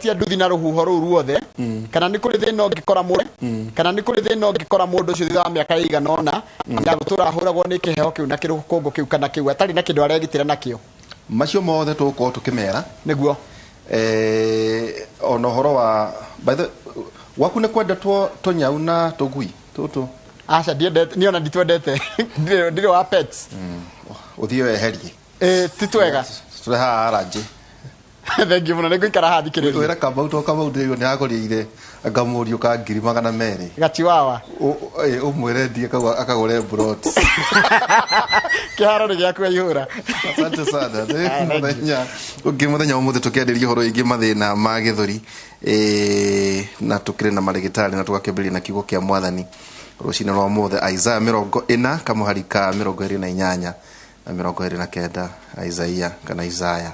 Tia nduthi na rũhuho rũu ruothe, kana nĩ kũrĩ thĩna ũngĩkora mũndũ, kana nĩ kũrĩ thĩna ũngĩkora mũndũ ũcio thutha wa mĩaka ĩigana ũna ya gũtũra ahũragwo nĩ kĩheho kĩu na kĩrũkũngũ kĩu kana kĩu atarĩ na kĩndũ aregitĩra nakĩo? Macio mothe tũgũkorwo tũkĩmera. Nĩguo. Ona ũhoro wa, by the gwaku nĩ kwendetwo tũnyau na tũgui tũtũ? Aca, ndiendete niĩ, ona nditwendete. Ndirĩ wa pets. Ũthiĩ weherie. Ĩ, ti twega. Tũrehaga allergy. Thengiũ mũno, nĩ ngũikara haha thikĩrĩrie. Wĩra Kamau, to Kamau ndĩrĩirwo nĩ agũrĩire ngamũriũ ka 200,000. Gachiwawa. Ũmwĩre ndie akagũre mburoti. Kĩharo nĩ gĩaku aihũra. Asante sana. Nĩ mũthenya ũngĩ, mũthenya wa ũmũthĩ tũkĩarĩria ũhoro wĩgiĩ mathĩna ma gĩthũri, na tũkĩrĩ na marĩgĩtarĩ na tũgakĩambĩrĩria na kiugo kĩa Mwathani rũcinĩ rwa ũmũthĩ, Isaiah 40 kamũhari ka 28 na 29. Isaiah kana Isaiah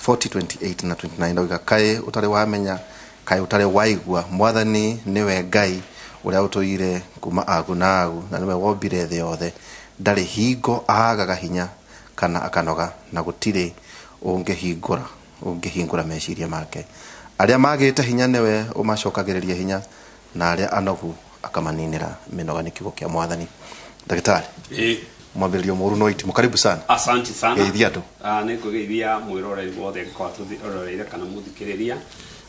40:28 na 29 ndauga, "Kaĩ ũtarĩ wamenya? Kaĩ ũtarĩ waigua? Mwathani nĩwe Ngai ũrĩa ũtũire kuma agu na agu, na nĩwe wombire thĩ yothe. Ndarĩ hingo aagaga hinya kana akanoga, na gũtirĩ ũngĩhingũra meciria make. Arĩa magĩte hinya nĩwe ũmacokagĩrĩria hinya, na arĩa anogu akamaninĩra mĩnoga." Nĩ kiugo kĩa Mwathani. Ndagĩtarĩ, mwambĩrĩrio mũru no itimũ, karibu sana. Asante sana. Geithia andũ. Ah, nĩ ngũgeithia mwĩroreri wothe ngĩkorwo tũroreire kana mũthikĩrĩria,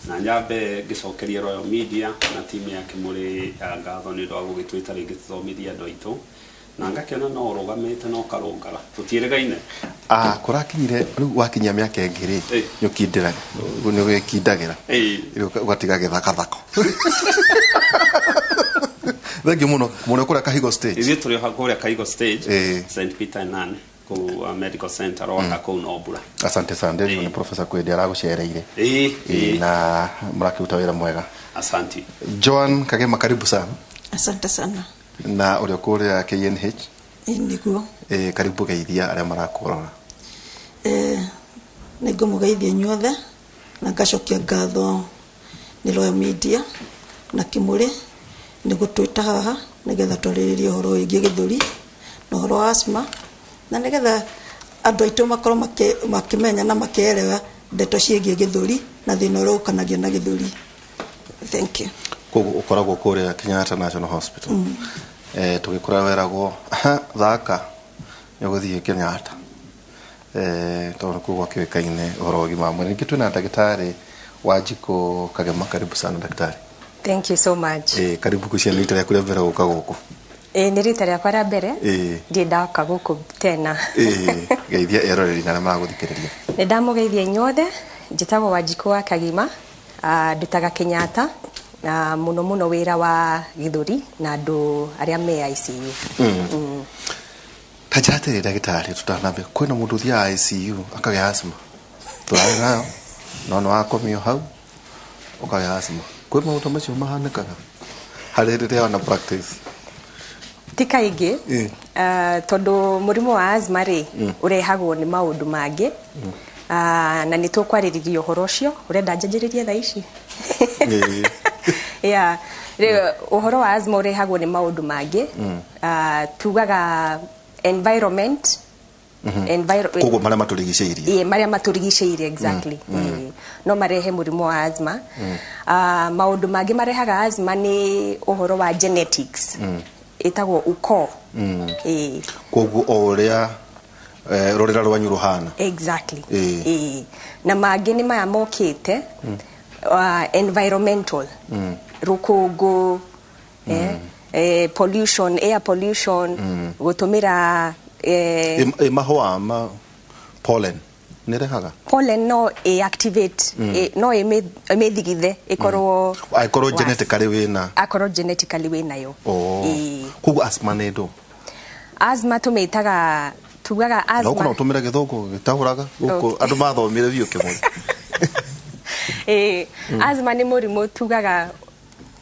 na nyambe ngĩcokeria Royal Media na timu ya Kĩmũrĩ ngatho nĩ ũndũ wa gũgĩtwĩta rĩngĩ tũthomithie andũ aitũ, na ngakĩona no ũrũgamĩte na ũkarũngara, tũtiĩrĩgaine. Ah, kũrakinyire rĩu wakinyia mĩaka ĩngĩ rĩ, nĩ ũkindĩraga, nĩ wĩkindagĩra. Rĩu ũgatiga gĩthakathako. Thengiũ mũno mũrĩ kũrĩa Kahigo Stage. Ithuĩ tũrĩ kũrĩa Kaigo Stage, St Peter and Ann kũu Medical Center Rwaka kũu Nombura. Asante sana. Ndĩrĩ nĩ Professor Kwende aragũcereire. Na mũrakĩruta wĩra mwega. Asante. Joan Kagema, karibu sana. Asante sana. Na ũrĩa kũrĩa KNH. Ĩ, nĩguo. Karibu, geithia arĩa marakũrora. Nĩ ngũmũgeithia inyuothe na ngacokia ngatho nĩ Royal Media na Kĩmũrĩ nĩ gũtwĩta haha nĩgetha twarĩrĩrie ũhoro wĩgiĩ gĩthũri na ũhoro wa asthma, na nĩgetha andũ aitũ makorwo makĩmenya na makĩerewa ndeto ciĩgiĩ gĩthũri na thĩna ũrĩa ũkanagia na gĩthũri. Thank you. Koguo ũkoragwo kũrĩa Kenyatta National Hospital. Tũgĩkũra weragwo, "Thaka, nĩ ũgũthiĩ Kenyatta," tondũ nĩkuo gwakĩũĩkaine ũhoro wa ũgima wa mwĩrĩ. Ningĩ twĩna ndagĩtarĩ Wanjikũ Kagema, karibu sana, daktari. Thank you so much. Karibu kucia, nĩ rita rĩaku rĩa mbere gũka gũkũ? Ĩ, nĩ rita rĩakwa rĩa mbere. Ndirĩ ndaka gũkũ tena. Geithia eroreri na arĩa maragũthikĩrĩria. Nĩ ndamũgeithia inyuothe. Njĩtagwo Wanjikũ wa Kagima. Ndutaga Kenyatta na mũno mũno wĩra wa gĩthũri na andũ arĩa me ICU. Ta njĩra atĩrĩ, ndagĩtarĩ, tũtanambia, kwĩna mũndũ ũthiaga ICU akagĩa asthma? Tũrarĩ nayo no nĩ wakomio hau ũkagĩa asthma. Kwĩ maũndũ macio mahanĩkaga harĩ rĩrĩa wana practice? Ti kaingĩ. Tondũ mũrimũ wa asthma rĩ, ũrehagwo nĩ maũndũ mangĩ. Na nĩ tũkwarĩrĩria ũhoro ũcio. Ũrenda njanjĩrĩrie thaa ici? Yeah. Rĩu ũhoro wa asthma ũrehagwo nĩ maũndũ mangĩ. Tugaga environment. Koguo marĩa matũrigicĩirie. Ĩĩ, marĩa matũrigicĩirie, exactly. Ĩĩ. No marehe mũrimũ wa asthma. Maũndũ mangĩ marehaga asthma nĩ ũhoro wa genetics, ĩtagwo ukoo. Ĩĩ. Koguo o ũrĩa rũrĩra rwanyu rũhana. Exactly. Ĩĩ. Na mangĩ nĩ maya mokĩte, environmental, rũkũngũ, pollution, air pollution, gũtũmĩra Ĩ mahũa ma pollen nĩ rehaga? Pollen no ĩ-activate, no ĩmĩthigithe ĩkorwo Angĩkorwo worse. Genetically wĩna. Akorwo genetically wĩnayo. Oh. Ĩĩ. Koguo asthma nĩ ndũ? Asthma tũmĩtaga, tugaga Na gũkũ no asthma ũtũmĩre gĩthũngũ gĩtaũraga gũkũ. Andũ mathomire biũ kĩmwe. Ĩĩ, asthma nĩ mũrimũ tugaga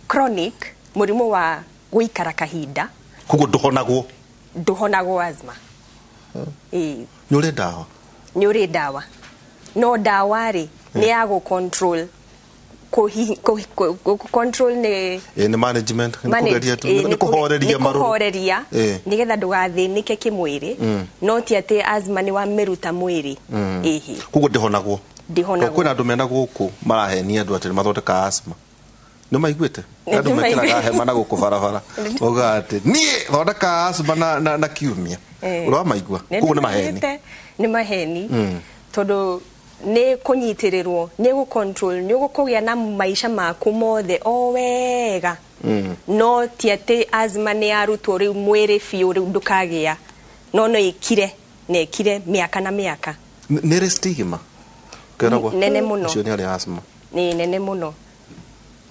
chronic, mũrimũ wa gũikara kahinda. Koguo ndũhonagwo? Ndũhonagwo asthma. Ĩĩ. Nĩ ũrĩ ndawa? Nĩ ũrĩ ndawa, no ndawa rĩ, nĩ ya gũ control, kũ control nĩ Ĩ, nĩ management, nĩ manage- kũgeria tu, ĩĩ, nĩ kũhoreria nĩ marũrũ. kũhoreria nĩgetha ndũgathĩnĩke kĩmwĩrĩ, no ti atĩ asthma nĩ wamĩruta mwĩrĩ. Ĩhĩ. Koguo ndĩhonagwo? Ndĩhonagwo. Kwĩna andũ mena gũkũ marahenia andũ atĩ nĩ mathondekaga asthma. Nĩ maiguĩte? Nĩ Andũ mekĩraga ndĩmaiguĩte. hema na gũkũ barabara. Maugaga atĩ niĩ thondekaga asthma na kiumia. Ũrĩ wamaigua? Koguo nĩ maheni. Nĩ nĩ maheni, tondũ nĩ kũnyitĩrĩrwo, nĩ gũ control, nĩ ũgũkũgĩa na maica maku mothe o wega, no ti atĩ asthma nĩ yarutwo rĩu mwĩrĩ biũ, rĩu ndũkagĩa, no ĩkire na ĩkire mĩaka na mĩaka. Nĩ ĩrĩ stigma? Keragwo Nene mũno. Ũcio nĩ arĩ asthma. Nĩ nene mũno,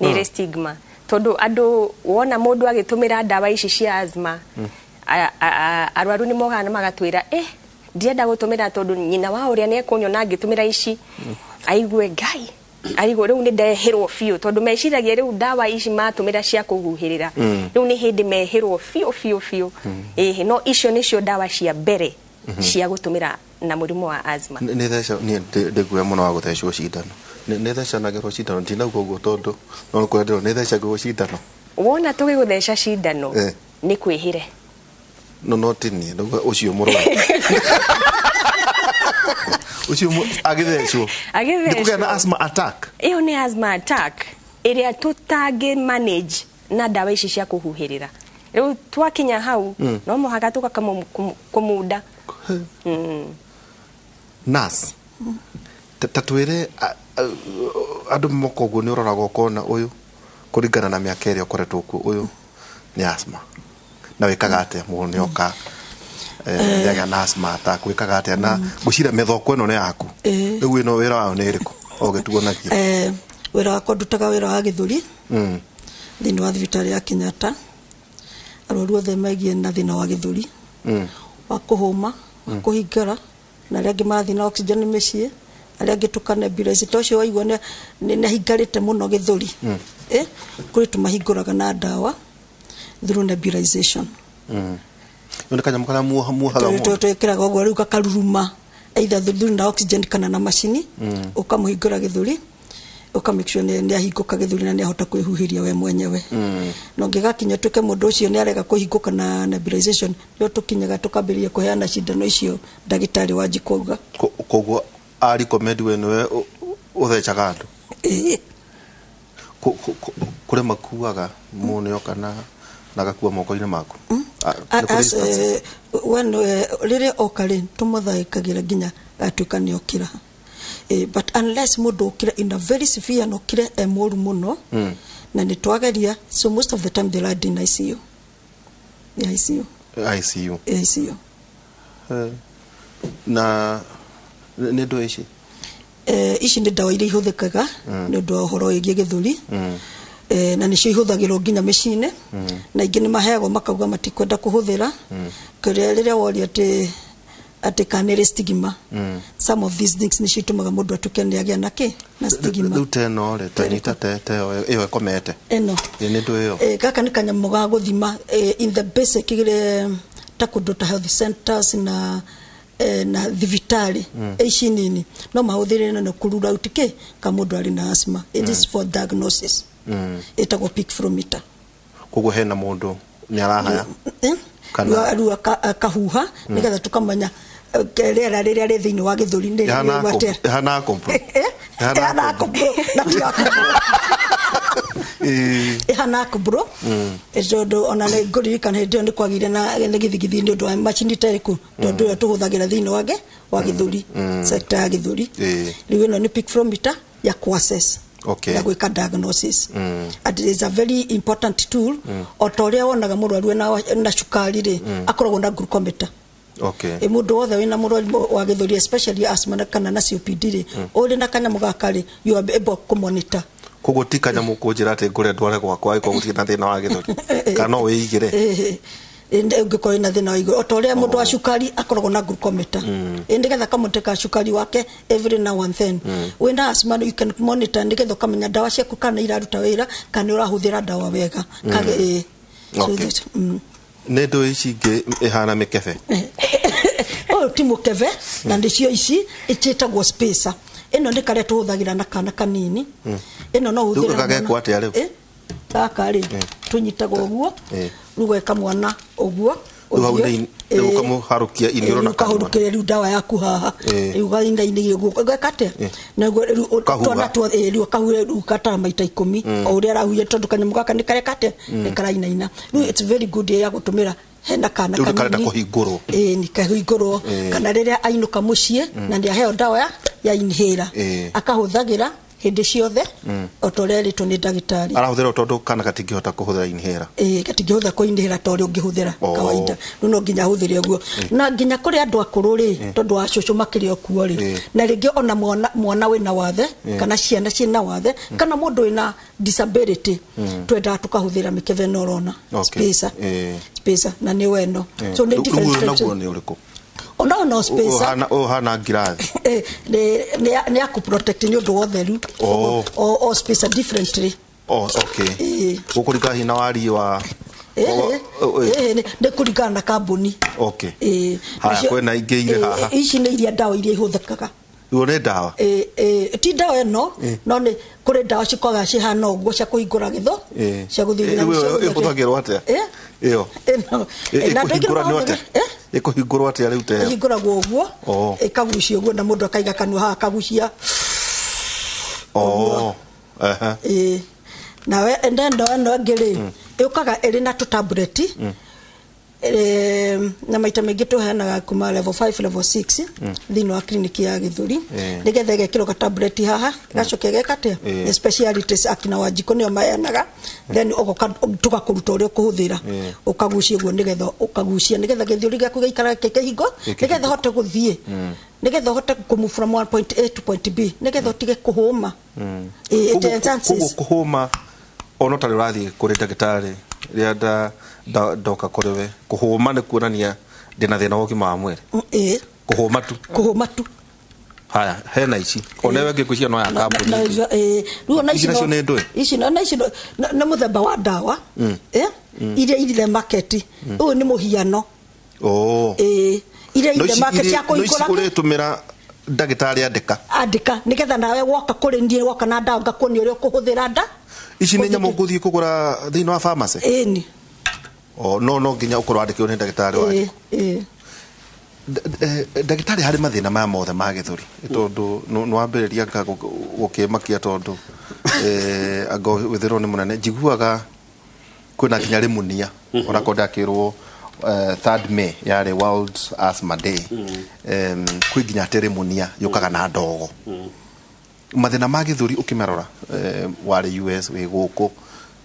nĩ ĩrĩ stigma, tondũ andũ wona mũndũ agĩtũmĩra ndawa ici cia asthma, arwaru nĩ mokaga na magatwĩra, "Ndirenda gũtũmĩra tondũ nyina wa ũrĩa nĩ ekũnyona ngĩtũmĩra ici, aigue ngai arigwo rĩu nĩ ndehĩrwo biũ," tondũ meciragia rĩu ndawa ici matũmĩra cia kũhuhĩrĩra, rĩu nĩ hĩndĩ mehĩrwo biũ biũ biũ. Ĩhĩ, no icio nĩcio ndawa cia mbere cia gũtũmĩra na mũrimũ wa asthma. Nĩ theca niĩ ndĩguoya mũno wa gũthecwo cindano. Nĩ thecanagĩrwo cindano? Ndinauga ũguo tondũ no kũrĩa ndĩrona nĩ thecagĩrwo cindano. Wona tũgĩgũtheca cindano, nĩ kwĩhĩre. No ti niĩ ndauga, ũcio mũrwaru ũcio agĩthecwo. Agĩthecwo. Nĩ kũgĩa na asthma attack. Ĩyo nĩ asthma attack ĩrĩa tũtangĩ manage na ndawa ici cia kũhuhĩrĩra. Rĩu twakinya hau, no mũhaka tũka kũmunda. Nurse, ta twĩre andũ moka ũguo, nĩ ũroraga ũkona ũyũ kũringana na mĩaka ĩrĩa ũkoretwo kuo, ũyũ nĩ asthma, na wĩkaga atĩa mũndũ nĩ oka, nĩagĩa na asthma attack, wĩkaga atĩa? Na ngwĩciria mĩthoko ĩno nĩ yaku. Rĩu ĩno wĩra wayo nĩ ĩrĩkũ o gĩtuonagia? Wĩra wakwa, ndutaga wĩra wa gĩthũri thĩinĩ wa thibitarĩ ya Kenyatta. Arwaru othe megiĩ na thĩna wa gĩthũri, wa kũhũma, wa kũhingara, na arĩa angĩ marathiĩ na oxygen mĩciĩ, arĩa angĩ tũkanebulaize. Ta ũcio waigua nĩ ahingarĩte mũno gĩthũri, kũrĩ tũmahingũraga na ndawa through nebulization. Ĩyo nĩ kanyamũ karĩa muohaga mũndũ? Twĩkĩraga ũguo rĩu gakaruruma, either through na oxygen kana na macini, ũkamũhingũra gĩthũri, ũka make sure nĩ ahingũka gĩthũri na nĩ ahota kwĩhuhĩria we mwenyewe. Na ũngĩgakinya tuĩke mũndũ ũcio nĩ arega kũhingũka na nebulization, nĩo tũkinyaga tũkambĩrĩria kũheana cindano icio ndagĩtarĩ wa auga. Koguo a recommend we nĩwe ũthecaga andũ? Ĩĩ. Kũrĩ makuaga, mũndũ nĩoka na agakua moko-inĩ maku? Ah, nĩ kũrĩ instances? When rĩrĩa oka rĩ, tũmũthaĩkagĩra nginya agatuĩka nĩ okĩra. But unless mũndũ ũkire in a very severe na ũkire e mũru mũno na nĩ twageria, so most of the time they land in ICU. Yeah, ICU. ICU? ICU. Na nĩ ndũ ici? Ici nĩ ndawa iria ihũthĩkaga nĩ ũndũ wa ũhoro wĩgiĩ gĩthũri, na nĩcio ihũthagĩrwo nginya mĩciĩ-inĩ, na ingĩ nĩ maheagwo makauga matikwenda kũhũthĩra. Kũrĩa rĩrĩa woria atĩ kana nĩ stigma, some of these things nĩcio itũmaga mũndũ atuĩke nĩ agĩa na kĩ na stigma. Rĩu ta ĩno rĩ, ta nyita te ĩyo ĩkomete. Ĩno? Ĩ, nĩ ndũ ĩyo? Gaka nĩ kanyamũ ga gũthima, in the basic, ta kũndũ ta health centers na thibitarĩ ici nini, no mahũthĩre na kũrura out kĩ ka mũndũ arĩ na asthma. It is for diagnosis. Ĩtagwo peak flowmeter. Koguo hena mũndũ nĩ arahaya? Eh? Rĩu akahuha nĩgetha tũkamenya rĩera rĩrĩa rĩ thĩinĩ wa gĩthũri nĩ Ĩhana rĩu atĩa. Ĩhana kompro. Ĩhana kompro na ti ya kompro. Ĩhana kompro, tondũ ona nĩ ngũririkana hĩndĩ ĩyo nĩ kwagĩire na nĩ gĩthigithi nĩ ũndũ wa macini ta ĩrĩkũ, tondũ ĩyo tũhũthagĩra thĩinĩ wake wa gĩthũri, sector ya gĩthũri. Rĩu ĩno nĩ peak flowmeter ya kuassess ya gwĩka diagnosis, and it is a very important tool. O ta ũrĩa wonaga mũrwaru ena cukari rĩ, akoragwo na glucometer. Ĩ, mũndũ wothe wĩna mũrwaru wa gĩthũri, especially asthma kana na COPD rĩ, ũrĩ na kanyamũ gaka rĩ, you are able kũmonitor. Koguo ti kanyamũ kũnjĩra atĩ ngũre ndware gwakwa angĩkorwo gũtirĩ na thĩna wa gĩthũri, kana no wĩigĩre? Ũngĩkorwo wĩna thĩna wa igũrũ, o ta ũrĩa mũndũ wa cukari akoragwo na glucometer, ĩ, nĩgetha kamũtĩka cukari wake every now and then, wĩna asthma you can monitor nĩgetha ũkamenya ndawa ciaku kana iraruta wĩra, kana nĩ ũrahũthĩra ndawa wega. Kage, ĩ. So that. Nĩ ndũ ici ingĩ ĩhana mĩkebe? Ũyũ ti mũkebe, na nĩcio ici ĩtagwo spacer. Ĩno nĩ karĩa tũhũthagĩra na kana kanini. Ĩno no ũhũthĩre Rĩu gagekwo atĩa rĩu? Gaka rĩ, tũnyitaga ũguo, rĩu gweka mwana ũguo. Rĩu hau Ũthiĩ, rĩu ũkamũharũkia iniũrũ na kanua. Ũkahurũkĩria rĩu ndawa yaku haha. Rĩu ũgainainĩria ũguo, ũgeka atĩa? Naguo rĩu Ũkahuha. twana tuothe, rĩu ũkahuha, rĩu ũgatara maita 10 o ũrĩa arahuhia, tondũ kanyamũ gaka nĩ kareka atĩa? Nĩ karainaina. Rĩu it's very good ya gũtũmĩra hena kana Rĩu nĩ karenda kanini. kũhingũrwo. Ĩĩ, nĩ kahingũrwo, kana rĩrĩa ainũka mũciĩ na nĩ aheo ndawa ya inhaler, akahũthagĩra hĩndĩ ciothe o ta ũrĩa erĩtwo nĩ ndagĩtarĩ. Arahũthĩra tondũ kana gatingĩhota kũhũthĩra inhaler. Ĩĩ, gatingĩhũthĩra kũinhĩra ta ũrĩa ũngĩhũthĩra kawaida. Rĩu no nginya ahũthĩre ũguo, na nginya kũrĩ andũ akũrũ rĩ, tondũ wa cũcũ makĩrĩ o kuo rĩ, na rĩngĩ ona mwana wĩna wathe, kana ciana ciĩna wathe, kana mũndũ wĩna disability, twendaga tũkahũthĩra mĩkebe ĩno ũrona, spacer. Spacer, na nĩ weno. So nĩ Rĩu different ũyũ types. Naguo nĩ ũrĩkũ? Ona no spacer. Ũhana ngirathi. Nĩ ya kũ-protect nĩ ũndũ wa ũtheru. O spacer differently. Oh, okay. Gũkũringana hihi na wariĩ wa Nĩ kũringana na kambuni. Haya, Nacio- kwĩna ingĩ irĩ haha. Ici nĩ iria ndawa iria ihũthĩkaga. Rĩu nĩ ndawa. Ti ndawa ĩno, no nĩ kũrĩ ndawa cikoragwo cihana ũguo cia kũhingũra gĩtho, cia gũthiĩ Rĩu ĩyo ĩhũthagĩrwo atĩa? Ĩyo Ĩno. Na andũ aingĩ ĩkũhingũra nĩ atĩa? mahũthagĩra- Ĩkũhingũrwo atĩa rĩu ta ĩyo? Ĩhingũragwo ũguo, ĩkagucio ũguo, na mũndũ akaiga kanua haha akagucia. Oh. Aha. Ĩĩ. Nawe ende ndawa ĩno ĩngĩ rĩ, ĩũkaga ĩrĩ na tũtabureti, na maita maingĩ tũheanaga kuma level 5, level 6 thĩinĩ wa kliniki ya gĩthũri, nĩgetha ĩgekĩrwo gatabureti haha, gacoka ĩgeka atĩa? Nĩ specialities akina Wanjikũ nĩo maheanaga, then ũgoka tũgakũruta ũrĩa ũkũhũthĩra. Ũkagucia ũguo, nĩgetha ũkagucia nĩgetha gĩthũri gĩaku gĩikara gĩ kĩhingo, nĩgetha ũhote gũthiĩ, nĩgetha ũhote kũmove from one point A to point B, nĩgetha ũtige kũhũma. It enhances. Koguo kũhũma ona ũtarĩ ũrathiĩ kũrĩ ndagĩtarĩ, rĩrĩa ndoka kũrĩ we, kũhũma nĩ kuonania ndĩna thĩna wa ũgima wa mwĩrĩ? Ĩĩ. Kũhũma tu? Kũhũma tu. Haya, hena ici ona ĩyo ĩngĩ ngwĩciria no ya kambuni Na ĩngĩ. Rĩu ona Ici ici nacio nĩ ndũĩ? Ici na ici nĩ mũthemba wa ndawa iria irĩ market. Ũyũ nĩ mũhiano. Ĩĩ, iria No irĩ ici market cia no ici kũhingũra. ũrĩtũmĩra ndagĩtarĩ andĩka? Andĩka, nĩgetha nawe woka kũrĩ niĩ, woka na ndawa, ngakuonia ũrĩa ũkũhũthĩra nda. Ici nĩ nyamũ ngũthiĩ kũgũra thĩinĩ wa pharmacy? Ĩni. Oh, no nginya ũkorwo wandĩkĩirwo nĩ ndagĩtarĩ wa Ĩĩ, ĩĩ. Ndagĩtarĩ, harĩ mathĩna maya mothe ma gĩthũri, tondũ nĩ wambĩrĩria anga gũkĩmakia, tondũ anga wĩthĩrwo nĩ mũnene, njiguaga kwĩna nginya rĩmunia, onakorwo ndakĩrwo 3rd May yarĩ World Asthma Day. Kwĩ nginya atĩ rĩmunia yũkaga na ndogo. Mathĩna ma gĩthũri ũkĩmarora, warĩ US, wĩ gũkũ,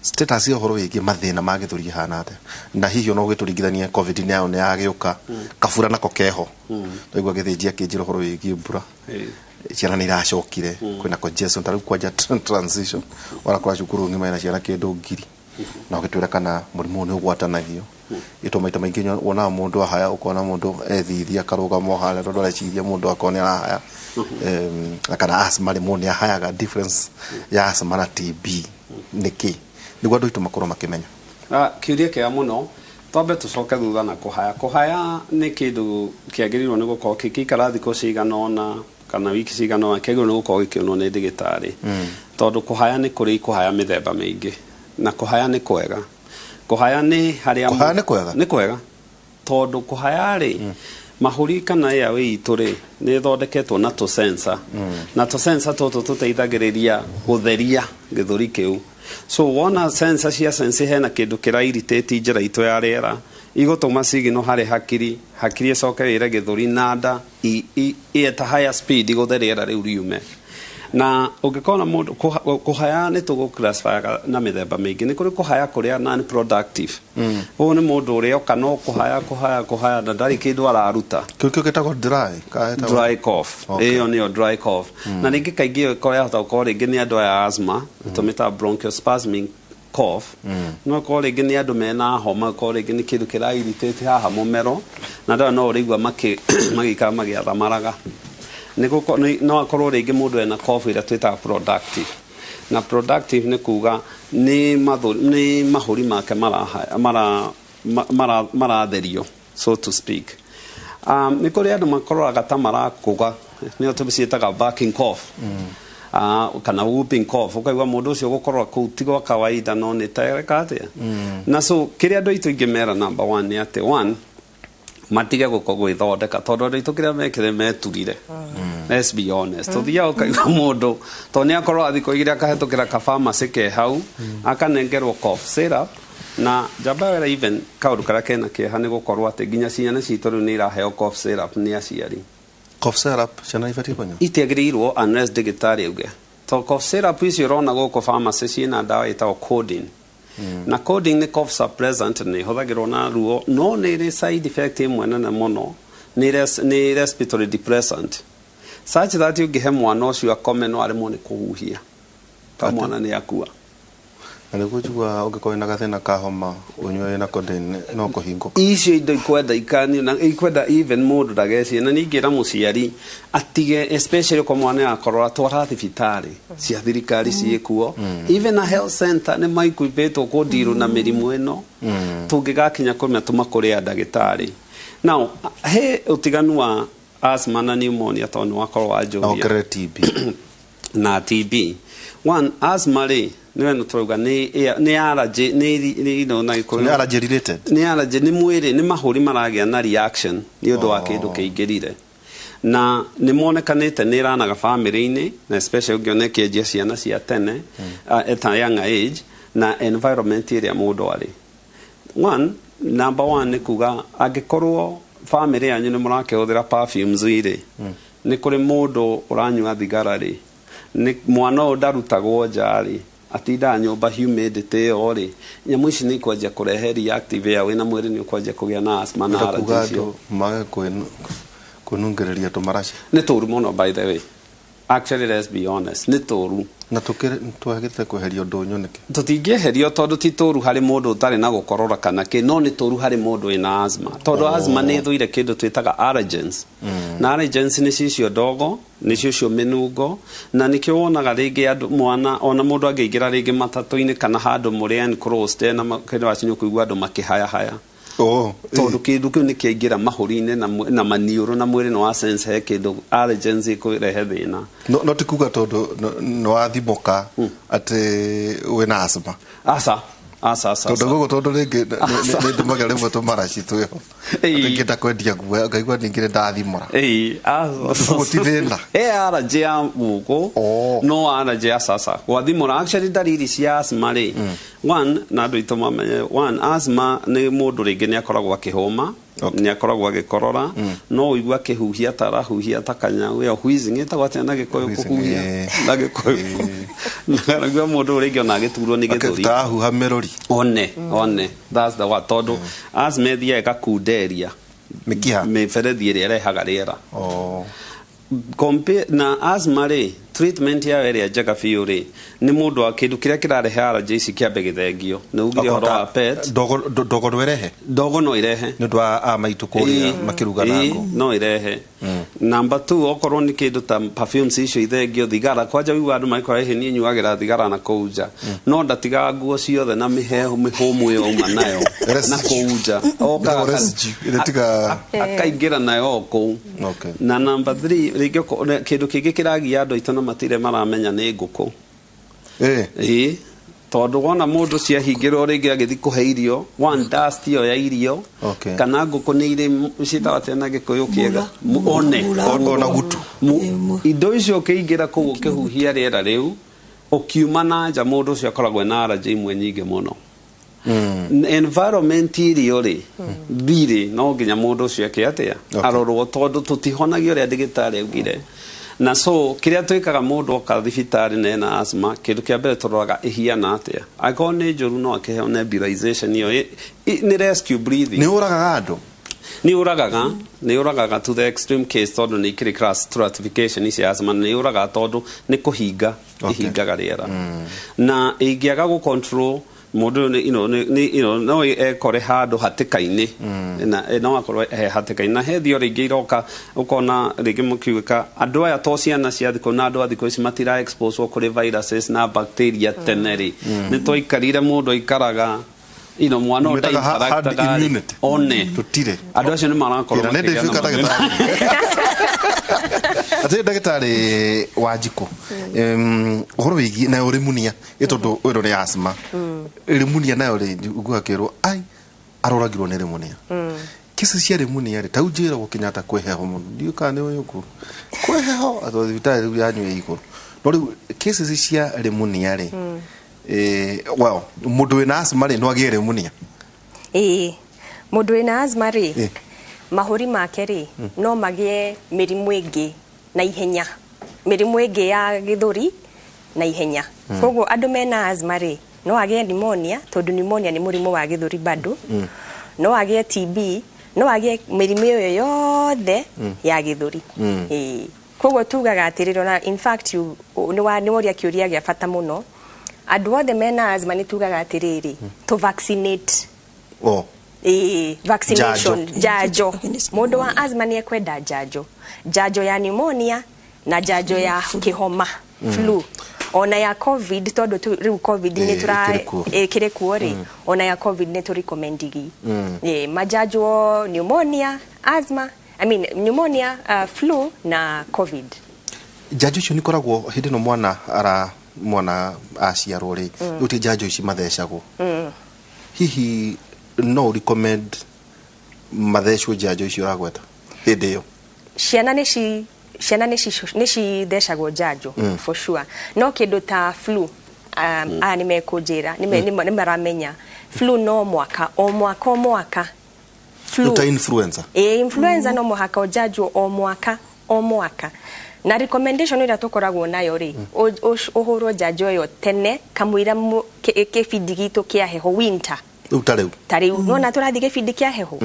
status ya ũhoro wĩgiĩ mathĩna ma gĩthũri ĩhana atĩa? Na hihi ona ũgĩtũringithania, COVID nayo nĩ yagĩũka, kabura nako keho, twaigua gĩthĩnji akĩnjĩra ũhoro wĩgiĩ mbura, ciana nĩ iracokire, kwĩna congestion, ta rĩu kwanja transition warakora cukuru ng'ima ĩna ciana kĩndũ 1,000, na ũgĩtwĩra kana mũrimũ ũyũ nĩ ũgwatanagio. Ĩto maita maingĩ wonaga mũndũ ahaya, ũkona mũndũ ethithia akarũgama o harĩa tondũ areciria mũndũ akorwo nĩ arahaya. Na kana asthma rĩmwe nĩ ahayaga, difference ya asthma na TB nĩ kĩ, nĩguo andũ aitũ makorwo makĩmenya? Kĩũria kĩega mũno. Twambe tũcoke thutha na kũhaya. Kũhaya nĩ kĩndũ kĩagĩrĩirwo nĩ gũkorwo kĩngĩikara thikũ cigana ũna kana wiki cigana ũna, kĩagĩrĩirwo nĩ gũkorwo gĩkĩonwo nĩ ndagĩtarĩ, tondũ kũhaya nĩ kũrĩ kũhaya mĩthemba mĩingĩ, na kũhaya nĩ kwega. Kũhaya nĩ harĩa Kũhaya nĩ kwega? Nĩ kwega, tondũ kũhaya rĩ, mahũri kana airway itũ rĩ, nĩ ĩthondeketwo na tũ sensor, na tũ sensor tũtũ tũteithagĩrĩria gũtheria gĩthũri kĩu. So wona sensor cia sense hena kĩndũ kĩra irritate njĩra itũ ya rĩera, igũtũma signal harĩ hakiri, hakiri ĩcoke ĩre gĩthũri na nda at a higher speed gũthe rĩera rĩu riume. Na ũngĩkona mũndũ kũhaya nĩ tũgũ na mĩthemba mĩingĩ. Nĩ kũrĩ kũhaya kũrĩa non productive. Ũyũ nĩ mũndũ ũrĩa oka no kũhaya, kũhaya, kũhaya, na ndarĩ kĩndũ araruta. Kĩu kĩo gĩtagwo dry kana gĩtagwo- Dry cough. Ĩyo nĩyo dry cough. Na rĩngĩ kaingĩ ĩyo ĩkorwo yahota gũkorwo rĩngĩ nĩ andũ aya asthma, tũmĩtaga bronchospasmic cough. No ĩkorwo rĩngĩ nĩ andũ mena homa, ĩkorwo rĩngĩ nĩ kĩndũ kĩra irritate haha mũmero, na andũ aya no ũrĩigua magĩikara magĩathamaraga. No akorwo rĩngĩ mũndũ ena cough ĩrĩa twĩtaga productive. Na productive nĩ kuga nĩ mahũri make maratherio, so to speak. Nĩ kũrĩ andũ makororaga ta marakũga, nĩyo tũciĩtaga barking cough, kana whooping cough. Ũkaigua mũndũ ũcio gũkorora kũu ti gwa kawaida, no nĩ ta eka atĩa. Na so kĩrĩa andũ aitũ ingĩmera, number one, nĩ atĩ one Matige gũko gwĩthondeka tondũ andũ aitũ kĩrĩa mekire meturire. Let's be honest, tũthiaga ũkaigua mũndũ tondũ nĩ akorwo athiĩ kũigĩra akahĩtũkĩra ka pharmacy ke hau, akanengerwo cough syrup na njamba wera. Even kaũndũ karĩa kena kĩeha nĩ gũkorwo atĩ nginya ciana citũ rĩu nĩ iraheo cough syrup nĩ aciari. Cough syrup ciana ibatiĩ kũnyua? Itiagĩrĩirwo unless ndagĩtarĩ auge to cough syrup icio ũrona gũkũ pharmacy ciĩna ndawa ĩtagwo codeine, na codeine nĩ cough suppressant, nĩ ĩhũthagĩrwo na ruo, no nĩ ĩrĩ side effect ĩmwe nene mũno, nĩ respiratory depressant, such that ũngĩhe mwana ũcio akome no aremwo nĩ kũhuhia ta mwana nĩ akua. Na nĩguo njigua ũngĩkorwo wĩna gathĩna ka homa ũnyue na codeine no kũhingũka. Icio indo ikwenda ikanio na ikwenda even mũndũ ndagecie, na ningĩra mũciari atige, especially kwa mwana akorora, twara thibitarĩ cia thirikari ciĩkuo, even a health center nĩ maikumbĩtwo kũndirwo na mĩrimũ ĩno tũngĩgakinya kũmĩa tũmakũrĩa ndagĩtarĩ. Now he ũtiganu wa asthma na pneumonia tondũ nĩ wakorwo Na wanjũria. Ongerere TB. Na TB. One, asthma rĩ, nĩwe nĩ tũrauga nĩ allergy, nĩ na Gĩkũyũ Nĩ allergy related. Nĩ allergy, nĩ mwĩrĩ, nĩ mahũri maragĩa na reaction nĩ ũndũ wa kĩndũ kĩingĩrire, na nĩ monekanĩte nĩ ĩranaga family-inĩ, na especially ũngĩona ĩkĩanjia ciana cia tene, at a younger age, na environment ĩrĩa mũndũ arĩ. One, number one nĩ kuga angĩkorwo family yanyu nĩ mũrakĩhũthĩra perfumes rĩ, nĩ kũrĩ mũndũ ũranyua thigara rĩ, nĩ mwana ũyũ ndarutagwo nja rĩ, atindaga nyũmba, humidity ĩyo rĩ, nyamũ ici nĩ ikwanjia kũrehe reactive airway na mwĩrĩ nĩ ũkwanjia kũgĩa na asthma na Enda kuga allergy icio. Andũ mage kwĩnungĩrĩria tũmaraci. Nĩ tũru mũno, by the way. Actually, let's be honest, nĩ tũru. Na twagĩrĩte kweheria ũndũ ũyũ nĩkĩ? Tũtingĩeherio tondũ ti tũru harĩ mũndũ ũtarĩ na gũkorora kana kĩ, no nĩ tũru harĩ mũndũ wĩna asthma tondũ asthma nĩ ĩthũire kĩndũ twĩtaga allergens, na allergens nĩ cicio ndogo, nĩ cicio mĩnungo, na nĩkĩo wonaga rĩngĩ andũ mwana ona mũndũ angĩingĩra rĩngĩ matatũ-inĩ kana handũ mũrĩ enclosed ena kĩndũ wacinyo kũigua andũ makĩhayahaya tondũ kĩndũ kĩu nĩ kĩaingĩra mahũri-inĩ na maniũrũ na mwĩrĩ nĩ wa sense he kĩndũ allergens ĩkũrehe thĩna. No ti kuga tondũ nĩ wathimũka atĩ wĩna asthma? Aca, aca, aca. Tondũ gũkũ tondũ rĩngĩ nĩ ndũmaga rĩmwe tũmaraci twĩho. Ngĩenda kwendia nguo ngaigua ningĩ nĩ ndathimũra. Ĩĩ. Ũguo ti thĩna. Ĩ allergy ya gũkũ no allergy ya sasa gwathimũra. Actually, ndariri cia asthma rĩ, one, na andũ aitũ mamenye, one, asthma nĩ mũndũ rĩngĩ nĩ akoragwo akĩhũma, nĩ akoragwo agĩkorora, no ũigua akĩhuhia ta arahuhia ta kanyau, ĩyo wheezing ĩtagwo atĩa na Gĩkũyũ? Wheezing, Kũhuhia na Gĩkũyũ, na mũndũ rĩngĩ ona agĩturwo nĩ gĩthũri. Tarahuha mĩrũri. One, that's the one, tondũ asthma ĩthiaga ĩgakunderia mĩkiha. Mĩberethi ĩrĩa ĩrehaga rĩera. Na asthma rĩ, treatment yayo ĩrĩa njega biũ rĩ, nĩ mũndũ wa kĩndũ kĩrĩa kĩrarehe allergy ici kĩambe gĩthengio. Nĩ ugire ũhoro wa pet. Ndogo ndwerehe? Ndogo no irehe. Nĩ ũndũ wa a maitũ kũrĩa makĩruga na ngũ. No irehe. Number two, okorwo nĩ kĩndũ ta perfumes icio ithengio, thigara kwanja, wigua andũ magĩkora hihi niĩ nyuagĩra thigara na kũu nja, no ndatigaga nguo ciothe na mĩhehu mĩhũmũ ĩyo auma nayo na Residue. kũu nja. Okaga Ĩtagwo residue, ĩrĩa akaingĩra nayo o kũu. Na number three, rĩngĩ kĩndũ kĩngĩ kĩragia andũ aitũ na matirĩ maramenya nĩ ngũkũ. Ĩĩ, tondũ wona mũndũ ciahingĩrwo rĩngĩ agĩthiĩ kũhe irio, one, dust ĩyo ya irio, kana ngũkũ nĩ irĩ ciĩtagwo atĩa na Gĩkũyũ kĩega? One. Mura. Ona gutu. Indo icio ũkĩingĩra kũu ũkĩhuhia rĩera rĩu ũkiuma na nja, mũndũ ũcio akoragwo ena allergy imwe nyingĩ mũno. Environment irio rĩ thirĩ, no nginya mũndũ ũcio eke atĩa? Arorwo tondũ tũtihonagia ũrĩa ndagĩtarĩ augire. Na so kĩrĩa twĩkaga, mũndũ oka thibitarĩ na ena asthma, kĩndũ kĩa mbere tũroraga ĩhiana atĩa. Angĩkorwo nĩ njũru, no akĩheo nebulization, ĩyo nĩ rescue breathing. Nĩ ũragaga andũ? Nĩ ũragaga, nĩ ũragaga to the extreme case tondũ nĩ ikĩrĩ class stratification ici asthma, nĩ ũragaga tondũ nĩ kũhinga ĩhingaga rĩera, na ĩngĩaga gũ control mũndũ ũyũ no ekore handũ hatĩka-inĩ, na no akorwo he hatĩka-inĩ, na he theory ingĩ iroka ũkona rĩngĩ mũkiuga andũ aya to ciana cia thikũ na andũ a thikũ ici matira expose kũrĩ viruses na bacteria. Tene rĩ, nĩ twaikarire mũndũ aikaraga mwana ũyũ Mwĩtaga herd ndainteractaga rĩ, immunity. one Tũtirĩ. andũ acio nĩ marakorwo Kĩra nĩ makĩgĩa na ndĩtuĩka mathĩna. ndagĩtarĩ atĩ ndagĩtarĩ wa njikũ ũhoro wĩgiĩ nayo rĩmunia ĩ tondũ ĩno nĩ asthma, rĩmunia nayo rĩ, nguga kĩrwo ai aroragirwo nĩ rĩmunia. Kesi cia pneumonia rĩ, tau njĩragwo Kenyatta kwĩ heho mũno, ndiũĩ kana nĩ ũĩ ũguo kwĩ heho atĩ thibitarĩ rĩu yanyu ĩ igũrũ, no rĩu cases cia pneumonia rĩ, well, mũndũ wĩna asthma rĩ, no agĩe pneumonia? Ĩĩ, mũndũ wĩna asthma rĩ, mahũri make rĩ, no magĩe mĩrimũ ĩngĩ na ihenya, mĩrimũ ĩngĩ ya gĩthũri na ihenya. Koguo andũ mena asthma rĩ, no agĩe pneumonia, tondũ pneumonia nĩ mũrimũ wa gĩthũri bado. No agĩe TB, no agĩe mĩrimũ ĩyo yothe ya gĩthũri. Ĩĩ, koguo tugaga atĩrĩrĩ, ona in fact nĩ woria kĩũria gĩa bata mũno. Andũ othe mena asthma nĩ tugaga atĩrĩrĩ, to vaccinate. Oh. Ĩĩ, vaccination. Njanjo. Njanjo. Against Mũndũ wa pneumonia. asthma nĩ ekwenda njanjo, njanjo ya pneumonia na njanjo ya kĩhoma, flu, ona ya COVID, tondũ rĩu COVID nĩ tũra ĩkĩrĩ kuo. Ĩkĩrĩ kuo rĩ, ona ya COVID nĩ tũrecommendigi majanjwo pneumonia, asthma, I mean pneumonia, flu na COVID. Njanjo icio nĩ ikoragwo hĩndĩ ĩno mwana ara mwana aciarwo rĩ, rĩu ti njanjo ici mathecagwo? Hihi no recommend mathecwo njanjo icio ũragweta hĩndĩ ĩyo? Ciana nĩ cithecagwo njanjo for sure, no kĩndũ ta flu, aya nĩ mekũnjĩra nĩ maramenya flu no mwaka o mwaka o mwaka flu. Ta influenza? Ĩ, influenza no mũhaka ũnjanjwo o mwaka o mwaka, na recommendation ĩrĩa tũkoragwo nayo rĩ, ũhũrwo njanjo ĩyo tene kamũira kĩbindi gitũ kĩa heho, winter. Rĩu ta rĩu? Ta rĩu nona tũrathiĩ gĩbindi kĩa heho,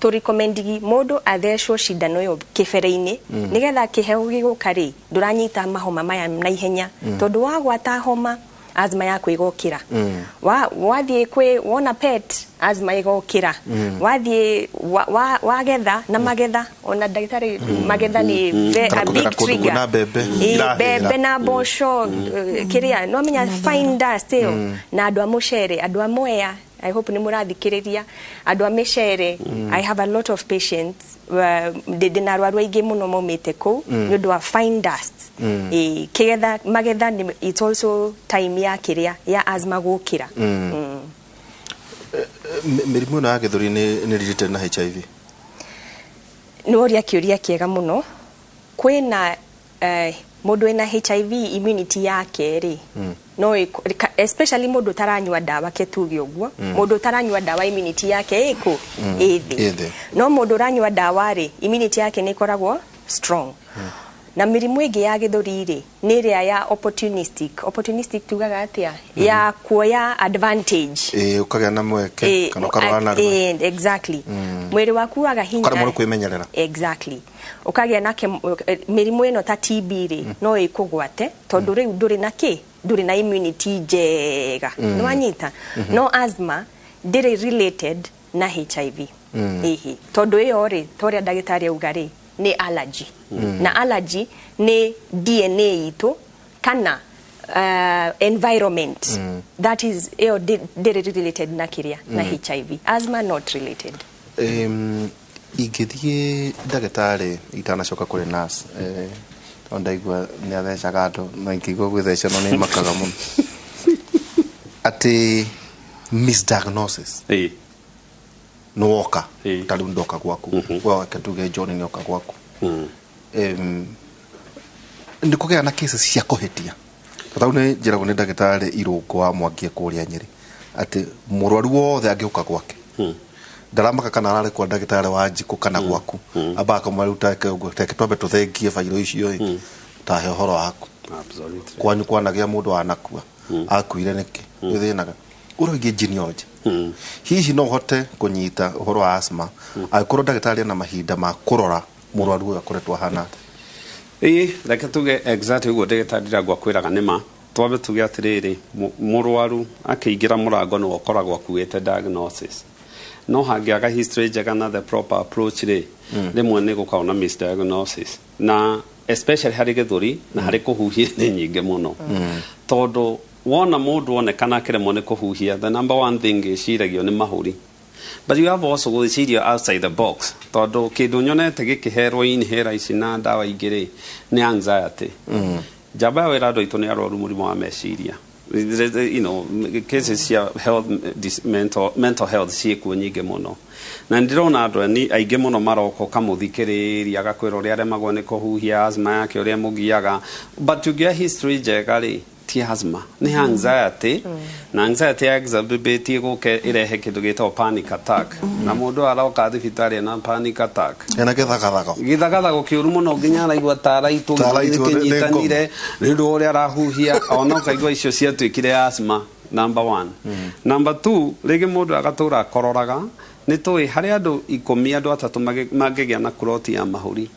tũrecommendigi mũndũ athecwo cindano ĩyo kĩbere-inĩ, nĩgetha kĩheho gĩgũka rĩ, ndũranyita mahoma maya na ihenya, tondũ wagwata homa, asthma yaku ĩgokĩra. Wathiĩ kwĩ wona pet, asthma ĩgokĩra. Wathiĩ wagetha na magetha, ona ndagĩtarĩ, magetha nĩ Kana a kũgera big kũndũ trigger. kwĩna mbembe Ĩ, irahĩra. mbembe na mboco, kĩrĩa no menya fine dust ĩyo, na andũ a mũcere, andũ a Mwea, I hope nĩ mũrathikĩrĩria, andũ a mĩcere. I have a lot of patients, ndĩ na arwaru aingĩ mũno maumĩte kũu nĩ ũndũ wa fine dust. Ĩ, kĩgetha, magetha it's also time ya kĩrĩa ya asthma gũkĩra. Mĩrimũ ĩno ya gĩthũri nĩ related na HIV? Nĩ woria kĩũria kĩega mũno. Kwĩna mũndũ wĩna HIV, immunity yake rĩ, no especially mũndũ ũtaranyua ndawa, ke tuge ũguo, mũndũ ũtaranyua ndawa, immunity yake ĩkũ ĩ Ĩ thĩ. thĩ. No mũndũ ũranyua ndawa rĩ, immunity yake nĩ ĩkoragwo strong. Na mĩrimũ ĩngĩ ya gĩthũri rĩ, nĩ ĩrĩa ya opportunistic. Opportunistic tugaga atĩa? Ya kuoya advantage. Ĩ, ũkagĩa na mweke kana ũkarwara narua. Exactly, mwĩrĩ waku waga hinya. Ũkaremwo nĩ kwĩmenyerera. Exactly, ũkagĩa na mĩrimũ ĩno ta TB rĩ, no ĩkũgwate tondũ rĩu ndũrĩ na kĩ, ndũrĩ na immunity njega, nĩ wanyita? No asthma ndĩrĩ related na HIV. Ĩhĩ, tondũ ĩyo rĩ, ta ũrĩa ndagĩtarĩ auga rĩ, nĩ allergy, na allergy nĩ DNA itũ kana environment. That is ĩyo ndĩrĩ related na kĩrĩa, na HIV. Asthma not related. Ingĩthiĩ ndagĩtarĩ itanacoka kũrĩ nurse, tondũ ndaigua nĩ athecaga andũ na ingĩigua gwĩtheca no nĩ makaga mũno, atĩ misdiagnosis nĩ woka, ta rĩu ndoka gwaku, we wake tuge John nĩ oka gwaku, nĩ kũgĩa na cases cia kũhĩtia? Tondũ nĩ njĩragwo nĩ ndagĩtarĩ Irũngũ wa Mwangia kũrĩa Nyĩrĩ atĩ mũrwaru wothe angĩũka gwake, ndaramaka kana ararĩ kwa ndagĩtarĩ wa njikũ kana gwaku, ambaga akamwĩra, rĩu take ũguo, reke twambe tũthengie bairo icio ĩ, tahe ũhoro waku. Kwanyu kwanagĩa mũndũ wanakua, akuire nĩkĩ, nĩthĩnaga ũrĩa ũngĩ genealogy. Hihi no ũhote kũnyita ũhoro wa asthma angĩkorwo ndagĩtarĩ ena mahinda ma kũrora mũrwaru ũyũ akoretwo ahana atĩa? Ĩĩ, reke tuge exactly ũguo ndagĩtarĩ Ndirangwa kwĩraga nĩ ma. Twambe tuge atĩrĩrĩ, mũrwaru akĩingĩra mũrango nĩwe ũkoragwo akuĩte diagnosis, no hangĩaga history njega na the proper approach rĩ, rĩmwe nĩ gũkoragwo na misdiagnosis, na especially harĩ gĩthũri na harĩ kũhuhia nĩ nyingĩ mũno, tondũ wona mũndũ onekana akĩremwo nĩ kũhuhia, the number one thing ĩciragio nĩ mahũri, but you have also gwĩciria outside the box, tondũ kĩndũ nyonete gĩkĩherwo inhaler ici na ndawa ingĩ rĩ, nĩ anxiety. Njamba ya wĩra, andũ aitũ nĩ arwaru mũrimũ wa meciria. Cases cia health mental health ciĩkuo nyingĩ mũno, na ndĩrona andũ ni aingĩ mũno maroka ũkamũthikĩrĩria, agakwĩra ũrĩa aremagwo nĩ kũhuhia, asthma yake ũrĩa mũgiaga, but ũngĩoya history njega rĩ, ti asthma, nĩ anxiety, na anxiety ya exacerbate gũke ĩrehe kĩndũ gĩtagwo panic attack, na mũndũ aroka thibitarĩ na panic attack. Ena gĩthagathago. Gĩthagathago kĩũru mũno, nginya araigua ta araitwo. Ta araitwo nĩ kĩnyitanire nĩ ũndũ wa ũrĩa arahuhia, ona ũkaigua icio ciatuĩkire asthma number one. Number two, rĩngĩ mũndũ agatũra akororaga. Nĩ tũĩ harĩ andũ 10, andũ atatũ mangĩgĩa na clot ya mahũri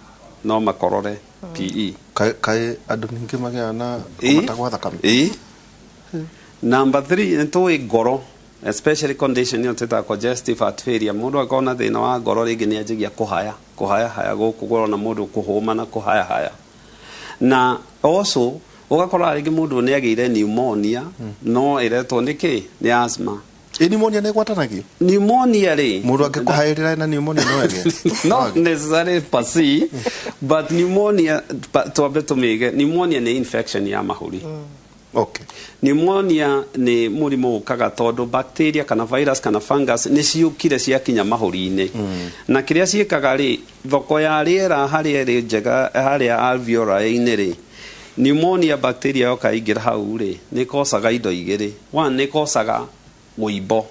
no makorore PE. Kaĩ andũ ningĩ magĩaga na kũmata gwa thakame? Ĩ. Number three, nĩ tũĩ ngoro, especially condition ĩyo twĩtaga congestive heart failure. Mũndũ akorwo na thĩna wa ngoro, rĩngĩ nĩ anjagia kũhaya kũhaya haya gũkũ, kũrona mũndũ kũhũma na kũhaya haya, na also ũgakora rĩngĩ mũndũ nĩ agĩire pneumonia, no ĩretwo nĩ kĩ? Nĩ asthma. Ĩ pneumonia nĩ ĩgwatanagio? Pneumonia rĩ, Mũndũ angĩkũhaĩrĩra ena pneumonia no agĩe? Not necessarily per se, but pneumonia, twambe tũmĩige, pneumonia nĩ infection ya mahũri. Pneumonia nĩ mũrimũ ũkaga tondũ bacteria kana virus kana fungus nĩ ciũkire ciakinya mahũri-inĩ, na kĩrĩa ciĩkaga rĩ, thoko ya rĩera harĩa ĩrĩ njega harĩa alveoli-inĩ rĩ, pneumonia bacteria yoka ingĩra hau rĩ, nĩ ĩkocaga indo igĩrĩ. One, nĩ ĩkocaga wũimbo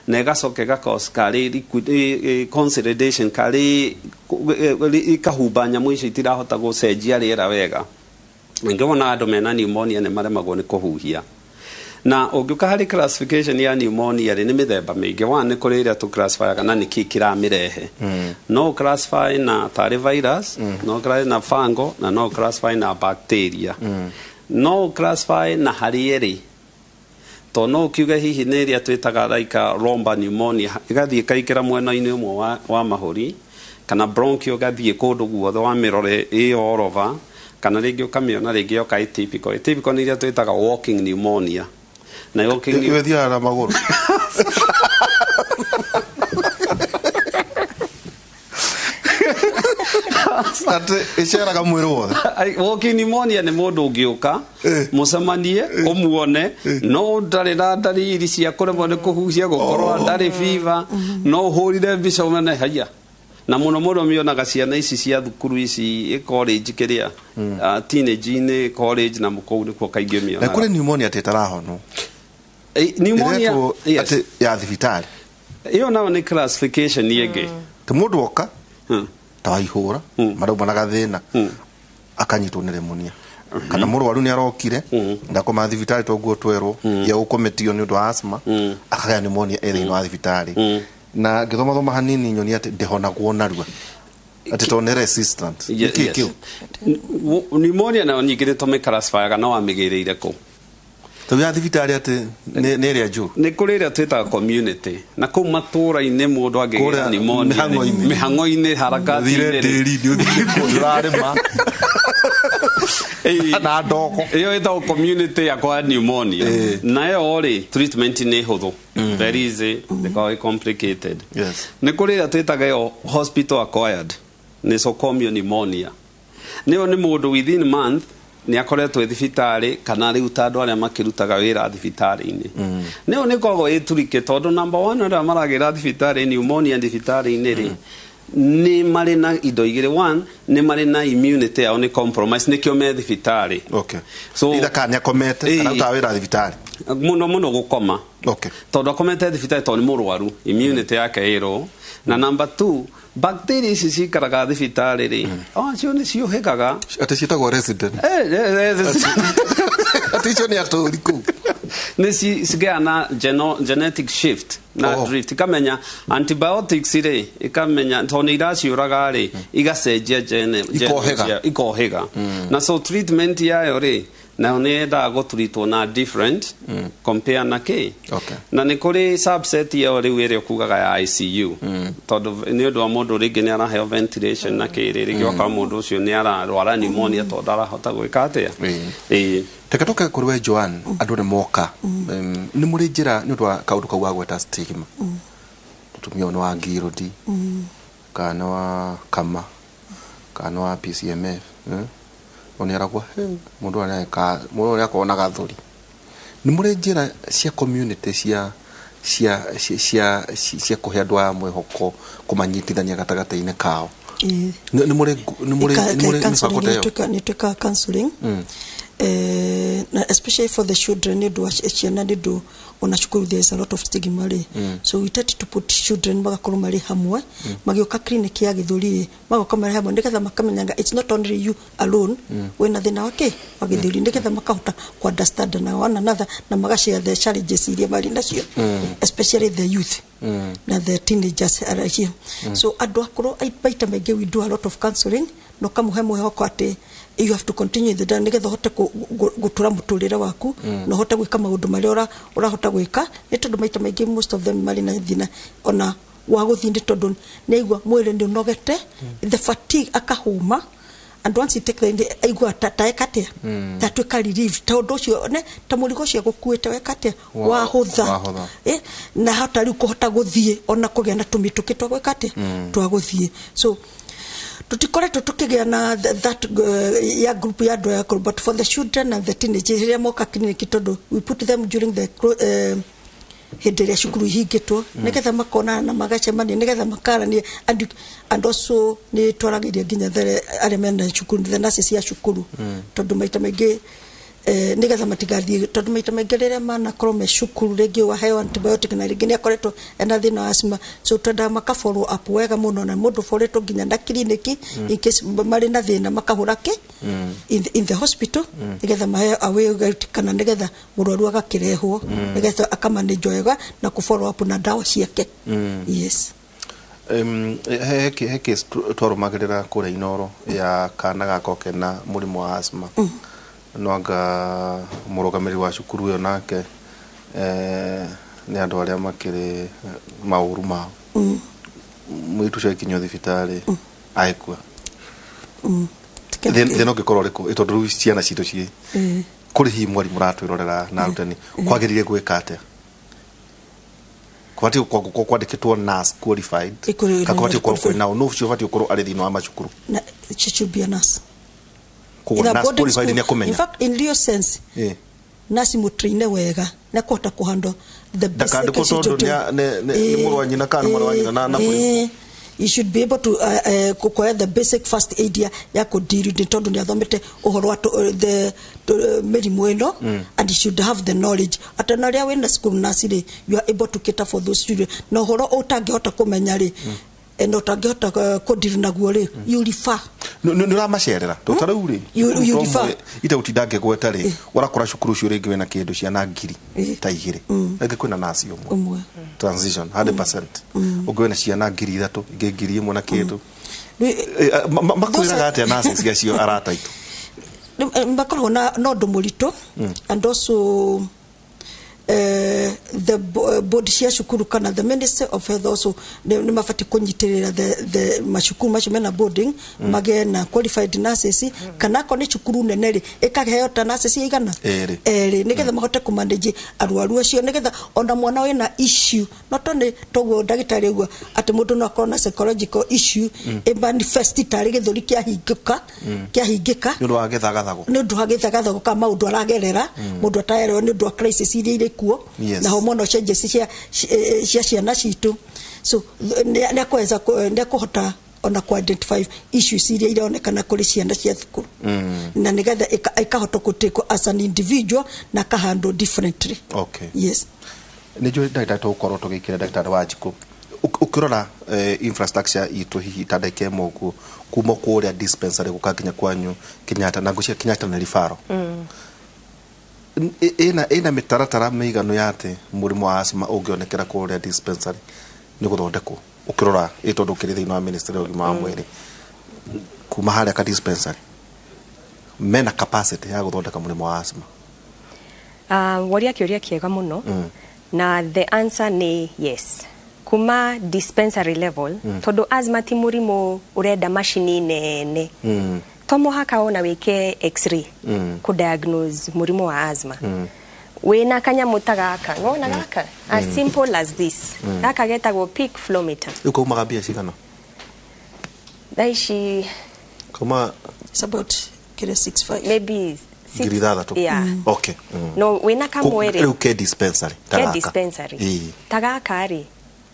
na ĩgacoka ĩgacause karĩ consolidation, karĩ ikahumba nyamũ icio itirahota gũcenjia rĩera wega. Ngĩona andũ mena pneumonia nĩ maremagwo nĩ kũhuhia. Na ũngĩũka harĩ classification ya pneumonia rĩ, nĩ mĩthemba mĩingĩ. One, nĩ kũrĩ ĩrĩa tũclassifyaga na nĩkĩ kĩramĩrehe. No classify na tarĩ virus, no classify na fungal, na no classify na bacteria, no classify na harĩ ĩrĩ, to no ũkiuge hihi nĩ ĩrĩa twĩtaga like a lobar pneumonia, ĩgathiĩ ĩkaingĩra mwena-inĩ ũmwe wa mahũri, kana bronchial ĩgathiĩ kũndũ guothe wamĩrore ĩ all over, kana rĩngĩ ũkamĩona rĩngĩ yoka atypical. Atypical nĩ iria twĩtaga walking pneumonia, na walking Ĩyo ĩthiaga na magũrũ. Atĩ ĩceraga mwĩrĩ wothe? Walking pneumonia nĩ mũndũ ũngĩũka mũcemanie ũmuone no ndarĩ na ndariri cia kũremwo nĩ kũhuhia, gũkorwo ndarĩ fever, no ũhũrire mbica ũmene haiya. Na mũno mũno mĩonaga ciana ici cia thukuru ici, college, kĩrĩa, teenage-inĩ, college, na kũu nĩkuo kaingĩ Na mĩonaga. kũrĩ pneumonia atĩ ĩtarahonwo? Pneumonia Ĩretwo yes. atĩ ya thibitarĩ. Ĩyo nayo nĩ classification ĩngĩ. Ti mũndũ oka ta waihũra marauma na gathĩna, akanyitwo nĩ pneumonia, kana mũrwaru nĩ arokire ndakoma thibitarĩ toguo twerwo ya gũkometio nĩ ũndũ wa asthma, akagĩa pneumonia ĩ thĩinĩ wa thibitarĩ, na ngĩthoma thoma hanini nyonia atĩ ndĩhonagwo narua, atĩ tondũ nĩ resistant. Nĩkĩ kĩu? Pneumonia nayo nyingĩ nĩ tũmĩclassifyaga na wamĩgĩrĩire kũ. Tondũ ya thibitarĩ atĩ nĩ ĩrĩa njũru. Nĩ kũrĩ ĩrĩa twĩtaga community, na kũu matũũra-inĩ mũndũ angĩgĩa Kũrĩa pneumonia mĩhang'o-inĩ. Mĩhang'o-inĩ, harakati-inĩ Ũthire rĩ. tĩri-inĩ, ũthire kũndũ ũrarĩma na ndoko. Ĩyo ĩtagwo community acquired pneumonia. Nayo rĩ, treatment nĩ hũthũ, very easy, ndĩkoragwo ĩ complicated. Nĩ kũrĩ ĩrĩa twĩtaga ĩyo hospital acquired, nosocomial pneumonia. Nĩyo nĩ mũndũ within month nĩ akoretwo ĩ thibitarĩ, kana rĩu ta andũ arĩa makĩrutaga wĩra thibitarĩ-inĩ. Nĩyo nĩ ĩkoragwo ĩ tricky, tondũ number one, arĩa maragĩra thibitarĩ pneumonia thibitarĩ-inĩ rĩ, nĩ marĩ na indo igĩrĩ. One, nĩ marĩ na immunity yao nĩ compromise, nĩkĩo me thibitarĩ. So either kana nĩ akomete kana arutaga wĩra thibitarĩ. Mũno mũno gũkoma, tondũ akomete thibitarĩ tondũ nĩ mũrwaru, immunity yake ĩ low. Na number two, bacteria ici cikaraga thibitarĩ rĩ, o cio nĩ ciũhĩgaga. Atĩ ciĩtagwo resident? Atĩ icio nĩ atũri kũu? Nĩ cigĩaga na genetic shift na drift, ikamenya antibiotics rĩ, ikamenya tondũ nĩ iraciũraga rĩ, igacenjia gene. Ikohĩga. Ikohĩga. Na so treatment yayo rĩ, nayo nĩ yendaga gũtreatwo na different compare na kĩ. Na nĩ kũrĩ subset ĩyo rĩu ĩrĩa ũkugaga ya ICU, tondũ nĩ ũndũ wa mũndũ rĩngĩ nĩ araheo ventilation na kĩrĩ, rĩngĩ ũgakora mũndũ ũcio nĩ ararwara pneumonia tondũ ndarahota gwĩka atĩa. Ĩĩ. Reke tũke kũrĩ we Joan. Andũ nĩ moka, nĩ mũrĩ njĩra nĩ ũndũ wa kaũndũ kau wagweta stigma, mũtumia ũyũ nĩ wa ngirũndi kana nĩ wa kama kana nĩ wa PCMF, eh? Nĩ aragwa, "Hey, mũndũ ũyũ nĩ akorwo na gathũri Nĩ mũrĩ njĩra cia community cia cia cia cia cia kũhe andũ aya mwĩhoko, kũmanyitithania gatagatĩ-inĩ kao? Ĩĩ. Nĩ mũrĩ nĩ mũrĩ nĩ mũrĩ mĩbango ta ĩyo? Nä twä counseling, na especially for the children, nä ũndũ wa ciana, nä ũndũ ona cukuru there is a lot of stigma rĩ. So we try to put children magakorwo marĩ hamwe magĩũka clinic ya gĩthũri rĩ, magoka marĩ hamwe nĩgetha makamenyaga it's not only you alone wĩna thĩna wa kĩ wa gĩthũri, nĩgetha makahota ku understand na one another na magashare the challenges iria marĩ nacio, especially the youth na the teenagers aracio. So andũ akũrũ maita maingĩ we do a lot of counseling na ũkamũhe mwĩhoko atĩ you have to continue the journey nĩgetha ũhote gũtũra mũtũrĩre waku na ũhote gwĩka maũndũ marĩa ũrahota gwĩka, nĩ tondũ maita maingĩ most of them marĩ na thĩna ona wa gũthiĩ, nĩ tondũ nĩ aigua mwĩrĩ nĩ ũnogete, the fatigue, akahũma, and once you take the aigua ta eka atĩa, ta tuĩka relieved, ta ũndũ ũcio ne ta mũrigo ũcio gũkuĩte weka atĩa, wahũtha. Wahũtha. Na hota rĩu kũhota gũthiĩ ona kũgĩa na tũmĩtũkĩ twa gwĩka atĩa, twa gũthiĩ. So tutikoretwo tukigĩa na that ya group ya andũ aya akũrũ, but for the children and the teenagers rĩrĩa moka clinic, tondũ we put them during the hĩndĩ ĩrĩa cukuru ihingĩtwo, nĩgetha makonana na magacemania, nĩgetha makarania. And also nĩ twaragĩria nginya arĩa mena cukuru, the nurses cia cukuru, tondũ maita maingĩ nĩgetha matigathiĩ, tondũ maita maingĩ rĩrĩa manakorwo me cukuru rĩngĩ waheo antibiotic na rĩngĩ nĩ akoretwo ena thĩna wa asthma. So twendaga maka follow up wega mũno na mũndũ boretwo nginya na clinic in case marĩ na thĩna, makahũra kĩ in the hospital nĩgetha maheo away, kana nĩgetha mũrwaru agakĩrehwo nĩgetha akamanĩnjwo wega na kũ follow up na ndawa ciake, yes. He case twarũmagĩrĩra kũrĩa Inoro ya kana gako kena mũrimũ wa asthma, no anga mũrũgamĩrĩri wa cukuru ĩyo nake nĩ andũ arĩa makĩrĩ maũru mao. Mũirĩtu ũcio akinyio thibitarĩ agĩkua. Thĩna ũngĩkorwo ũrĩkũ? Tondũ rĩu ciana citũ ciĩ kũrĩ, hihi mwarimũ ũratwĩrorera na arutani, kwagĩrĩire gwĩka atĩa? Kubatiĩ gũkorwo kwandĩkĩtwo nurse qualified kana kubatiĩ gũkorwo kwĩna nũ ũcio ũbatiĩ gũkorwo arĩ thĩinĩ wa macukuru? Na she should be a nurse. Koguo In a nurse boarding qualified school. nĩ akũmenya. In fact, in real sense, nurse mutraine wega na kũhota kũhandle the basic Ndakandĩkwo tondũ nĩ mũrũ wa nyina kana nĩ mwarĩ wa nyina na mũrimũ. You should be able to kuoya the basic first aid ya kũdeal, nĩ tondũ nĩ athomete ũhoro wa the mĩrimũ ĩno, and you should have the knowledge atĩ na rĩrĩa wĩna school nurse rĩ, you are able to cater for those children, na ũhoro ũtangĩhota kũmenya rĩ, na ũtangĩhota kũdeal naguo rĩ, you refer. Nĩ ũramacerera to ta rĩu rĩ, You refer. itegũtinda ngĩgweta rĩ, ũrakora cukuru ũcio rĩngĩ wĩna kĩndũ ciana 1000 ta 2, rĩngĩ kwĩna nurse ũmwe. Ũmwe. Transition 100%. Ũngĩ wĩna ciana 3000, ingĩ 1000 na kĩndũ. Makwĩraga atĩa nurses acio arata aitũ? Makoragwo na ũndũ mũritũ, and also the board cia cukuru kana the Ministry of Health also nĩ mabatiĩ kũnyitĩrĩra the macukuru macio mena boarding magĩe na qualified nurses, kana akorwo nĩ cukuru nene rĩ, ĩkaheo ta nurses igana Erĩ. Erĩ, nĩgetha mahote kũmanage arwaru acio, nĩgetha ona mwana wĩna issue no to nĩ toguo ndagĩtarĩ auga atĩ mũndũ no akorwo na psychological issue ĩ manifest tarĩ gĩthũri kĩahingĩka kĩahingĩka. Nĩ ũndũ wa gĩthagathago. Nĩ ũndũ wa gĩthagathago ka maũndũ aragerera mũndũ ataerewa, nĩ ũndũ wa crisis iria irĩ kuo na hormonal changes cia ciana citũ. So nĩ akũweza nĩ akũhota ona ku identify issues iria ironekana kũrĩ ciana cia thukuru, na nĩgetha ĩkahota gũtĩkwo as an individual na akahandle differently. Yes. Nĩ njũĩ ndagĩtarĩ tũgũkorwo tũgĩikĩra ndagĩtarĩ wa njikũ. Ũkĩrora infrastructure itũ, hihi ta ndagĩka ĩmwe ũguo, kuma kũrĩa dispensary gũka nginya kwanyu Kenyatta, na ngwĩciria Kenyatta nĩ referral, ĩna mĩtaratara mĩiganu ya atĩ mũrimũ wa asthma ũngĩonekera kũrĩa dispensary nĩ gũthondekwo? Ũkĩrora ĩ tondũ ũkĩrĩ thĩinĩ wa ministry ya ũgima wa mwĩrĩ, kuma harĩa ka dispensary mena capacity ya gũthondeka mũrimũ wa asthma? Woria kĩũria kĩega mũno, na the answer nĩ yes, kuma dispensary level, tondũ asthma ti mũrimũ ũrenda macini nene. To mũhaka ona wĩke x-ray kũ diagnose mũrimũ wa asthma. Wĩna kanyamũ ta gaka, wona gaka, as simple as this, gaka getagwo peak flowmeter. Rĩu kaumaga mbia cigana? Thaa ici kauma It's about kĩrĩa 65. Maybe 6,000. Yeah. Okay. No wĩna kamwe rĩ, Rĩu ke dispensary ta ke gaka. Dispensary Ĩĩ. ta gaka rĩ,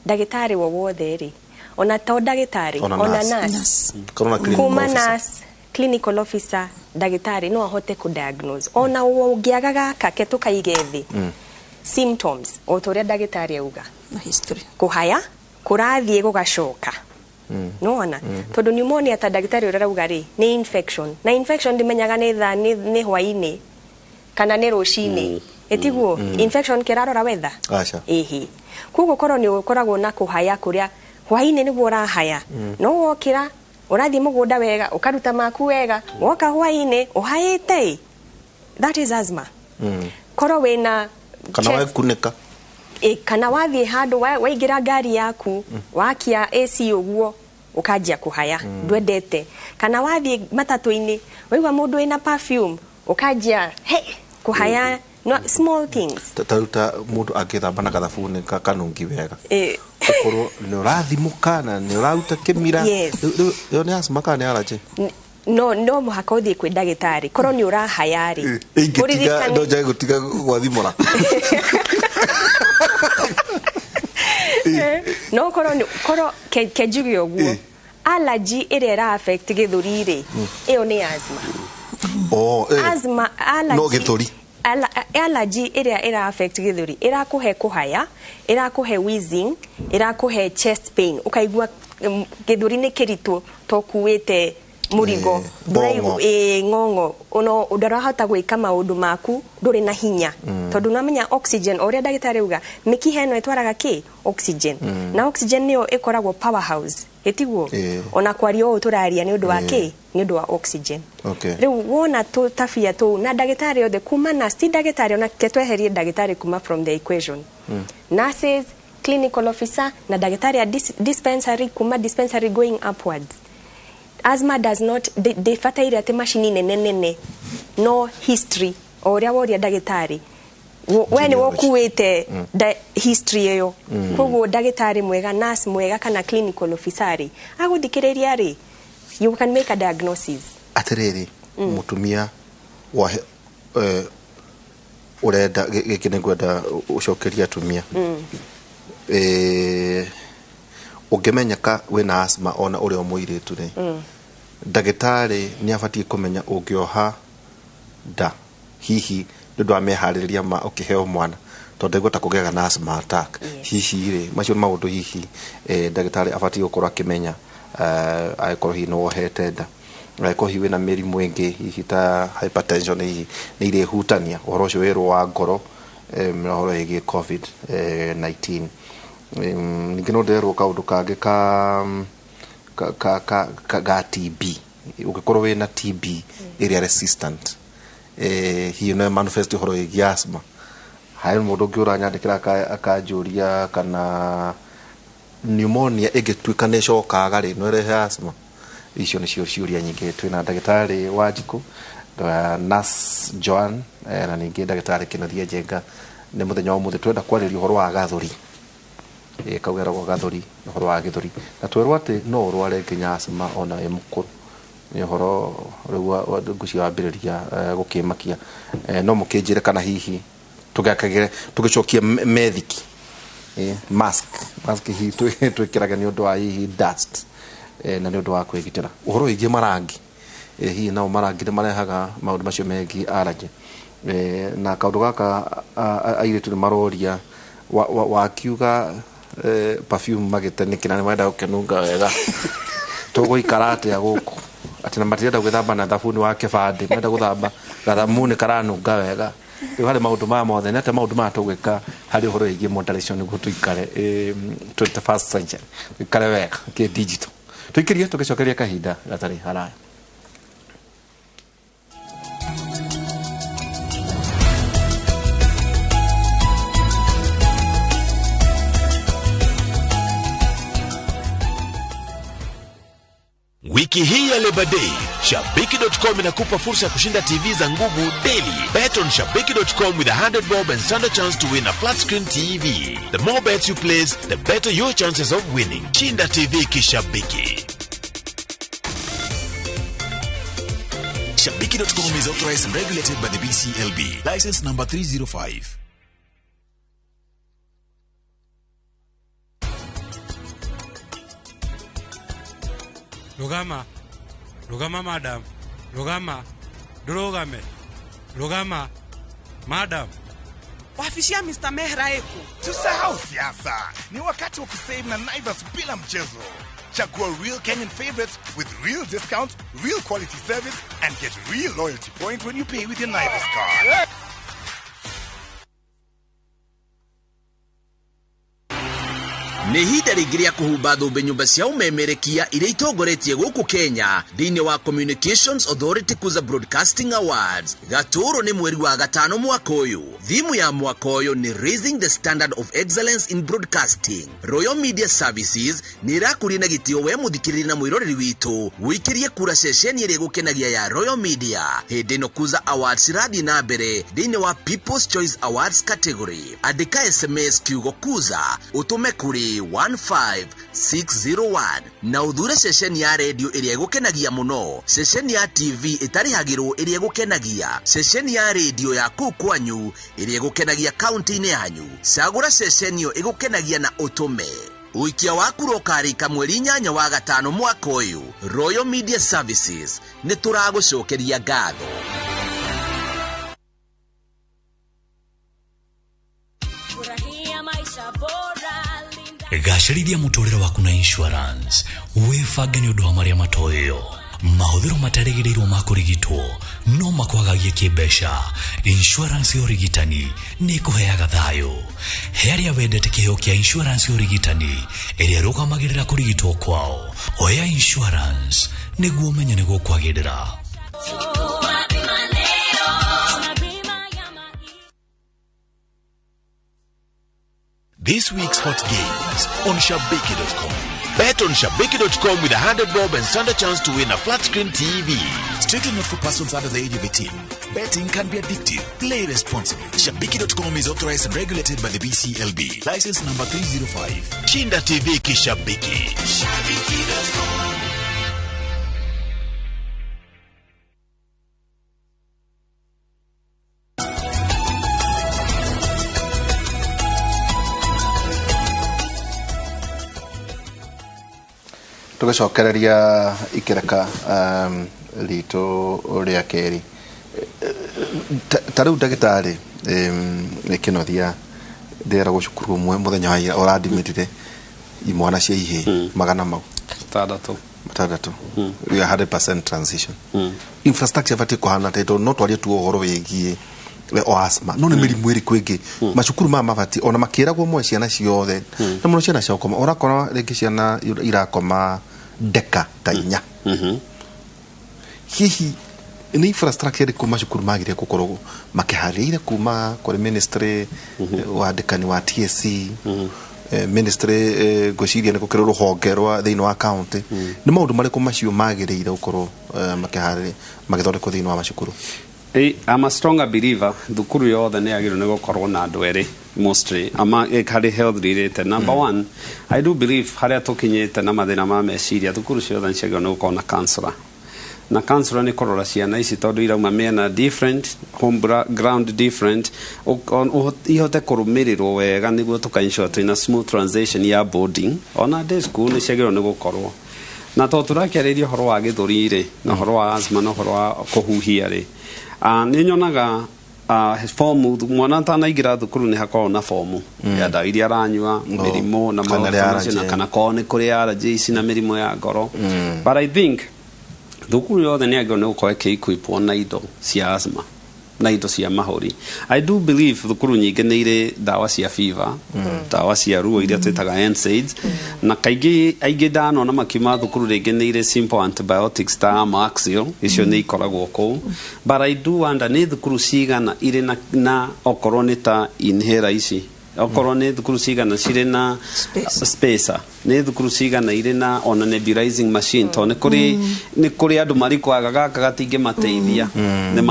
ndagĩtarĩ wowothe rĩ, ona to ndagĩtarĩ, Ona ona nurse. nurse, Kana ona clinical kuma officer. nurse, clinical officer, ndagĩtarĩ no ahote kũ diagnose ona ũngĩaga gaka ke tũkaige thĩ symptoms o ta ũrĩa ndagĩtarĩ auga, na history. Kũhaya kũrathiĩ gũgacoka, nĩwona, tondũ pneumonia ta ndagĩtarĩ ũrĩa arauga rĩ, nĩ infection, na infection ndĩmenyaga nĩ thaa nĩ hwainĩ kana nĩ rũcinĩ, ĩtiguo infection kĩrarora weather. Aca. Ĩhĩ, koguo korwo nĩ ũkoragwo na kũhaya kũrĩa hwainĩ nĩguo ũrahaya, no wokĩra ũrathiĩ mũgũnda wega, ũkaruta maku wega, woka hwainĩ ũhaĩte ĩ, that is asthma. Korwo wĩna Kana chest- wekunĩka. Ĩ, kana wathiĩ handũ waingĩra ngari yaku, wakia AC ũguo, ũkanjia kũhaya, ndwendete, kana wathiĩ matatũ-inĩ, waigua mũndũ wĩna perfume, ũkanjia he kũhaya, no, small things. Ta rĩu ta mũndũ angĩthamba na gathabuni kanungi wega, ũkorwo nĩ ũrathimũka na nĩ ũraruta kĩmira. Yes. Rĩu ĩyo nĩ asthma kana nĩ allergy? No mũhaka ũthiĩ kwĩ ndagĩtarĩ korwo nĩ ũrahaya rĩ. Ingĩtiga Ũririkane- no njage gũtiga gwathimũra. No korwo korwo ke njuge ũguo, allergy ĩrĩa ĩra affect gĩthũri rĩ, ĩyo nĩ asthma. Oh. Asthma allergy. No gĩthũri. Allergy ĩrĩa ĩra affect gĩthũri ĩrakũhe kũhaya, ĩrakũhe wheezing, ĩrakũhe chest pain, ũkaigua gĩthũri nĩ kĩritũ to kuĩte mũrigo. Ng'ong'o. Ĩ, ng'ong'o, ono ndũrahota gwĩka maũndũ maku, ndũrĩ na hinya, tondũ namenya oxygen o ũrĩa ndagĩtarĩ auga, mĩkiha ĩno ĩtwaraga kĩ oxygen, na oxygen nĩyo ĩkoragwo powerhouse, ĩtiguo? Ona kwaria ũũ tũraria nĩ ũndũ wa kĩ? Nĩ ũndũ wa oxygen. Rĩu wona tũtabia tũu na ndagĩtarĩ othe kuma nurse, ti ndagĩtarĩ ona ke tweherie ndagĩtarĩ kuma from the equation, nurses, clinical officer na ndagĩtarĩ a dispensary, kuma dispensary going upwards, asthma does not ndĩbataire atĩ macini nene nene, no history o ũrĩa woria ndagĩtarĩ, we nĩ wokuĩte history ĩyo. Koguo ndagĩtarĩ mwega, nurse mwega kana clinical officer rĩ, agũthikĩrĩria rĩ, you can make a diagnosis. Atĩrĩrĩ, mũtumia wa ũrenda gĩkĩ nĩ ngwenda ũcokerie atumia. Ũngĩmenyeka wĩna asthma ona ũrĩ o mũirĩtu rĩ, ndagĩtarĩ nĩ abatiĩ kũmenya ũngĩoha nda hihi nĩ ũndũ wa meharĩrĩria ma ũkĩheo mwana, tondũ ndaigua ta kũgĩaga na asthma attack. Hihi rĩ, macio nĩ maũndũ hihi ndagĩtarĩ abatiĩ gũkorwo akĩmenya, angĩkorwo hihi nĩ wohete nda, angĩkorwo hihi wĩna mĩrimũ ĩngĩ hihi ta hypertension, hihi nĩ irĩhutania ũhoro ũcio wĩrwo wa ngoro, na ũhoro wĩgiĩ COVID 19. Ningĩ no ndĩrerwo kaũndũ kangĩ ka TB, ũngĩkorwo wĩna TB ĩrĩa resistant, hihi no manifest ũhoro wĩgiĩ asthma. Harĩ mũndũ ũngĩ ũranyandĩkĩra akanjũria kana pneumonia ĩngĩtuĩka nĩ ĩcokaga rĩ, no ĩrehe asthma. Icio nĩcio ciũria nyingĩ. Twĩna ndagĩtarĩ Wanjikũ, nurse Joan, na ningĩ ndagĩtarĩ Kĩnuthia Njenga. Nĩ mũthenya wa ũmũthĩ twenda kwarĩria ũhoro wa gathũri. Kau geragwo gathũri, ũhoro wa gĩthũri, na twerwo atĩ no ũrware nginya asthma ona wĩ mũkũrũ. Nĩ ũhoro rĩu ngwĩciria wambĩrĩria gũkĩmakia. No mũkĩnjĩre kana hihi tũgĩakagĩre tũgĩcokie methiki, mask hihi twĩkĩrage nĩ ũndũ wa hihi dust, na nĩ ũndũ wa kwĩgitĩra. Ũhoro wĩgiĩ marangi, hihi nao marangi nĩ marehaga maũndũ macio megiĩ allergy? Na kaũndũ gaka airĩtu nĩ maroria wakiuga perfume magĩte nĩkĩ na nĩ marenda gũkĩnunga wega, tũgũikara atĩa gũkũ atĩ na matirenda gwĩthamba na thabuni wa kĩbandĩ, marenda gũthamba gathamuni karanunga wega. Rĩu harĩ maũndũ maya mothe, nĩ atĩa maũndũ maya tũgwĩka harĩ ũhoro wĩgiĩ moderation nĩguo tũikare 21st century, tũikare wega kĩ digital? Tũikĩrie tũgĩcokeria kahinda gatarĩ haraya. Wiki hii ya Labor Day, Shabiki.com inakupa fursa ya kushinda TV za nguvu daily. Bet on Shabiki.com with a 100 bob and stand a chance to win a flat screen TV. The more bets you place, the better your chances of winning. Shinda TV kishabiki. Shabiki.com is is authorized and regulated by the BCLB. License number 305. Rugama, rugama madam, rugama, ndurugame, rugama, madam. Wafishi ya Mr. Mehra eko. Tusahau siasa, ni wakati wa kusave na Naivas bila mchezo. Chagua real Kenyan favorites with real discounts, real quality service and get real loyalty points when you pay with your Naivas card. Nĩ ihinda rĩngĩ rĩa kũhumba thũmbĩ nyũmba cia ũmemerekia iria itongoretie gũkũ Kenya thĩinĩ wa Communications Authority Kuza Broadcasting Awards. Gatũũrũ nĩ mweri wa gatano mwaka ũyũ. Thimu ya mwaka ũyũ nĩ Raising the Standard of Excellence in Broadcasting. Royal Media Services nĩ ĩrakũria na gĩtĩo we mũthikĩrĩria na mwĩroreri witũ wĩikĩrie kura ceceni ĩrĩa ĩgũkenagia ya Royal Media. Hĩndĩ ĩno Kuza Awards irathiĩ na mbere thĩinĩ wa People's Choice Awards category. Andĩka SMS kiugo Kuza ũtũme kũrĩ 15601 na ũthure ceceni ya redio ĩrĩa ĩgũkenagia mũno, ceceni ya TV ĩtarĩhagĩrwo ĩrĩa ĩgũkenagia, ceceni ya redio ya kũu kwanyu ĩrĩa ĩgũkenagia kaunti-inĩ yanyu. Cagũra ceceni ĩyo ĩgũkenagia na ũtũme. Ũikia wa kura ũkarĩka mweri 8 wa gatano mwaka ũyũ. Royal Media Services nĩ tũragũcokeria ngatho. Gacĩrithia mũtũrĩre waku na insurance wĩbange nĩ ũndũ wa marĩa matoĩo. Mahũthĩro matarĩgĩrĩirwo ma kũrigitwo no makwagagie kĩmbeca. Insurance ya ũrigitani nĩ ĩkũheaga thayũ. He arĩa wendete kĩheo kĩa insurance ya ũrigitani ĩrĩa ĩrũgamagĩrĩra kũrigitwo kwao. Oya insurance nĩguo ũmenye nĩguo kwagĩrĩra. This week's hot games on Shabiki.com. Bet on Shabiki.com with 100 bob and stand a chance to win a flat screen TV. Strictly not for persons under the age of 18. Betting can be addictive. Play responsibly. Shabiki.com is authorized and regulated by the BCLB. License number 305. Shinda TV Kishabiki. Shabiki.com. Tũgĩcokereria ikĩreka ritũ rĩa kerĩ. Ta rĩu ndagĩtarĩ Kĩnothia ndĩreragwo cukuru ũmwe mũthenya wa ira ũrandimĩrire imwana cia ihĩĩ magana mau matandatũ. We are 100% transition. Infrastructure ĩbatiĩ kũhana atĩa tondũ no twarie tu ũhoro wĩgiĩ o asthma no nĩ mĩrimũ ĩrĩkũ ĩngĩ macukuru maya mabatiĩ ona makĩragwo moe ciana ciothe na mũno ciana cia gũkoma ũrakora rĩngĩ ciana irakoma ndeka ta inya. Hihi nĩ infrastructure ĩrĩkũ macukuru magĩrĩire gũkorwo makĩharĩire kuma kũrĩ ministry wandĩkani wa TSC, ministry ngwĩciria nĩ gũkĩrĩ rũhonge rwa thĩinĩ wa county. Nĩ maũndũ marĩkũ macio magĩrĩire gũkorwo makĩharĩria magĩthondekwo thĩinĩ wa macukuru? I'm a stronger believer thukuru yothe nĩ yagĩrĩirwo nĩ gũkorwo na andũ erĩ mostly ama harĩ health related. Number one, I do believe harĩa tũkinyĩte na mathĩna ma meciria thukuru ciothe nĩ ciagĩrĩirwo nĩ gũkorwo na counselor. Na counselor nĩ kũrora ciana ici tondũ irauma mĩena different, home ground different, ihote kũrũmĩrĩrwo wega nĩguo tũka ensure twĩna smooth transition ya boarding. Ona day school nĩ ciagĩrĩirwo nĩ gũkorwo. Na tondũ tũrakĩarĩria ũhoro wa gĩthũri rĩ, na ũhoro wa asthma na ũhoro wa kũhuhia rĩ, nĩ nyonaga fomu mwana atanaingĩra thukuru nĩ hakoragwo na fomu ya ndawa iria aranyua, mĩrimũ na maũndũ macio, na kana korwo nĩ kũrĩ allergies na mĩrimũ ya ngoro. But I think thukuru yothe nĩ yagĩrĩirwo nĩ gũkorwo ĩkĩ-equipwo na indo cia asthma na indo cia mahũri. I do believe thukuru nyingĩ nĩ irĩ ndawa cia fever, ndawa cia ruo iria twĩtaga NSAIDs, na kaingĩ aingĩ ndanona makiuma thukuru rĩngĩ nĩ irĩ simple antibiotics ta Amoxil, icio nĩ ikoragwo kũu. But I do wonder nĩ thukuru cigana irĩ na okorwo nĩ ta inhaler ici, okorwo nĩ thukuru cigana cirĩ na spacer, nĩ thukuru cigana irĩ na ona nebulizing machine, tondũ nĩ kũrĩ andũ marikwaga gaka gatingĩmateithia nĩ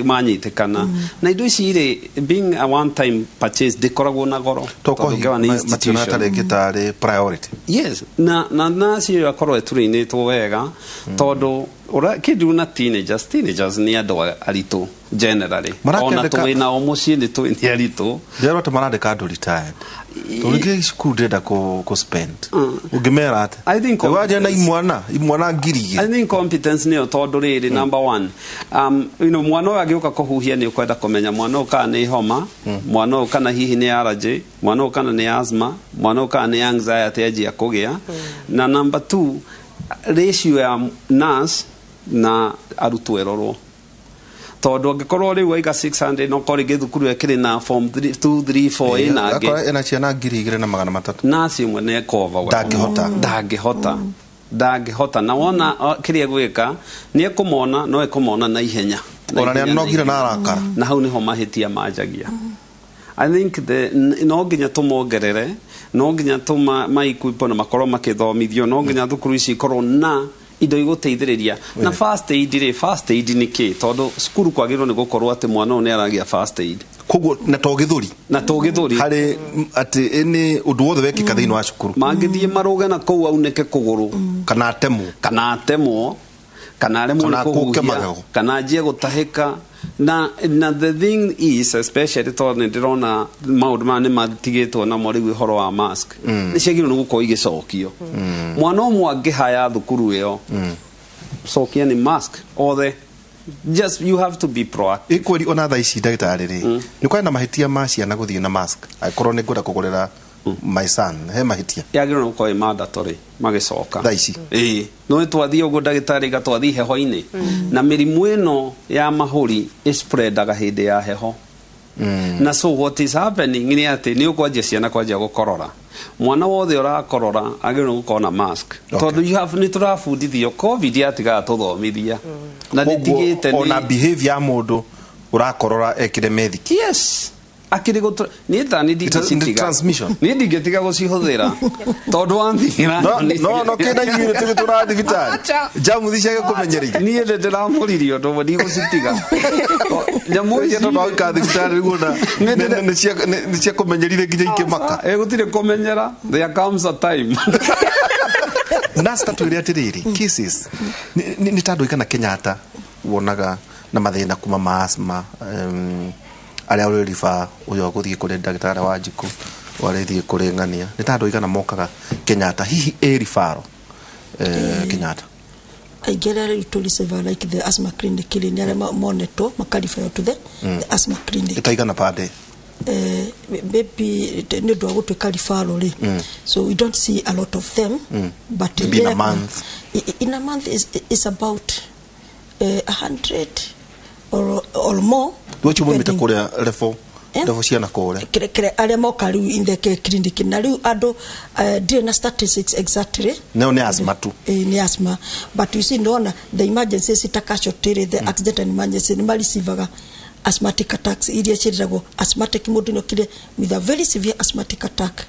manyitĩkana. Na indo ici rĩ, being a one time purchase ndĩkoragwo na goro tondũ nĩ institution tarĩngĩ tarĩ priority. Yes, na nacio ĩgakorwo ĩtũrĩinĩtwo wega tondũ Ura kĩndu na teenagers nĩ andũ aritũ generally. Ona twĩ nao mũciĩ nĩ twĩ nĩ aritũ. Ndĩrona atĩ marandĩka andũ retired. Tondũ rĩngĩ cukuru ndĩrenda kũ spend. Ũngĩmera atĩa? I think Waria na imwana 2,000. I think competence nĩyo tondũ rĩrĩ number one. You know, mwana ũyũ angĩũka kũhuhia nĩ ũkwenda kũmenya mwana ũyũ kana nĩ homa, mwana ũyũ kana hihi nĩ allergy, mwana ũyũ kana nĩ asthma, mwana ũyũ kana nĩ anxiety anjia kũgĩa. Na number two, ratio ya nurse na arutwo ĩrorwo. Tondũ angĩkorwo rĩu waiga 600 no korwo rĩngĩ thukuru ĩkĩrĩ na form 3 2 3 4 ĩna angĩ. Akorwo ĩna ciana 2,300. Nurse ĩmwe nĩ ĩkũoverwhelm. Ndangĩhota. Na wona kĩrĩa egwĩka nĩ ekũmona, no ekũmona na ihenya. Ona nĩ anogire na arakara. Na hau nĩho mahĩtia manjagia. I think the no nginya tũmongerere, no nginya tũmaequip na makorwo makĩthomithio, no nginya thukuru ici ikorwo na indo igũteithĩrĩria. Na first aid rĩ, first aid nĩ kĩ? Tondũ cukuru kwagĩrĩirwo nĩ gũkorwo atĩ mwana ũyũ nĩ aragĩa first aid. Koguo na to gĩthũri. Na to gĩthũri. Harĩ atĩ nĩ ũndũ wothe wekĩka thĩinĩ wa cukuru. Mangĩthiĩ marũge na kũu aunĩke kũgũrũ. Kana atemwo. Kana atemwo. Kana aremwo nĩ kũhuhia. Kana anjie gũtahĩka. Na the thing is, especially tondũ nĩ ndĩrona maũndũ maya nĩ matigĩtwo namo rĩu ũhoro wa mask. Nĩ ciagĩrĩirwo nĩ gũkorwo igĩcokio. Mwana ũmwe angĩhaya thukuru ĩyo, cokia nĩ mask othe. Just you have to be proactive. Ikweri ona thaa ici ndagĩtarĩ rĩ, nĩ kwarĩ na mahĩtia ma ciana gũthiĩ na mask. Angĩkorwo nĩ ngwenda kũgũrĩra my son, he mahĩtia. Yagĩrĩirwo nĩ gũkorwo ĩ mandatory magĩcoka. Thaa ici. Ĩĩ. No nĩ twathiĩ ũguo ndagĩtarĩ ga twathiĩ heho-inĩ. Na mĩrimũ ĩno ya mahũri ĩspreadaga hĩndĩ ya heho. Na so what is happening nĩ atĩ nĩ ũkwanjia ciana kwanjia gũkorora. Mwana wothe ũrakorora agĩrĩirwo gũkorwo na mask. Tondũ you have nĩ tũrabundithio COVID yatigaga tũthomithia. Na nĩtigĩte nĩ ona behavior ya mũndũ ũrakorora ekire methiki. Yes. Akĩrĩ gũtũ niĩ ta nĩ ndingĩcitiga. Transmission. Niĩ ndingĩtiga gũcihũthĩra. Tondũ wanthira. No kĩna ithuĩ nĩ tũrathiĩ thibitarĩ. Jamu ciake kũmenyeria. Niĩ nĩ ndĩramũririe ũndũ ũmwe ndigũcitiga. Nyamũ ici tondũ waikara thibitarĩ rĩu ona nĩ cia kũmenyerire nginya ikĩmaka. Gũtirĩ kũmenyera. There comes a time. Nurse ta twĩre atĩrĩrĩ, cases nĩ ta andũ aigana Kenyatta wonaga na mathĩna kuma ma asthma, arĩa ũrĩriba ũyũ gũthiĩ kũrĩ ndagĩtarĩ wa Njikũ, warĩthiĩ kũrĩ Ng'ania. Nĩ ta andũ aigana mokaga Kenyatta, hihi ĩ referral Kenyatta? Aingĩ arĩa rĩu tũreceive like the asthma clinic rĩ, nĩ arĩa monetwo makariferwo to the asthma clinic. Nĩ ta aigana per day? Maybe nĩ ũndũ wa gũtuĩka referral rĩ. So we don't see a lot of them. But maybe in a month. In a month is about 100 or more. Rũciũ mumĩte kũrĩa level ciana kũrĩa. Kĩrĩa arĩa moka rĩu in the clinic na rĩu andũ ndirĩ na statistics exactly. Nĩo nĩ asthma tu. Nĩ asthma. But you see nĩwona the emergencies ta casualty the accident and emergency nĩ mareceivaga asthmatic attacks iria ciĩtagwo asthmatic mũndũ nĩokire with a very severe asthmatic attack.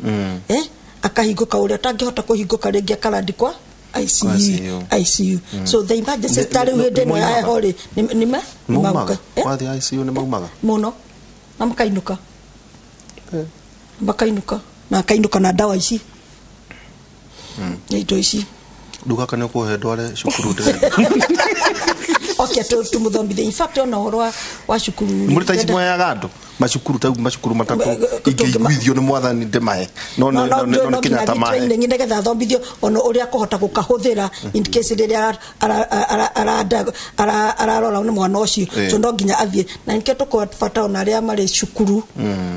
Akahingũka ũrĩa ũtangĩhota kũhingũka rĩngĩ akarandĩkwa ICU. So the emergency ta rĩu hĩndĩ ĩno ya heho rĩ nĩ maumaga. Wathiĩ ICU nĩ maumaga? Mũno. Na makainũka. Makainũka. Na akainũka na ndawa ici. Na indo ici. Rĩu gaka nĩ ũkũhe ndware cukuru ndĩrenda. Okay, tũmũthomithie. In fact ona ũhoro wa cukuru. Mũrĩ ta ici mwoyaga andũ macukuru ta macukuru matatũ ingĩiguithio nĩ mwathani ndĩmahe. No nĩ Kenyatta mahe. Training nĩgetha athomithio ona ũrĩa akũhota gũkahũthĩra in case rĩrĩa ararora nĩ mwana ũcio. So no nginya athiĩ. Na nĩkĩo tũkũbata ona arĩa marĩ cukuru,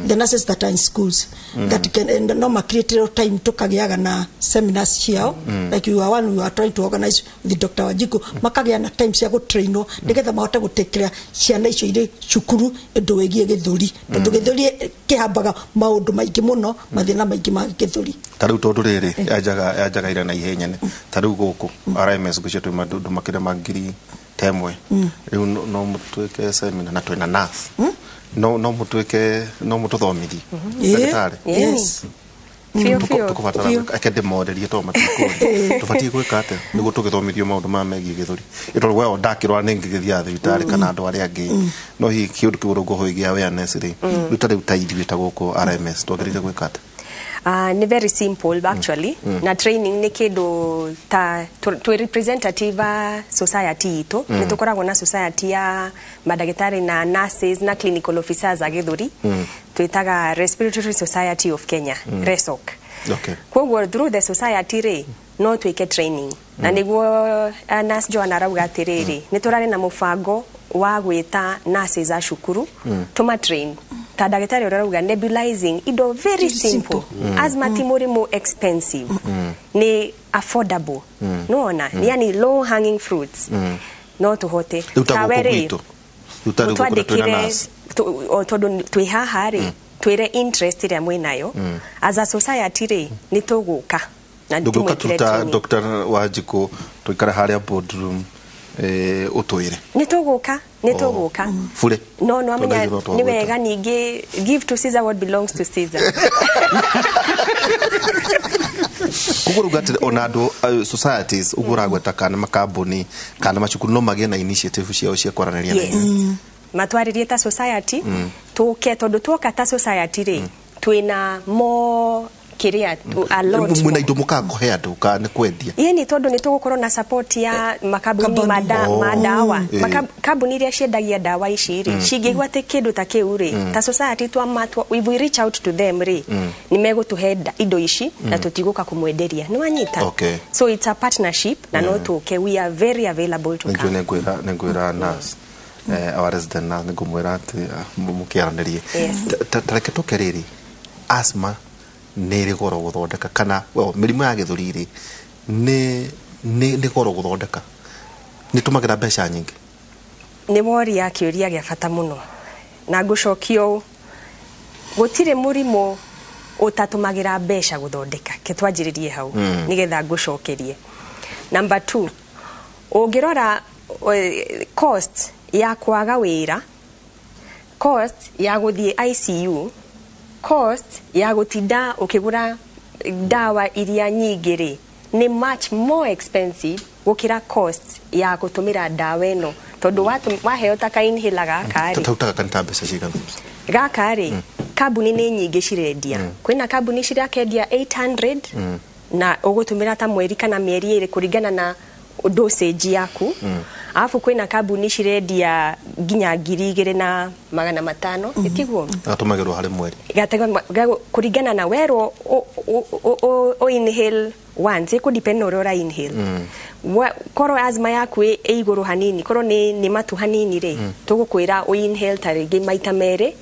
the nurses that are in schools that can and no ma create time tũkagĩaga na seminars ciao. Like you are one we are trying to organize with Dr. Wanjiku makagĩa na time cia gũtrainwo nĩgetha mahote gũtekera ciana icio irĩ cukuru ũndũ wĩgiĩ gĩthũri. Tondũ gĩthũri kĩhambaga maũndũ maingĩ mũno, mathĩna maingĩ ma gĩthũri. Ta rĩu tondũ rĩrĩ yanjaga ira na ihenya nĩ ta rĩu gũkũ RMS gũcio twĩ andũ makĩria ma 10,000. Rĩu no mũtuĩke seminar na twĩna nurse. No mũtuĩke no mũtũthomithie. Ndagĩtarĩ. Yes. Tũkũbatara eke ndĩmorerie tondũ matikũĩ. Tũbatiĩ gwĩka atĩa nĩguo tũgĩthomithio maũndũ maya megiĩ gĩthũri. Tondũ we ndakĩrwara nĩ ngĩgĩthiaga thibitarĩ kana andũ arĩa angĩ. No hihi kĩũndũ kĩu ũrũngũhũigia awareness rĩ. Rĩu ta rĩu ta ithuĩ ta gũkũ RMS twagĩrĩire gwĩka atĩa? Nĩ very simple actually. Na training nĩ kĩndũ ta twĩ representative a society itũ. Nĩ tũkoragwo na society ya mandagĩtarĩ na nurses na clinical officers a gĩthũri, twĩtaga Respiratory Society of Kenya, RESOC. Koguo through the society rĩ, no twĩke training na nĩguo nurse Joan arauga atĩrĩrĩ, nĩ tũrarĩ na mũbango wa gwĩta nurses a cukuru tũma train ta ndagĩtarĩ ũrĩa arauga nebulizing, indo very simple. Asthma ti mũrimũ expensive, nĩ affordable, nĩwona, yani low hanging fruits no tũhote. Rĩu ta Tawe gũkũ rĩ, gwitũ, rĩu ta rĩu gũkũ twĩna mũtwandĩkĩre nurse. O tondũ twĩ haha rĩ, twĩre interest ĩrĩa mwĩnayo as a society rĩ, nĩ tũgũka na Ndũngĩũka tũmwĩkĩre tu ta training. Dr. Wanjikũ tũikare harĩa boardroom, ũtwĩre. Nĩ tũgũka, nĩ tũgũka. Bure. No no amenya. Tondũ ithuĩ no Nĩ twagwĩta. wega ningĩ give to Caesar what belongs to Caesar. Koguo rĩu atĩ ona andũ, societies ũguo ũragweta, kana makambuni kana macukuru, no magĩe na initiative ciao cia kwaranĩria na Yes, inyuĩ. matwarĩrie ta society tũke, tondũ tuoka ta society rĩ, twĩna more kĩrĩa a lot Mwĩna more. indo mũkakũhe andũ kana nĩ kwendia? Ĩni, tondũ nĩ tũgũkorwo na support ya makambuni Kambuni. ma ndawa. Kambuni iria ciendagia ndawa ici rĩ, cingĩigua atĩ kĩndũ ta kĩu rĩ, ta society twamatwa, if we reach out to them rĩ, nĩ megũtũhe indo ici na tũtigũka kũmwenderia, nĩ wanyita? Okay. So it's a partnership na no tũke, we are very available to Nĩnjũĩ. come. Nĩngwĩra nurse, our resident nurse, nĩngũmwĩra atĩ mũkĩaranĩrie. Yes. Ta reke tũke rĩrĩ, asthma nĩ ĩrĩ goro gũthondeka kana, well, mĩrimũ ya gĩthũri rĩ, nĩ goro gũthondeka, nĩ tũmagĩra mbeca nyingĩ? Nĩ woria kĩũria gĩa bata mũno na ngũcokia ũũ, gũtirĩ mũrimũ ũtatũmagĩra mbeca gũthondeka. Ke twanjĩrĩrie hau nĩgetha ngũcokerie. Number two, ũngĩrora cost ya kwaga wĩra, cost ya gũthiĩ ICU, cost ya gũtinda ũkĩgũra ndawa iria nyingĩ rĩ, nĩ much more expensive gũkĩra cost ya gũtũmĩra ndawa ĩno, tondũ waheo ta ka inhaler gaka rĩ, Tautaga kanita mbeca cigana? Gaka rĩ, kambuni nĩ nyingĩ cirendia. Kwĩna kambuni cirakendia 800 na ũgũtũmĩra ta mweri kana mĩeri 2 kũringana na dosage yaku, alafu kwĩna kambuni cirendia nginya 2500, ĩtiguo? Gatũmagĩrwo harĩ mweri? Kũringana na werwo o inhale once, ĩkũ depend na ũrĩa ũra inhale. Korwo asthma yaku ĩ igũrũ hanini, korwo nĩ matu hanini rĩ, tũgũkwĩra ũ inhale ta rĩngĩ maita merĩ,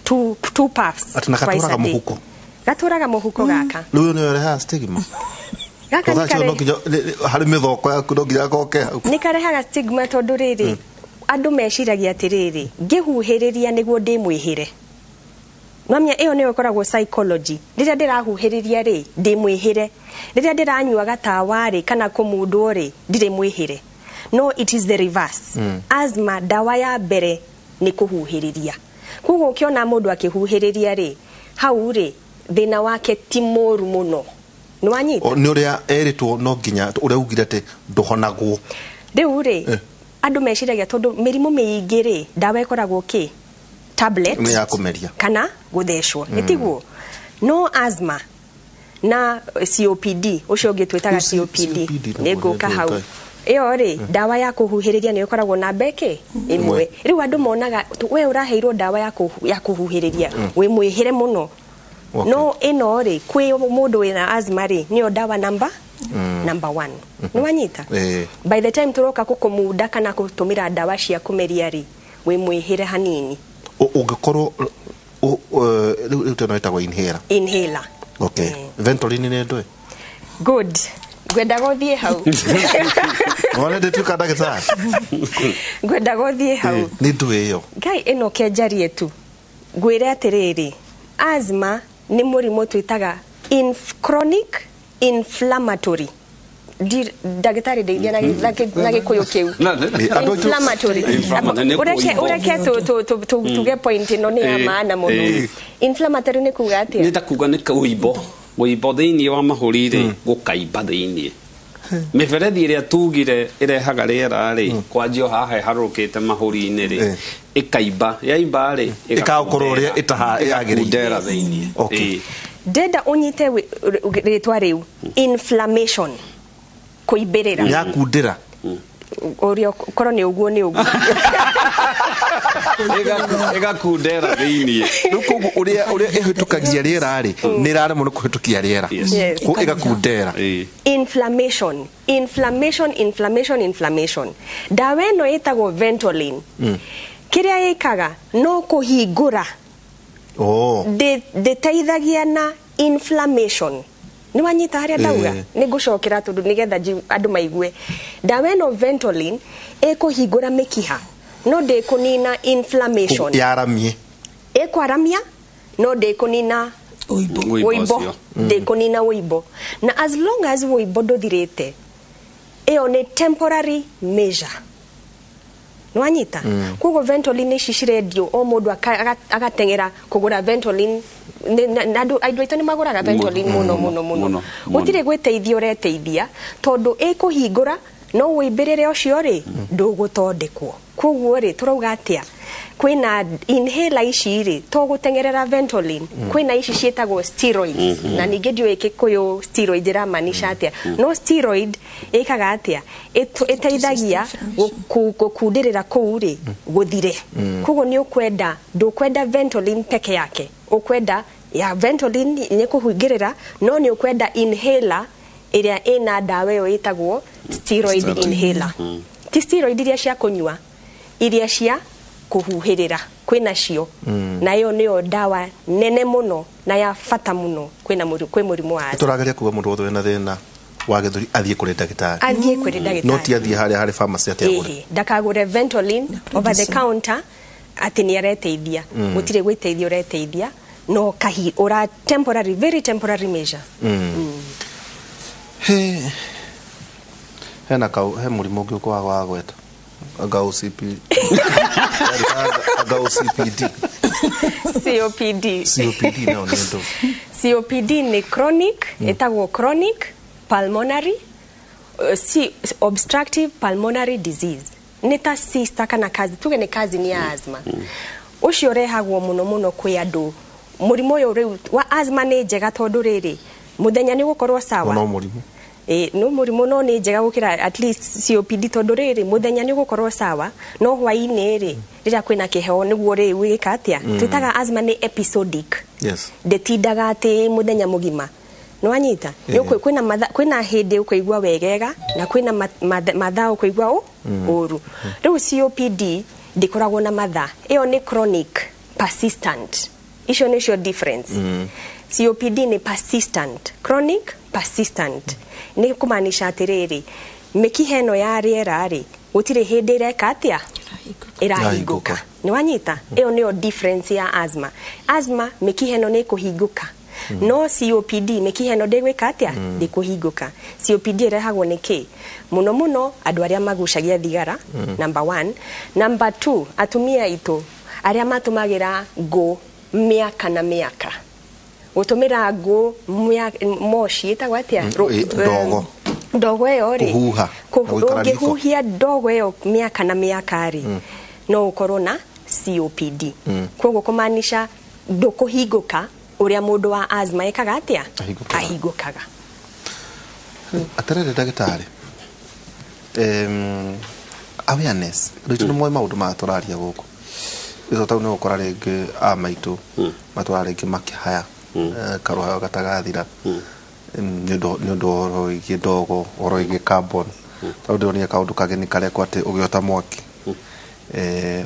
two puffs Atĩ na twice a gatũraga day. mũhuko? Gatũraga mũhuko gaka. Rĩu ũyũ nĩwe ũrehaga stigma. Gaka nĩ Thaa ciothe no kare nginya harĩ mĩthoko yaku no nginya goke hau. Nĩ karehaga stigma tondũ rĩrĩ, andũ meciragia atĩrĩrĩ, ngĩhuhĩrĩria nĩguo ndĩmwĩhĩre. Nwamenya ĩyo nĩyo ĩkoragwo psychology, rĩrĩa ndĩrahuhĩrĩria rĩ, ndĩmwĩhĩre, rĩrĩa ndĩranyua gatawa rĩ, kana kũmundwo rĩ, ndirĩ mwĩhĩre. No it is the reverse. Asthma ndawa ya mbere nĩ kũhuhĩrĩria, koguo ũkĩona mũndũ akĩhuhĩrĩria rĩ, hau rĩ, thĩna wake ti mũru mũno, nĩ wanyita? Nĩ ũrĩa erĩtwo no nginya ũrĩa ugire atĩ ndũhonagwo. Rĩu rĩ, andũ meciragia tondũ mĩrimũ mĩingĩ rĩ, ndawa ĩkoragwo kĩ tablet Nĩ ya kũmeria. kana gũthecwo, nĩ tiguo? No asthma na COPD, ũcio ũngĩ twĩtaga COPD, COPD nĩ ngũka hau. Nĩguo. Ĩyo rĩ, ndawa ya kũhuhĩrĩria nĩ ĩkoragwo na mbeki ĩmwe. Rĩu andũ monaga we ũraheirwo ndawa ya kũhuhĩrĩria wĩ mwĩhĩre mũno. No ĩno rĩ, kwĩ mũndũ wĩna asthma rĩ, nĩyo ndawa number one, nĩ wanyita? Eh. By the time tũroka gũkũmunda kana gũtũmĩra ndawa cia kũmeria rĩ, wĩ mwĩhĩre hanini. Ũngĩkorwo rĩu teno ĩtagwo inhaler? Inhaler. Okay, Ventolin nĩ ndũĩ? Good, ngwendaga ũthiĩ hau. Wona ndĩtuĩka ndagĩtarĩ. Ngwendaga ũthiĩ hau. Nĩ ndũĩ ĩyo. Ngai ĩno kenjarie tu ngwĩre atĩrĩrĩ, asthma nĩ mũrimũ twĩtaga chronic inflammatory. Ndagĩtarĩ ndeithia na gĩkũyũ kĩu. Andũ aitũ- Inflammatory. Inflammatory nĩ Ũreke kũimba. ũreke tuge point ĩno nĩ ya maana mũno. Inflammatory nĩ kuga atĩa? Nĩ ta kuga nĩ kũimbo wũimbo thĩinĩ wa mahũri rĩ, gũkaimba thĩinĩ mĩberethi ĩrĩa tugire ĩrehaga rĩera rĩ, kwanjio haha ĩharũrũkĩte mahũri-inĩ rĩ, ĩkaimba, yaimba rĩ, Ĩkaga gũkorwo ũrĩa yagĩrĩire. ĩgakundera thĩinĩ. Okay. Ndenda ũnyite rĩtwa rĩu, inflammation, kũimbĩrĩra. Yakundĩra. Ũrĩa korwo nĩ ũguo, nĩ ũguo. Ĩgakundera thĩiniĩ. Rĩu koguo ũrĩa ĩhĩtũkagia rĩera rĩ, nĩ ĩraremwo nĩ kũhĩtũkia rĩera. Yes. Koguo ĩgakundera. Inflammation, inflammation, inflammation, inflammation. Ndawa ĩno ĩtagwo Ventolin. Kĩrĩa ĩkaga no kũhingũra. Oh. Ndĩteithagia na inflammation. Nĩ wanyita harĩa ndauga? Nĩ ngũcokera tondũ nĩgetha andũ maigue. Ndawa ĩno Ventolin ĩkũhingũra mĩkiha, no ndĩkũnina inflammation. Yaramie. Ĩkwaramia, no ndĩkũnina ũimbo. Ũimbo ũimbo. ũcio. Ndĩkũnina ũimbo, na as long as ũimbo ndũthirĩte, ĩyo nĩ temporary measure. Nĩwanyita? Koguo Ventolin ici cirendio, o mũndũ agateng'era kũgũra Ventolin. Na andũ aitũ nĩ magũraga Ventolin mũno mũno mũno. Mũno. Gũtirĩ gwĩteithia ũreteithia, tondũ ĩkũhingũra, no ũimbĩrĩre ũcio rĩ ndũgũthondekwo. Koguo rĩ, tũrauga atĩa? Kwĩna inhaler ici rĩ, to gũteng'erera Ventolin. Kwĩna ici ciĩtagwo steroids, na ningĩ ndiũĩ Gĩkũyũ steroid ĩramaanisha atĩa, no steroid ĩkaga atĩa? Ĩteithagia gũkundĩrĩra kũu rĩ gũthire. Koguo nĩ ũkwenda, ndũkwenda Ventolin peke yake, ũkwenda ya Ventolin nĩ kũhingĩrĩra, no nĩ ũkwenda inhaler ĩrĩa ĩna ndawa ĩyo ĩtagwo steroid. Steroid. Inhaler ti steroid iria cia kũnyua, iria cia kũhuhĩrĩra kwĩna cio, na ĩyo nĩyo ndawa nene mũno na ya bata mũno kwĩna kwĩ mũrimũ wa asthma. Tũrageria kuga mũndũ wothe wĩna thĩna wa gĩthũri athiĩ kũrĩ ndagĩtarĩ. Athiĩ kwĩ ndagĩtarĩ. No ti athiĩ harĩa harĩ pharmacy atĩ agũre. Ĩhĩ, ndakagũre Ventolin over the counter atĩ nĩ areteithia. Gũtirĩ gwĩteithia ũreteithia, no kahi ũra temporary, very temporary measure. He hena kau, he mũrimũ ũngĩ ũkwaga wa gweta, anga OCP, anga OCPD? COPD. COPD nayo nĩ ndũ? COPD nĩ chronic, ĩtagwo chronic pulmonary obstructive pulmonary disease. Nĩ ta sister kana kazi, tuge nĩ kazi ni ya asthma. Ũcio ũrehagwo mũno mũno kwĩ andũ. Mũrimũ ũyũ rĩu wa asthma nĩ njega, tondũ rĩrĩ mũthenya nĩ ũgũkorwo sawa. No mũrimũ. Ĩ, no mũrimũ, no nĩ njega gũkĩra at least COPD, tondũ rĩrĩ mũthenya nĩ ũgũkorwo sawa, no hwaĩ-inĩ rĩ, rĩrĩa kwĩna kĩheho, nĩguo rĩu wĩka atĩa? Twĩtaga asthma nĩ episodic. Ndĩtindaga atĩ mũthenya mũgima. Nĩwanyita? Kwĩna kwĩna hĩndĩ ũkũigua wegega, na kwĩna mathaa ũkũigua ũru. Rĩu COPD ndĩkoragwo na mathaa, ĩyo nĩ chronic persistent. Icio nĩcio difference. COPD nĩ persistent, chronic persistent nĩ kũmaanisha atĩrĩrĩ, mĩkiha ĩno ya rĩera rĩ, gũtirĩ hĩndĩ ĩreka atĩa? Ĩrahingũka. Nĩ wanyita? Ĩyo nĩyo difference ya asthma. Asthma mĩkiha ĩno nĩ ĩkũhingũka, no COPD mĩkiha ĩno ndĩgwĩka atĩa? Ndĩkũhingũka. COPD ĩrehagwo nĩ kĩ? Mũno mũno andũ arĩa magucagia thigara, number one. Number two, atumia aitũ arĩa matũmagĩra ngũ mĩaka na mĩaka, gũtũmĩra ngũ moci ĩtagwo atĩa? Ndogo. Ndogo ĩyo rĩ. Kũhuha, na gũikara riko. Ũngĩhuhia ndogo ĩyo mĩaka na mĩaka rĩ, no ũkorwo na COPD. Koguo kũmaanisha ndũkũhingũka ũrĩa mũndũ wa asthma ekaga atĩa? Ahingũkaga. Ahingũkaga. Atĩrĩrĩ ndagĩtarĩ, awareness rĩu nĩ moĩ maũndũ maya tũraria gũkũ ĩto tau nĩ gũkora rĩngĩ a maitũ matũra rĩngĩ makĩhaya, karũhayo gatagathira nĩ ũndũ wa ũhoro wĩgiĩ ndogo, ũhoro wĩgiĩ carbon. Tondũ ndĩronire kaũndũ kageni karekwo atĩ ũgĩota mwaki,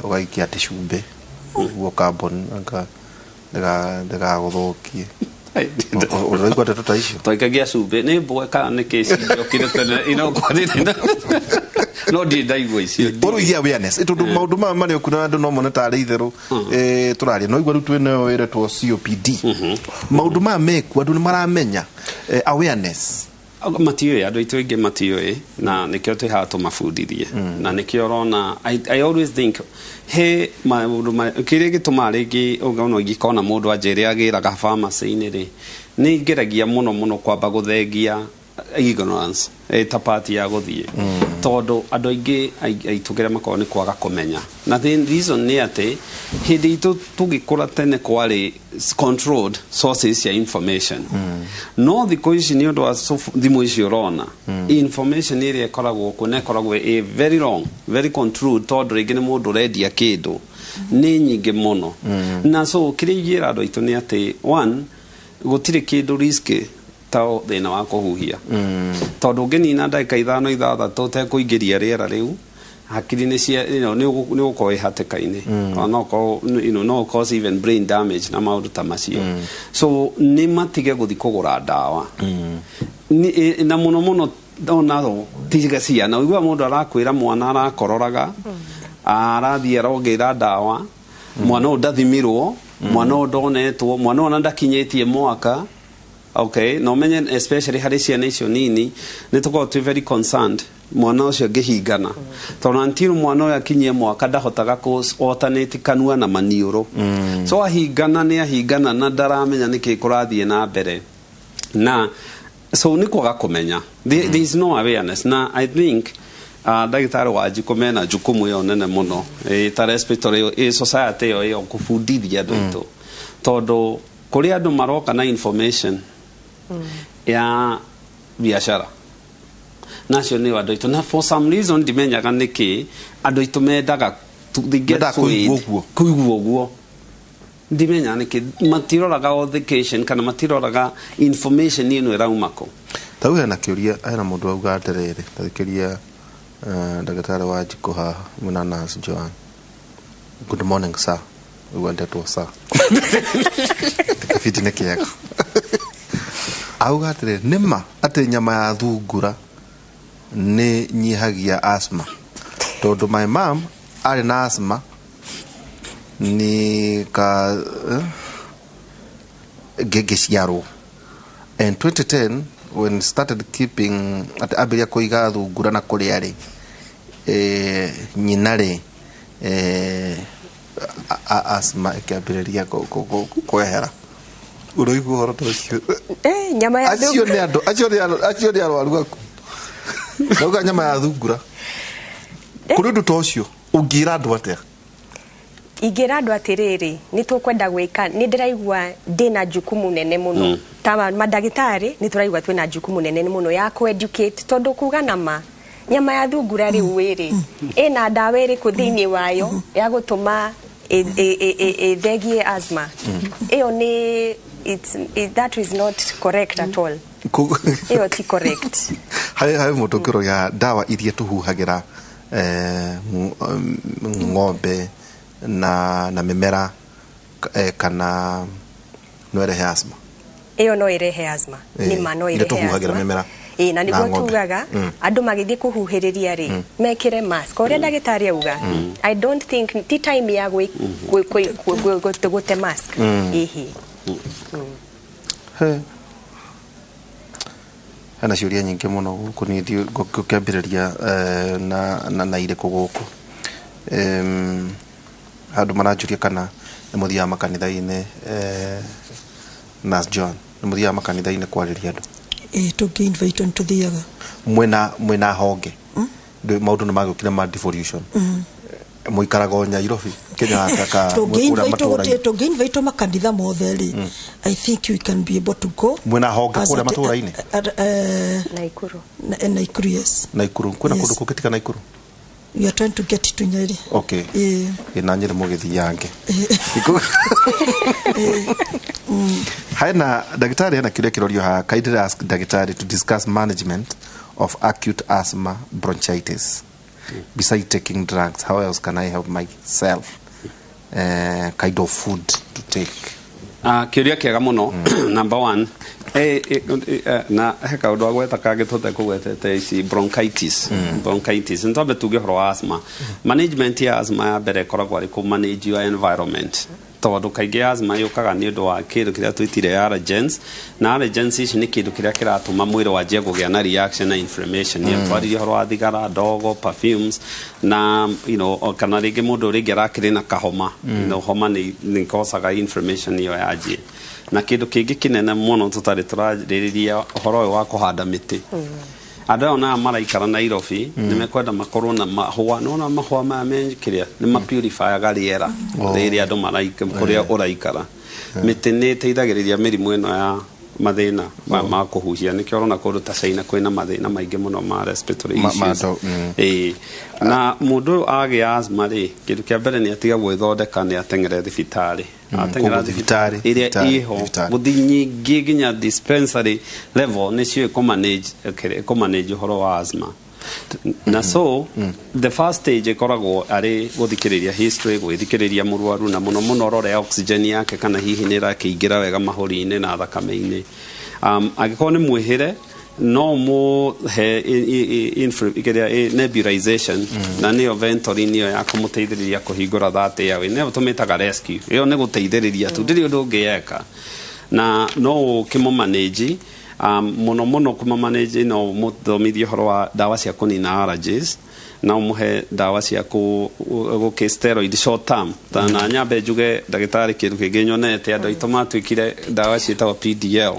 ũgaikia atĩ cumbĩ nĩguo carbon anga ndĩgagũthũkie. Ũraigua ndeto ta icio? Twaikagia cumbĩ nĩ mbwe kana nĩ kĩ ciokire tene inokwarĩrĩ, no ndirĩ ndaigua icio. Ũrũigie awareness, tondũ maũndũ maya marĩ okuo na andũ no mone tarĩ itherũ tũraria, no igua rĩu twĩnayo ĩretwo COPD. Maũndũ maya mekuo, andũ nĩ maramenya, awareness? Matiũĩ, andũ aitũ aingĩ matiũĩ, na nĩkĩo twĩ haha tũmabundithie, na nĩkĩo ũrona I always think he maũndũ kĩrĩa gĩtũmaga rĩngĩ ũngĩona ingĩkona mũndũ anjĩre agĩraga pharmacy-inĩ rĩ, nĩ ngeragia mũno mũno kwamba gũthengia. Ignorance ta part ya guthie tondu andu aingi aitu kiria makorwo ni kwaga kumenya. Na the reason ni ati hindi itu tugikura tene kwari controlled sources ya information, no thiku ici ni undu wa thimu ici urona information iria ikoragwo kuo na ikoragwo ĩ very wrong, very controlled, tondu ringi ni mundu urendia kindu ni nyingĩ mũno. Na so kĩrĩa ingĩra andũ aitũ nĩ atĩ one, gũtirĩ kĩndũ risk ta thĩna wa kũhuhia, tondũ ũngĩnina ndagĩka 5 6 ũtekũingĩria rĩera rĩu hakiri nĩ cia nĩ ũgũkorwo ĩ hatĩka-inĩ, no ũkorwo no cause even brain damage na maũndũ ta macio. So nĩ matige gũthiĩ kũgũra ndawa. Na mũno mũno onao tiga ciana, ũiguaga mũndũ arakwĩra mwana arakororaga, arathiĩ arongĩra ndawa, mwana ũyũ ndathimirwo, mwana ũyũ ndonetwo, mwana ũyũ ona ndakinyĩtie mwaka. Okay, na ũmenye especially harĩ ciana icio nini nĩ tũkoragwo twĩ very concerned mwana ũcio angĩhingana, tondũ until mwana ũyũ akinyie mwaka ndahotaga kũ alternate kanua na maniũrũ. So ahingana nĩ ahingana na ndaramenya nĩkĩ kũrathiĩ na mbere, na so nĩ kwaga kũmenya. There is no awareness. Na I think ndagĩtarĩ wa Njikũ mena jukumu ĩyo nene mũno, ta respiratory society ĩyo kũbundithia andũ aitũ, tondũ kũrĩ andũ maroka na information ya biashara nacio nĩ andũ aitũ, na for some reason ndimenyaga nĩkĩ andũ aitũ mendaga they get Mendaga kũigua swayed. ũguo. Kũigua ũguo ndimenya nĩkĩ matiroraga authentication kana matiroraga information ĩno ĩrauma kũ. Ta rĩu hena kĩũria, hena mũndũ auga atĩrĩrĩ, tathikĩria ndagĩtarĩ wa Njikũ haha mwĩna nurse Joan. Good morning, sir. Ũguo ndetwo sir, kĩbindi nĩ kĩega. Auga atĩrĩrĩ, nĩma atĩ nyama ya thungura nĩ nyihagia asthma? Tondũ my mom arĩ na asthma ni ka ngĩciarwo, and 2010 when started keeping, atĩ ambĩrĩria kũiga thungura na kũrĩa rĩ, nyina rĩ, asthma ĩkĩambĩrĩria kwehera. Ũraigua ũhoro ta ũcio? Nyama ya Acio thungura. nĩ andũ acio nĩ arwaru aku nauga nyama ya thungura. Kũrĩ ũndũ ta ũcio, ũngĩra andũ atĩa? Ingĩra andũ atĩrĩrĩ, nĩ tũkwenda gwĩka, nĩ ndĩraigua ndĩna jukumu nene mũno. Ta mandagĩtarĩ nĩ tũraigua twĩna jukumu nene mũno ya kũ-educate, tondũ kuga na ma nyama ya thungura rĩu ĩrĩ ĩna ndawa ĩrĩkũ thĩinĩ wayo ya gũtũma ĩthegie asthma ĩyo? Nĩ that is not correct at all. Ĩyo ti correct. Harĩ mũndũ ũngĩroria ndawa iria tũhuhagĩra ng'ombe na mĩmera, kana no ĩrehe asthma? Ĩyo no ĩrehe asthma. Nĩ ma no Iria ĩrehe tũhuhagĩra asthma. mĩmera Ĩ, na na nĩguo ng'ombe. tugaga andũ magĩthiĩ kũhuhĩrĩria rĩ, mekĩre mask ũrĩa ndagĩtarĩ auga. I don't think ti time ya gũte mask ĩhĩ. He. Hena ciũria nyingĩ mũno gũkũ, niĩ ndiũĩ ngũkĩambĩrĩria na irĩkũ gũkũ. Andũ maranjũria kana nĩ mũthiaga makanitha-inĩ, Nurse John, nĩ mũthiaga makanitha-inĩ kwarĩria andũ? Ĩ, tũngĩ invite nĩ tũthiaga. Mwĩna honge? Maũndũ nĩ magĩũkire ma devolution, mũikaraga o Nairobi, Kenyatta ka kũrĩa matũũra-inĩ? Tũngĩ invite makanitha mothe rĩ, I think we can be able to go. Mwĩna honge As kũrĩa matũũra-inĩ? Naikuru. Naikuru, yes. Naikuru kwĩna Yes. kũndũ kũngĩ tiga Naikuru? We are trying to get to Nyeri. Okay. Ĩ. Ĩ, na Nyĩrĩ mũgĩthiange. Hena ndagĩtarĩ, hena kĩũria kĩrorio haha: Kindly ask ndagĩtarĩ to discuss management of acute asthma bronchitis. Besides taking drugs, how else can I help myself? Kind of food to take? Kĩũria kĩega mũno. Number one, na he kaũndũ agweta kangĩ tũtekũgwetete ici bronchitis. Bronchitis, nĩ twambe tuge ũhoro wa asthma. Management ya asthma ya mbere ĩkoragwo arĩ kũ manage your environment, tondũ kaingĩ asthma yũkaga nĩ ũndũ wa kĩndũ kĩrĩa twĩtire allergens, na allergens ici nĩ kĩndũ kĩrĩa kĩratũma mwĩrĩ wanjie kũgĩa na reaction na inflammation. mm. Twaririe ũhoro wa thigara, ndogo, perfumes na kana rĩngĩ mũndũ rĩngĩ arakĩrĩ na kahoma. Homa nĩ kosaga inflammation ĩyo yanjie. Na kĩndũ kĩngĩ kĩnene mũno tũtarĩ tũrarĩrĩria ũhoro ũyũ wa kũhanda mĩtĩ. Andũ aya onaga maraikara Nairobi nĩ mekwenda makorwo na mahũa. Nĩwona mahũa maya me kĩrĩa nĩ mapurifyaga rĩera rĩrĩa andũ maraikara kũrĩa ũraikara. Mĩtĩ nĩ ĩteithagĩrĩria mĩrimũ ĩno ya mathĩna ma kũhuhia. Nĩkĩo ũrona kũndũ ta China kwĩna mathĩna maingĩ mũno ma respiratory issues. Ĩĩ. Na mũndũ ũyũ agĩa asthma rĩ, kĩndũ kĩa mbere nĩ atiga gwĩthondeka, nĩ ateng'ere thibitarĩ. Ateng'era Koguo thibitarĩ, ĩrĩa thibitarĩ, ĩho thibitarĩ. gũthi nyingĩ nginya dispensary level nĩcio ĩkũmanage ũhoro wa asthma. Na so the first stage ĩkoragwo arĩ gũthikĩrĩria history, gwĩthikĩrĩria mũrwaru, na mũno mũno rore oxygen yake kana hihi nĩ ĩrakĩingĩra wega mahũri-inĩ na thakame-inĩ. Angĩkorwo nĩ mwĩhĩre, no mũhe kĩrĩa nebulization, na nĩyo Ventolin, nĩyo ya kũmũteithĩrĩria kũhingũra that airway, nĩyo tũmĩtaga rescue. Ĩyo nĩ gũteithĩrĩria tu, ndĩrĩ ũndũ ũngĩ eka. Na no ũkĩmũmanage, mũno mũno kũmamanage, no mũthomithie ũhoro wa ndawa cia kũnina allergies, na ũmũhe ndawa cia gũkĩ steroid short term. Ta na nyambe njuge, ndagĩtarĩ, kĩndũ kĩngĩ nyonete, andũ aitũ matuĩkire ndawa ciĩtagwo PDL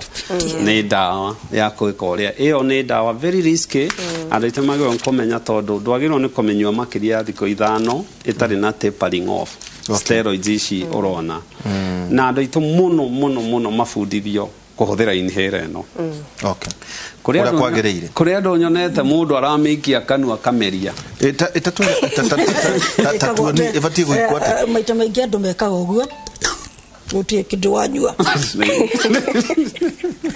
nĩ ndawa ya gwĩka ũrĩa. Ĩyo nĩ ndawa very risky. Andũ aitũ magĩrĩirwo nĩ kũmenya, tondũ ndwagĩrĩirwo nĩ kũmĩnyua makĩria ya thikũ 5 ĩtarĩ na tapering off. Steroids ici ũrona, na andũ aitũ mũno mũno mũno mabundithio kũhũthĩra inhaler ĩno. Kũrĩa kwagĩrĩire. Kũrĩ andũ nyonete mũndũ aramĩikia kanua kameria. Tatuoni ĩbatiĩ gwĩkwo atĩa? Maita maingĩ andũ mekaga ũguo, gũtirĩ kĩndũ wanyua.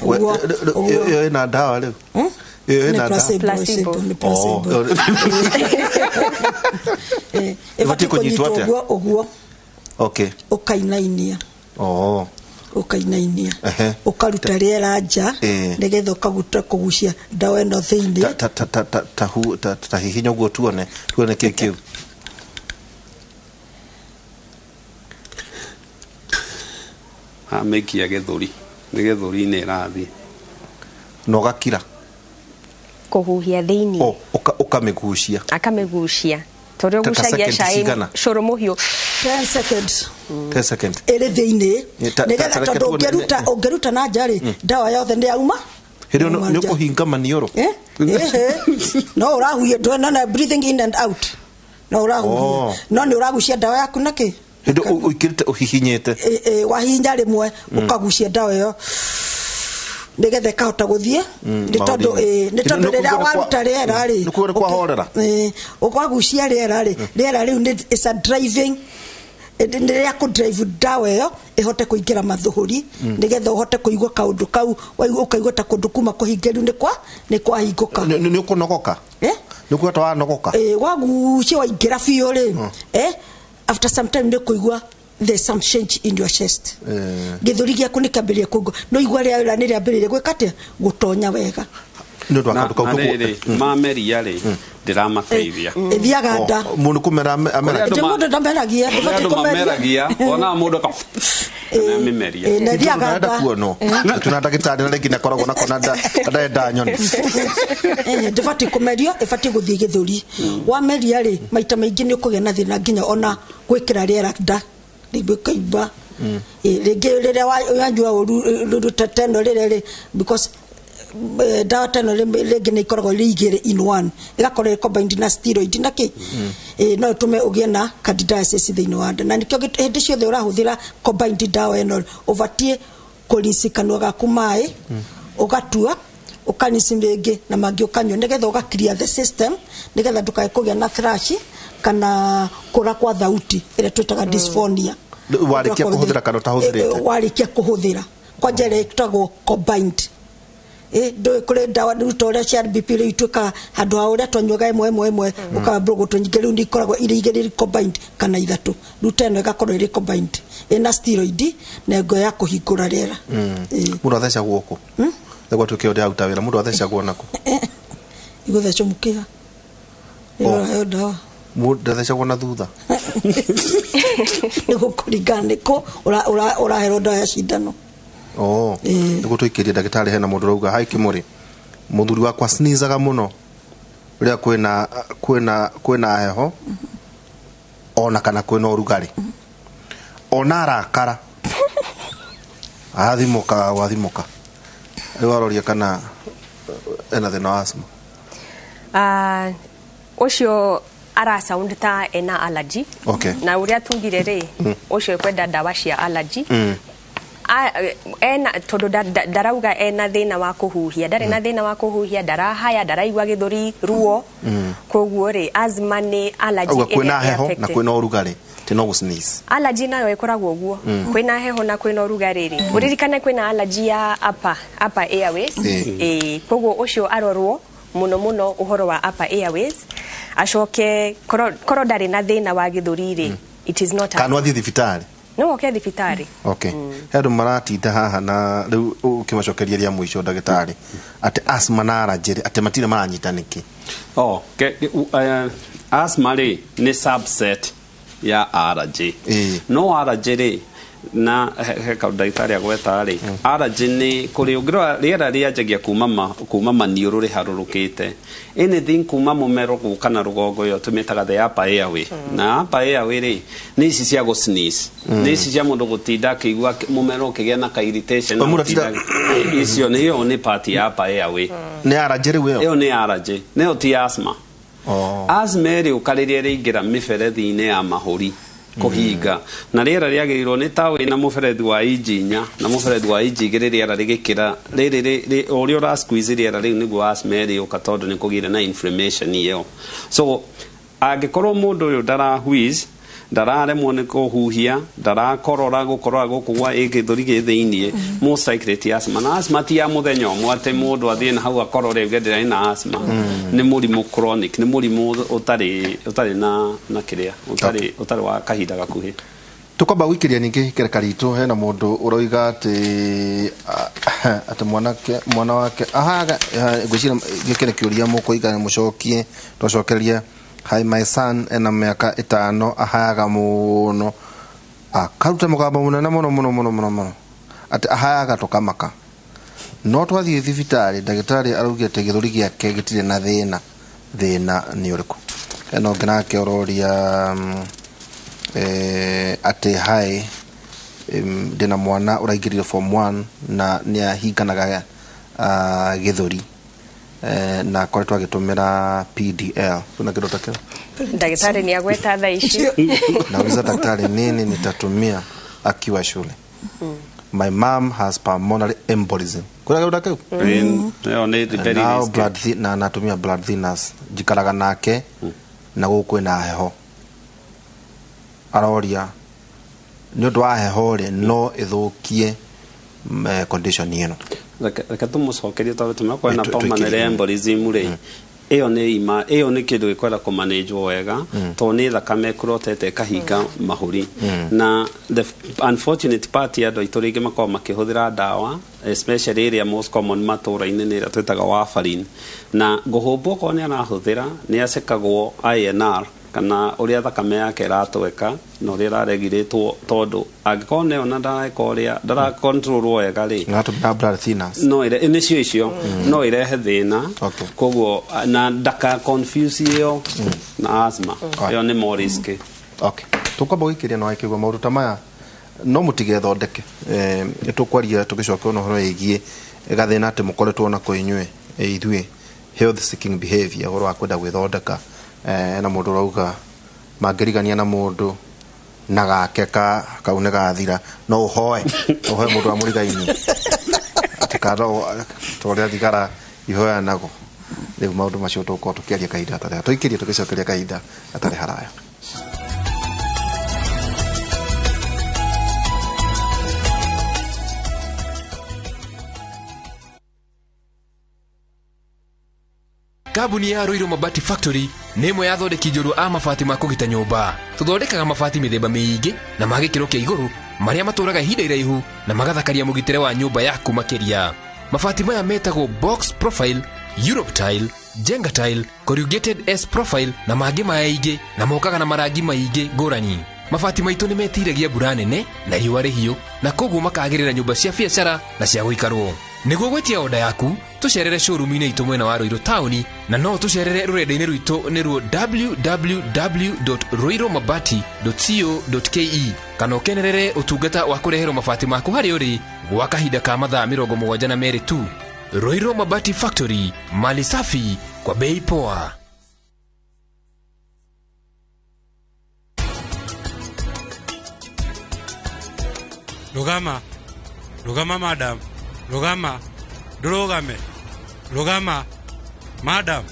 Ũguo, ũguo. Ĩyo ĩna ndawa rĩu? Ĩyo Nĩ ĩna ndawa? placebo, Placebo. nĩ placebo. Oh, Ĩbatiĩ Ĩbatiĩ kũnyitwo kũnyitwo atĩa? ũguo ũguo, ũkainainia, ũkainainia, ũkaruta rĩera nja, nĩgetha ũkaguta kũgucia ndawa ĩno thĩinĩ. Ta ta ta ta ta hu ta ta hihinya ũguo tuone kĩ kĩu. Amĩikia gĩthũri, nĩ gĩthũri-inĩ ĩrathiĩ. Na ũgakira. Kũhuhia thĩinĩ. Oh, ũkamĩgucia. Akamĩgucia tondũ Ta ũgucagia second cai cigana? cũrũ mũhiũ. 10 seconds. 10 seconds. Ĩrĩ thĩinĩ, nĩgetha ta reke tondũ tuone. ũngĩruta na nja rĩ, ndawa yothe nĩ yauma. Hĩndĩ ĩyo Yauma nĩ nja. ũkũhinga maniũrũ? Eh? Ehe. No ũrahuhia, ndwena na breathing in and out, no ũrahuhia, no nĩ ũragucia ndawa yaku na kĩ. Hĩndĩ ĩyo ũikĩrĩte ũhihinyĩte. Wahihinya rĩmwe, ũkagucia ndawa ĩyo nĩgetha ĩkahota gũthiĩ, nĩ tondũ mahũri-inĩ. nĩ tondũ Nĩ rĩrĩa kuga nĩ waruta rĩera rĩ, nĩ kuga nĩ kwahorera? Ũkagucia rĩera rĩ, rĩera rĩu nĩ is a driving, nĩ rĩa kũ drive ndawa ĩyo ĩhote kũingĩra mathũhũri, nĩgetha ũhote kũigua kaũndũ kau waigua, ũkaigua ta kũndũ kuma kũhingĩru nĩ kwahingũka. Nĩ ũkũnogoka? Eh? Nĩ kuga ta wanogoka? Wagucia waingĩra biũ rĩ, after some time nĩ kũigua there's some change in your chest. Gĩthũri gĩaku nĩ kĩambĩrĩria kũigua, no igua rĩera nĩ rĩambĩrĩria gwĩka atĩa, gũtonya wega. Nĩ ũndũ wa na kaũndũ kau na rĩrĩ mameria rĩ, ndĩramateithia. Ĩthiaga nda. Mũndũ kũmera amera. Kũrĩ andũ Ndĩ mũndũ ndameragia. Kũrĩ Ndũbatiĩ andũ kũmeria. mameragia, wonaga mũndũ aka kana mĩmeria. Na ĩthiaga Ndĩrenda nda. kuonwo tuna ndagĩtarĩ na rĩngĩ nĩakoragwo nako na ndarenda nyoni. Ndĩbatiĩ kũmerio, ĩbatiĩ gũthiĩ gĩthũri. Wameria rĩ, maita maingĩ nĩ ũkũgĩa na thĩna nginya ona gwĩkĩra rĩera nda, rĩngĩ ũkaimba. Rĩngĩ rĩrĩa wanyua ũru rũru ta teno rĩrĩa rĩ, because ndawa teno rĩngĩ nĩ ikoragwo irĩ igĩrĩ in one, ĩgakorwo ĩ combined na steroid na kĩ. No ĩtũme ũgĩe na candidiasis thĩinĩ wa nda, na nĩkĩo hĩndĩ ciothe ũrahũthĩra combined ndawa ĩno, ũbatiĩ kũrinsi kanua gaku maĩ, ũgatua, ũkarinsi rĩngĩ na mangĩ ũkanyua, nĩgetha ũga clear the system, nĩgetha ndũkae kũgĩa na thrush kana kũra kwa thauti ĩrĩa twĩtaga dysphonia. Warĩkia kũhũthĩra kana ũtahũthĩrĩte? Warĩkia kũhũthĩra, kwanja ĩrĩa ĩtagwo combined. Ndũĩ kũrĩ ndawa rĩu ta ũrĩa cia BP rĩu ituĩkaga handũ ha ũrĩa twanyuaga ĩmwe ĩmwe ĩmwe, ũkambũrwo gũtũ nyingĩ, rĩu nĩ ikoragwo irĩ igĩrĩ irĩ combined kana ithatũ. Rĩu ta ĩno ĩgakorwo ĩrĩ combined, ĩna steroid na ĩngĩ ya kũhingũra rĩera. Mũndũ athecagwo kũ nĩguo atuĩke ũrĩa aruta wĩra? Mũndũ athecagwo nakũ? Igũthecwo mũkĩha ĩyo ndawa. Mũndũ ndathecagwo na thutha? Nĩ gũkũringana nĩkũ ũraherwo ndawa ya cindano. Oh, nĩguo tũikĩrie ndagĩtarĩ, hena mũndũ ũrauga hai kĩmũrĩ, mũthuri wakwa sneezaga mũno rĩrĩa kwĩna heho ona kana kwĩna ũrugarĩ, ona arakara. Athimũka wathimũka. Rĩu aroria kana ena thĩna wa asthma. Ũcio ara sound ta ena allergy. Okay. Na ũrĩa tugire rĩ, ũcio ekwenda ndawa cia allergy. Ena tondu ndarauga ena thĩna wa kũhuhia, ndarĩ na thĩna wa kũhuhia, ndarahaya, ndaraigua gĩthũri ruo. Koguo rĩ, asthma nĩ allergy Auga kwĩna ĩrĩa heho na ĩ-affect- kwĩna ũrugarĩ ti no gũ sneeze. Allergy nayo ĩkoragwo ũguo, kwĩna heho na kwĩna ũrugarĩ rĩ, ũririkane kwĩna allergy ya upper airways. Koguo ũcio arorwo mũno mũno ũhoro wa upper airways, acoke korwo ndarĩ na thĩna wa gĩthũri rĩ, it is not Kana athiĩ thibitarĩ? No oke thibitarĩ. Okay. He andũ maratinda haha na rĩu ũkĩmacokeria rĩa mũico ndagĩtarĩ atĩ asthma na allergy rĩ, atĩ matirĩ maranyita nĩkĩ? Oh, asthma rĩ nĩ subset ya allergy. No allergy rĩ, na he kaũndũ ndagĩtarĩ agweta rĩ, allergy nĩ kũrĩ ũngĩrora rĩera rĩanjagia kuma maniũrũ rĩharũrũkĩte, anything kuma mũmero gũka na rũgongo, ĩyo tũmĩtaga the upper airway. Na upper airway rĩ, nĩ ici cia gũ sneeze, nĩ ici cia mũndũ gũtinda akĩigua mũmero ũkĩgĩa na ka irritation na O mũndũ atinda- icio nĩ ĩyo nĩ part ya upper airway. Nĩ allergy rĩu ĩyo? Ĩyo nĩ allergy, nĩyo ti asthma. Oh. Asthma ĩrĩũka rĩrĩa ĩrĩingĩra mĩberethi-inĩ ya mahũri kũhinga, na rĩera rĩagĩrĩirwo nĩ ta wĩna mũberethi wa inji 4 na mũberethi wa inji 2, rĩera rĩgĩkĩra rĩrĩ ũrĩa ũra squeeze rĩera rĩu nĩguo asthma ĩrĩũka, tondũ nĩ kũgĩire na inflammation ĩyo. So angĩkorwo mũndũ ũyũ ndara wheeze, ndararemwo nĩ kũhuhia, ndarakorora, gũkorora gũkũ gwa gĩthũri gĩ thĩiniĩ, most likely ti asthma. Na asthma ti ya mũthenya ũmwe atĩ mũndũ athiĩ na hau akorore uge ndĩrarĩ na asthma. Nĩ mũrimũ chronic, nĩ mũrimũ ũtarĩ na kĩrĩa ũtarĩ wa kahinda gakuhĩ. Tukwamba gwikĩria ningĩ kĩreka ritũ, hena mũndũ ũroiga atĩ mwanake mwana wake ahaga, ngwĩciria gĩkĩ nĩ kĩũria mũkũiga mũcokie twacokeria. Hi, my son ena mĩaka 5, ahayaga mũno, akaruta mũgambo mũnene mũno mũno mũno mũno mũno, atĩ ahayaga tũkamaka, no twathiĩ thibitarĩ ndagĩtarĩ araugire atĩ gĩthũri gĩake gĩtirĩ na thĩna. Thĩna nĩ ũrĩkũ? Hena ũngĩ nake ũroria atĩ hi, ndĩna mwana ũraingĩrire form 1 na nĩ ahinganaga gĩthũri, na akoretwo agĩtũmĩra PDL. Kuna kĩndũ ta kĩo? Ndagĩtarĩ nĩ agweta thaa ici. Nauliza daktari nini nitatumia akiwa shule. My mom has pulmonary embolism. Kuna kĩndũ ta kĩu? Ĩyo nĩ very Now risky. blood na natumia blood thinners, njikaraga nake na gũkũ kwĩna heho, aroria nĩ ũndũ wa heho rĩ, no ĩthũkie condition ĩno? Reke tũmũcokerie tondũ tũmekwena pulmonary tũikĩrie. embolism rĩ, ĩyo nĩ ima, ĩyo nĩ kĩndũ gĩkwenda kũmanĩnjwo wega, tondũ nĩ thakame ĩkũrotete ĩkahinga mahũri. Na the unfortunate part ya andũ aitũ rĩngĩ makoragwo makĩhũthĩra ndawa, especially ĩrĩa most common matũra-inĩ nĩ ĩrĩa twĩtaga warfarin, na ngũhũmbwo okorwo nĩ arahũthĩra nĩ acekagwo INR kana ũrĩa thakame yake ĩratweka na ũrĩa ĩraregirĩtwo, tondũ angĩkorwo nĩyo na ndareka ũrĩa ndarakontrolwo wega rĩ, Natũmĩra blood thinners. No ire nĩcio icio no irehe thĩna. Koguo na ndaka confuse ĩyo na asthma, ĩyo nĩ more risky. Okay, tukwamba gwĩkĩria na wakĩigua maũndũ ta maya no mũtigethondeke. Nĩ tũkwaria tũgĩcoka ona ũhoro wĩgiĩ gathĩna atĩ mũkoretwo nako inyuĩ, ithuĩ, health seeking behavior, ũhoro wa kwenda gwĩthondeka. Na mũndũ ũrauga mangĩrigania na mũndũ na gake ka kau nĩ gathira, no ũhoe mũndũ wa mũrigaini atĩ kana ta ũrĩa thigara ihoyanagwo. Rĩu maũndũ macio tũgũkorwo tũkĩaria kahinda gatarĩ, tũikĩrie tũgĩcokeria kahinda gatarĩ haraya. Kambuni ya Ruiru Mabati Factory nĩ ĩmwe ya athondeki njorua a mabati ma kũgita nyũmba. Tũthondekaga mabati mĩthemba mĩingĩ na ma gĩkĩro kĩa igũrũ marĩa matũraga ihinda iraihu na magathakaria mũgitĩre wa nyũmba yaku makĩria. Mabati maya metagwo box profile, Europe tile, Jenga tile, corrugated S profile na mangĩ maingĩ, na mokaga na marangi maingĩ ngũrani. Mabati maitũ nĩ metiragia mbura nene na riũa rĩhiũ, na koguo makagĩrĩra nyũmba cia biacara na cia gũikarwo. Nĩguo gwĩtia oda yaku, tũcerere showroom-inĩ itũ mwena wa Ruiru taũni, na no tũcerere rũrenda-inĩ rwitũ nĩruo www.ruirumabati.co.ke, kana ũkenerere ũtungata wa kũreherwo mabati maku harĩa ũrĩ gwa kahinda ka mathaa 72 tu. Ruiru Mabati Factory, mali safi kwa bei poa. Rugama, rugama madam, rugama, ndurugame, rugama, madam.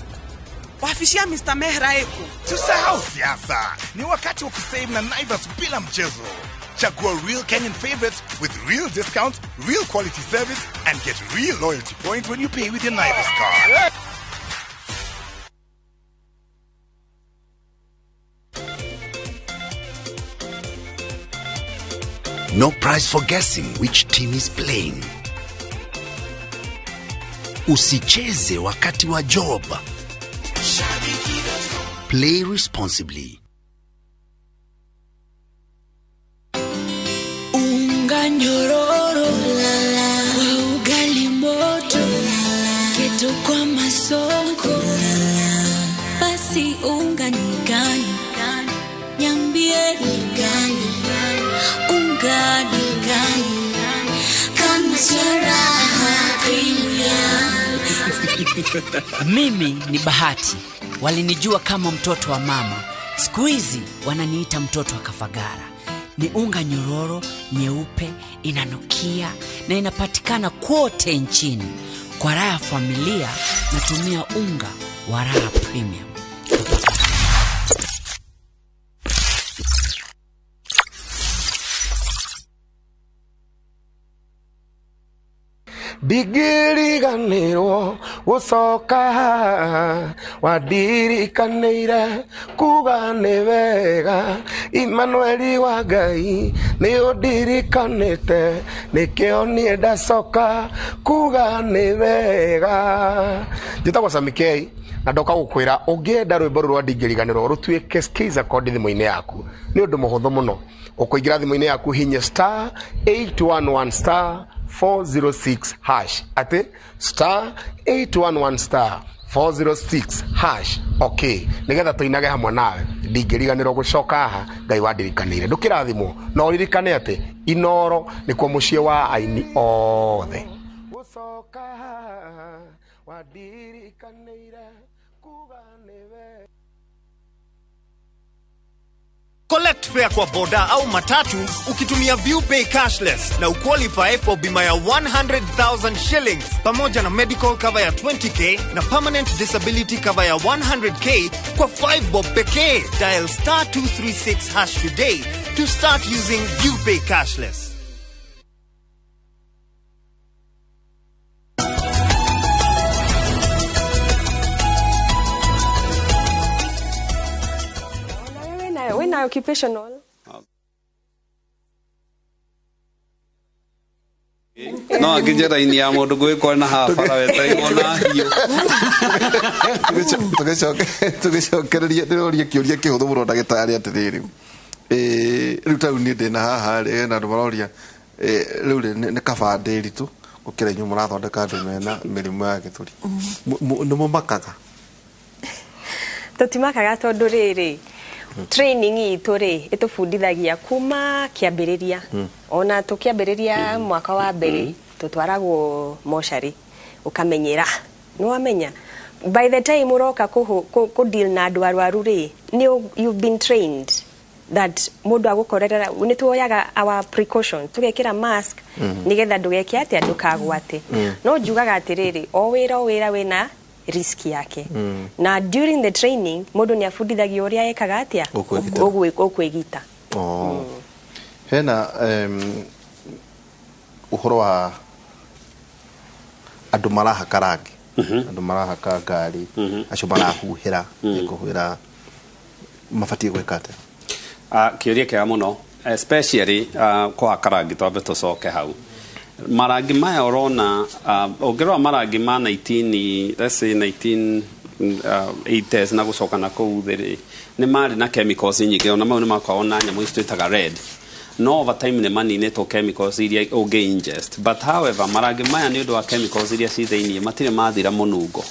Wafishi ya Mr. Mehra eko. Tusahau siasa. Ni wakati wa kusave na Naivas bila mchezo. Chagua real Kenyan favorites with real discounts, real quality service, and get real loyalty points when you pay with your Naivas card. No prize for guessing which team is playing. Usicheze wakati wa job. Play responsibly. Unga nyororo kwa ugali moto, keto kwa masonko, basi unga ni gani? Niambie ni gani? Unga ni gani? Kama Raha Premium. Mimi ni Bahati. Walinijua kama mtoto wa mama. Siku hizi wananiita mtoto wa Kafagara. Ni unga nyororo, nyeupe, inanukia na inapatikana kote nchini. Kwa raha familia natumia unga wa Raha Premium. Ndingĩriganĩrwo gũcoka wandirikanĩire kuga nĩ wega Immanueli wa Ngai nĩ ũndirikanĩte nĩkĩo niĩ ndacoka kuga nĩ wega. Njĩtagwo Sami K na ndoka gũkwĩra ũngĩenda rwĩmbo rũrũ rwa ndingĩriganĩrwo rũtuĩke skiza code thimũ-inĩ yaku nĩ ũndũ mũhũthũ mũno. Ũkũingĩra thimũ-inĩ yaku hinya star 811 star 406 hash, ati star 811 star 406 hash. Okay, nigetha tuinage hamwe nawe ndingĩriganĩrwo gũcoka haha Ngai wandirikanĩire. Ndũkĩrathimwo no ũririkane atĩ Inoro nĩkuo mũciĩ wa aini othe. Gũcoka haha wandirikanĩire kuga nĩ wega. Collect fare kwa boda au matatu ukitumia ViewPay cashless na uqualify for bima ya 100,000 shillings pamoja na medical cover ya 20k na permanent disability cover ya 100k kwa 5 bob pekee. Dial star 236 hash today to start using ViewPay cashless. Wena occupational. No angĩnjĩra-inĩ ya mũndũ gwĩkwo na haha bara wetairwo na hiũ. Tũgĩcokereria ndĩroria kĩũria kĩhũthũ mũno ndagĩtarĩ atĩrĩrĩ, rĩu ta rĩu niĩ ndĩna haha rĩ hena andũ maroria rĩu rĩ nĩ kaba ndĩritũ gũkĩra inyuĩ mũrathondeka andũ mena mĩrimũ ya gĩthũri. Nĩ mũmakaga? Tũtimakaga tondũ rĩrĩ training itũ rĩ ĩtũbundithagia kuma kĩambĩrĩria. Ona tũkĩambĩrĩria mwaka wa mbere tũtwaragwo mocarĩ ũkamenyera, nĩ wamenya by the time ũroka kũ deal na andũ arwaru rĩ nĩ you've been trained that mũndũ agũkorerera nĩ tuoyaga our precautions tũgekĩra mask nĩgetha ndũgeke atĩa ndũkagwate. No njugaga atĩrĩrĩ o wĩra wĩna risk yake. Na during the training mũndũ nĩ abundithagio ũrĩa ekaga atĩa ũkwĩgita. Hena ũhoro wa andũ marahaka rangi, andũ marahaka ngari, acio marahuhĩra kũhuhĩra mabatiĩ gwĩka atĩa? Kĩũria kĩega mũno, especially kũhaka rangi. Twambe tũcoke hau marangi maya ũrona, ũngĩrora marangi ma 19 let's say 1980s na gũcoka na kũu thĩ rĩ nĩ marĩ na chemicals nyingĩ, ona mau nĩ makoragwo na nyamũ ici twĩtaga red. No over time nĩ maninĩtwo chemicals iria ũngĩ ingest, but however marangi maya, nĩ ũndũ wa chemicals iria ci thĩiniĩ, matirĩ mathira mũnungo.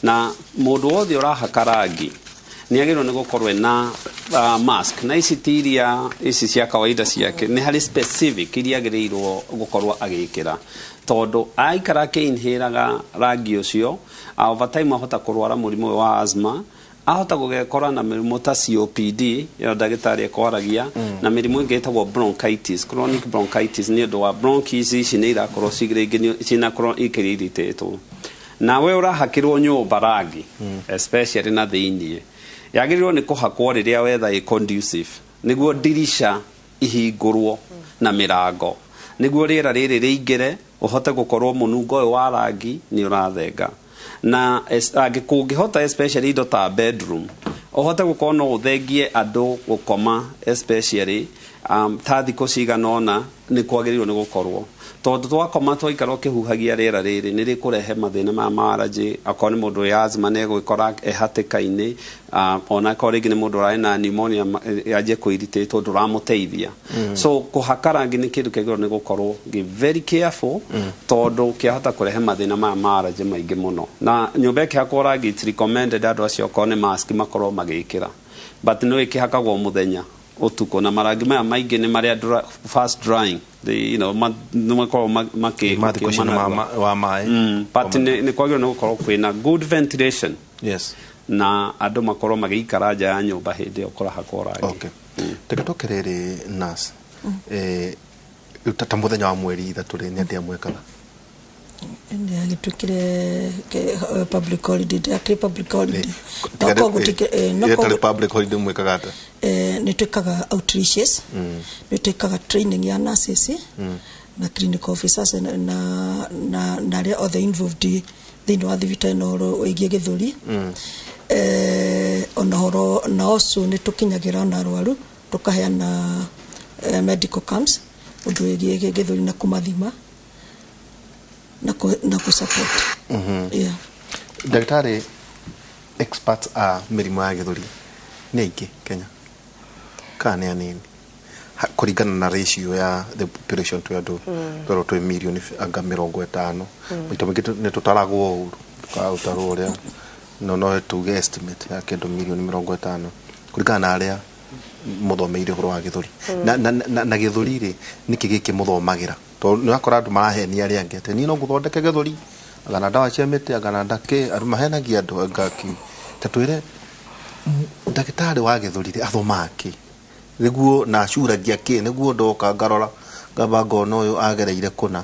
Na mũndũ wothe ũrahaka rangi nĩ agĩrĩirwo nĩ gũkorwo ena mask, na ici ti iria ici cia kawaida ciake, nĩ harĩ specific iria agĩrĩirwo gũkorwo agĩkĩra, tondũ aikara akĩinhĩraga rangi ũcio, over time ahota kũrwara mũrimũ ũyũ wa asthma, ahota gũgekora na mĩrimũ ta COPD ĩyo ndagĩtarĩ ekwaragia, na mĩrimũ ĩngĩ ĩtagwo bronchitis, chronic bronchitis, nĩ ũndũ wa bronchis ici nĩ irakorwo rĩngĩ ciĩna ikĩrirĩtĩtwo. Nawe ũrahakĩrwo nyũmba rangi, especially na thĩiniĩ, yagĩrĩirwo nĩ kũhakwo rĩrĩa weather ĩ conducive, nĩguo ndirisha ihingũrwo na mĩrango, nĩguo rĩera rĩrĩ rĩingĩre, ũhote gũkorwo mũnungo ũyũ wa rangi nĩ ũrathenga. Na kũngĩhota, especially indo ta bedroom, ũhote gũkorwo no ũthengie andũ gũkoma, especially ta thikũ cigana ũna, nĩ kwagĩrĩirwo nĩ gũkorwo, tondũ twakoma twaikara ũkĩhuhagia rĩera rĩrĩ, nĩ rĩkũrehe mathĩna ma allergy. Akorwo nĩ mũndũ wĩ asthma, nĩ egwĩkora e hatĩka-inĩ, ona akorwo rĩngĩ nĩ mũndũ ũrarĩ na pneumonia, yanjie kũiritĩtwo, ndũramũteithia. So kũhaka rangi nĩ kĩndũ kĩagĩrĩirwo nĩ gũkorwo gĩ very careful, tondũ kĩahota kũrehe mathĩna maya ma allergy maingĩ mũno. Na nyũmba ĩkĩhakwo rangi, it's recommended andũ acio okorwo nĩ mask makorwo magĩkĩra, but no ĩkĩhakagwo mũthenya ũtukũ. Na marangi maya maingĩ nĩ marĩa fast drying, they, nĩ makoragwo Ma thikũ icio nĩ wa maĩ. But nĩ kwagĩrĩirwo nĩ gũkorwo kwĩna good ventilation na andũ makorwo magĩikara nja ya nyũmba hĩndĩ ĩyo kũrahakwo rangi. Okay. Reke tũke rĩrĩ, nurse, rĩu ta mũthenya wa 3 rĩ, nĩ atĩa mwekaga? Nĩ agĩtuĩkire public holiday, ndĩakĩrĩ public holiday. No koguo no ĩtarĩ koguo public holiday mwĩkaga atĩa? Nĩ twĩkaga outreaches, nĩ twĩkaga training ya nurses na clinical officers na arĩa othe involved thĩinĩ wa thibitarĩ na ũhoro wĩgiĩ gĩthũri. Ona ũhoro na also nĩ tũkinyagĩra ona arwaru, tũkaheana medical camps ũndũ wĩgiĩ gĩthũri na kũmathima na kũ support. Yeah. Ndagĩtarĩ, experts a mĩrimũ ya gĩthũri nĩ aingĩ Kenya kana nĩ anini? Kũringana na ratio ya the population, twĩ andũ twerwo twĩ mirioni anga 50. Maita maingĩ nĩ tũtaragwo ũru, tũkaũtarwo ũrĩa, no tuge estimate ya kĩndũ mirioni 50 kũringana na arĩa mũthomeire ũhoro wa gĩthũri. Na gĩthũri rĩ, nĩkĩ gĩkĩ mũthomagĩra? Tondũ nĩ ũrakora andũ marahenia arĩa angĩ atĩ niĩ no ngũthondeke gĩthũri, anga na ndawa cia mĩtĩ, anga na ndakĩ, andũ mahenagia andũ anga kĩ. Ta twĩre, ndagĩtarĩ wa gĩthũri rĩ, athomaga kĩ nĩguo na acuragia kĩ nĩguo ndoka ngarora ngamba ngona ũyũ agereire kũna,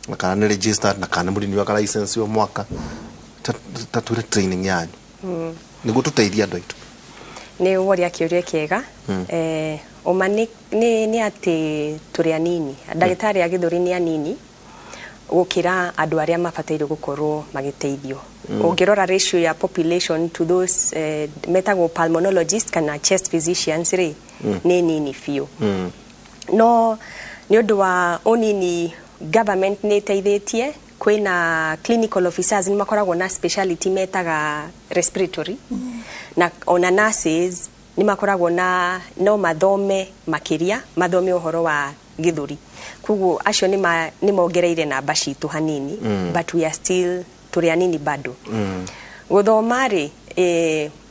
na kana nĩ registered, na kana nĩ mũrenewaga license o mwaka? Ta twĩre training yanyu nĩguo tũteithie andũ aitũ. Nĩ woria kĩũria kĩega. Ũma nĩ atĩ tũrĩ anini, ndagĩtarĩ a gĩthũri nĩ anini gũkĩra andũ arĩa mabataire gũkorwo magĩteithio. Ũngĩrora ratio ya population to those metagwo pulmonologist kana chest physicians rĩ, nĩ nini biũ. No nĩ ũndũ wa ũnini, government nĩ ĩteithĩtie, kwĩna clinical officers nĩ makoragwo na speciality metaga respiratory, na ona nurses nĩ makoragwo na no mathome makĩria, mathome ũhoro wa gĩthũri. Koguo acio nĩ mongereire namba citũ hanini, but we are still tũrĩ anini bado. Gũthoma rĩ,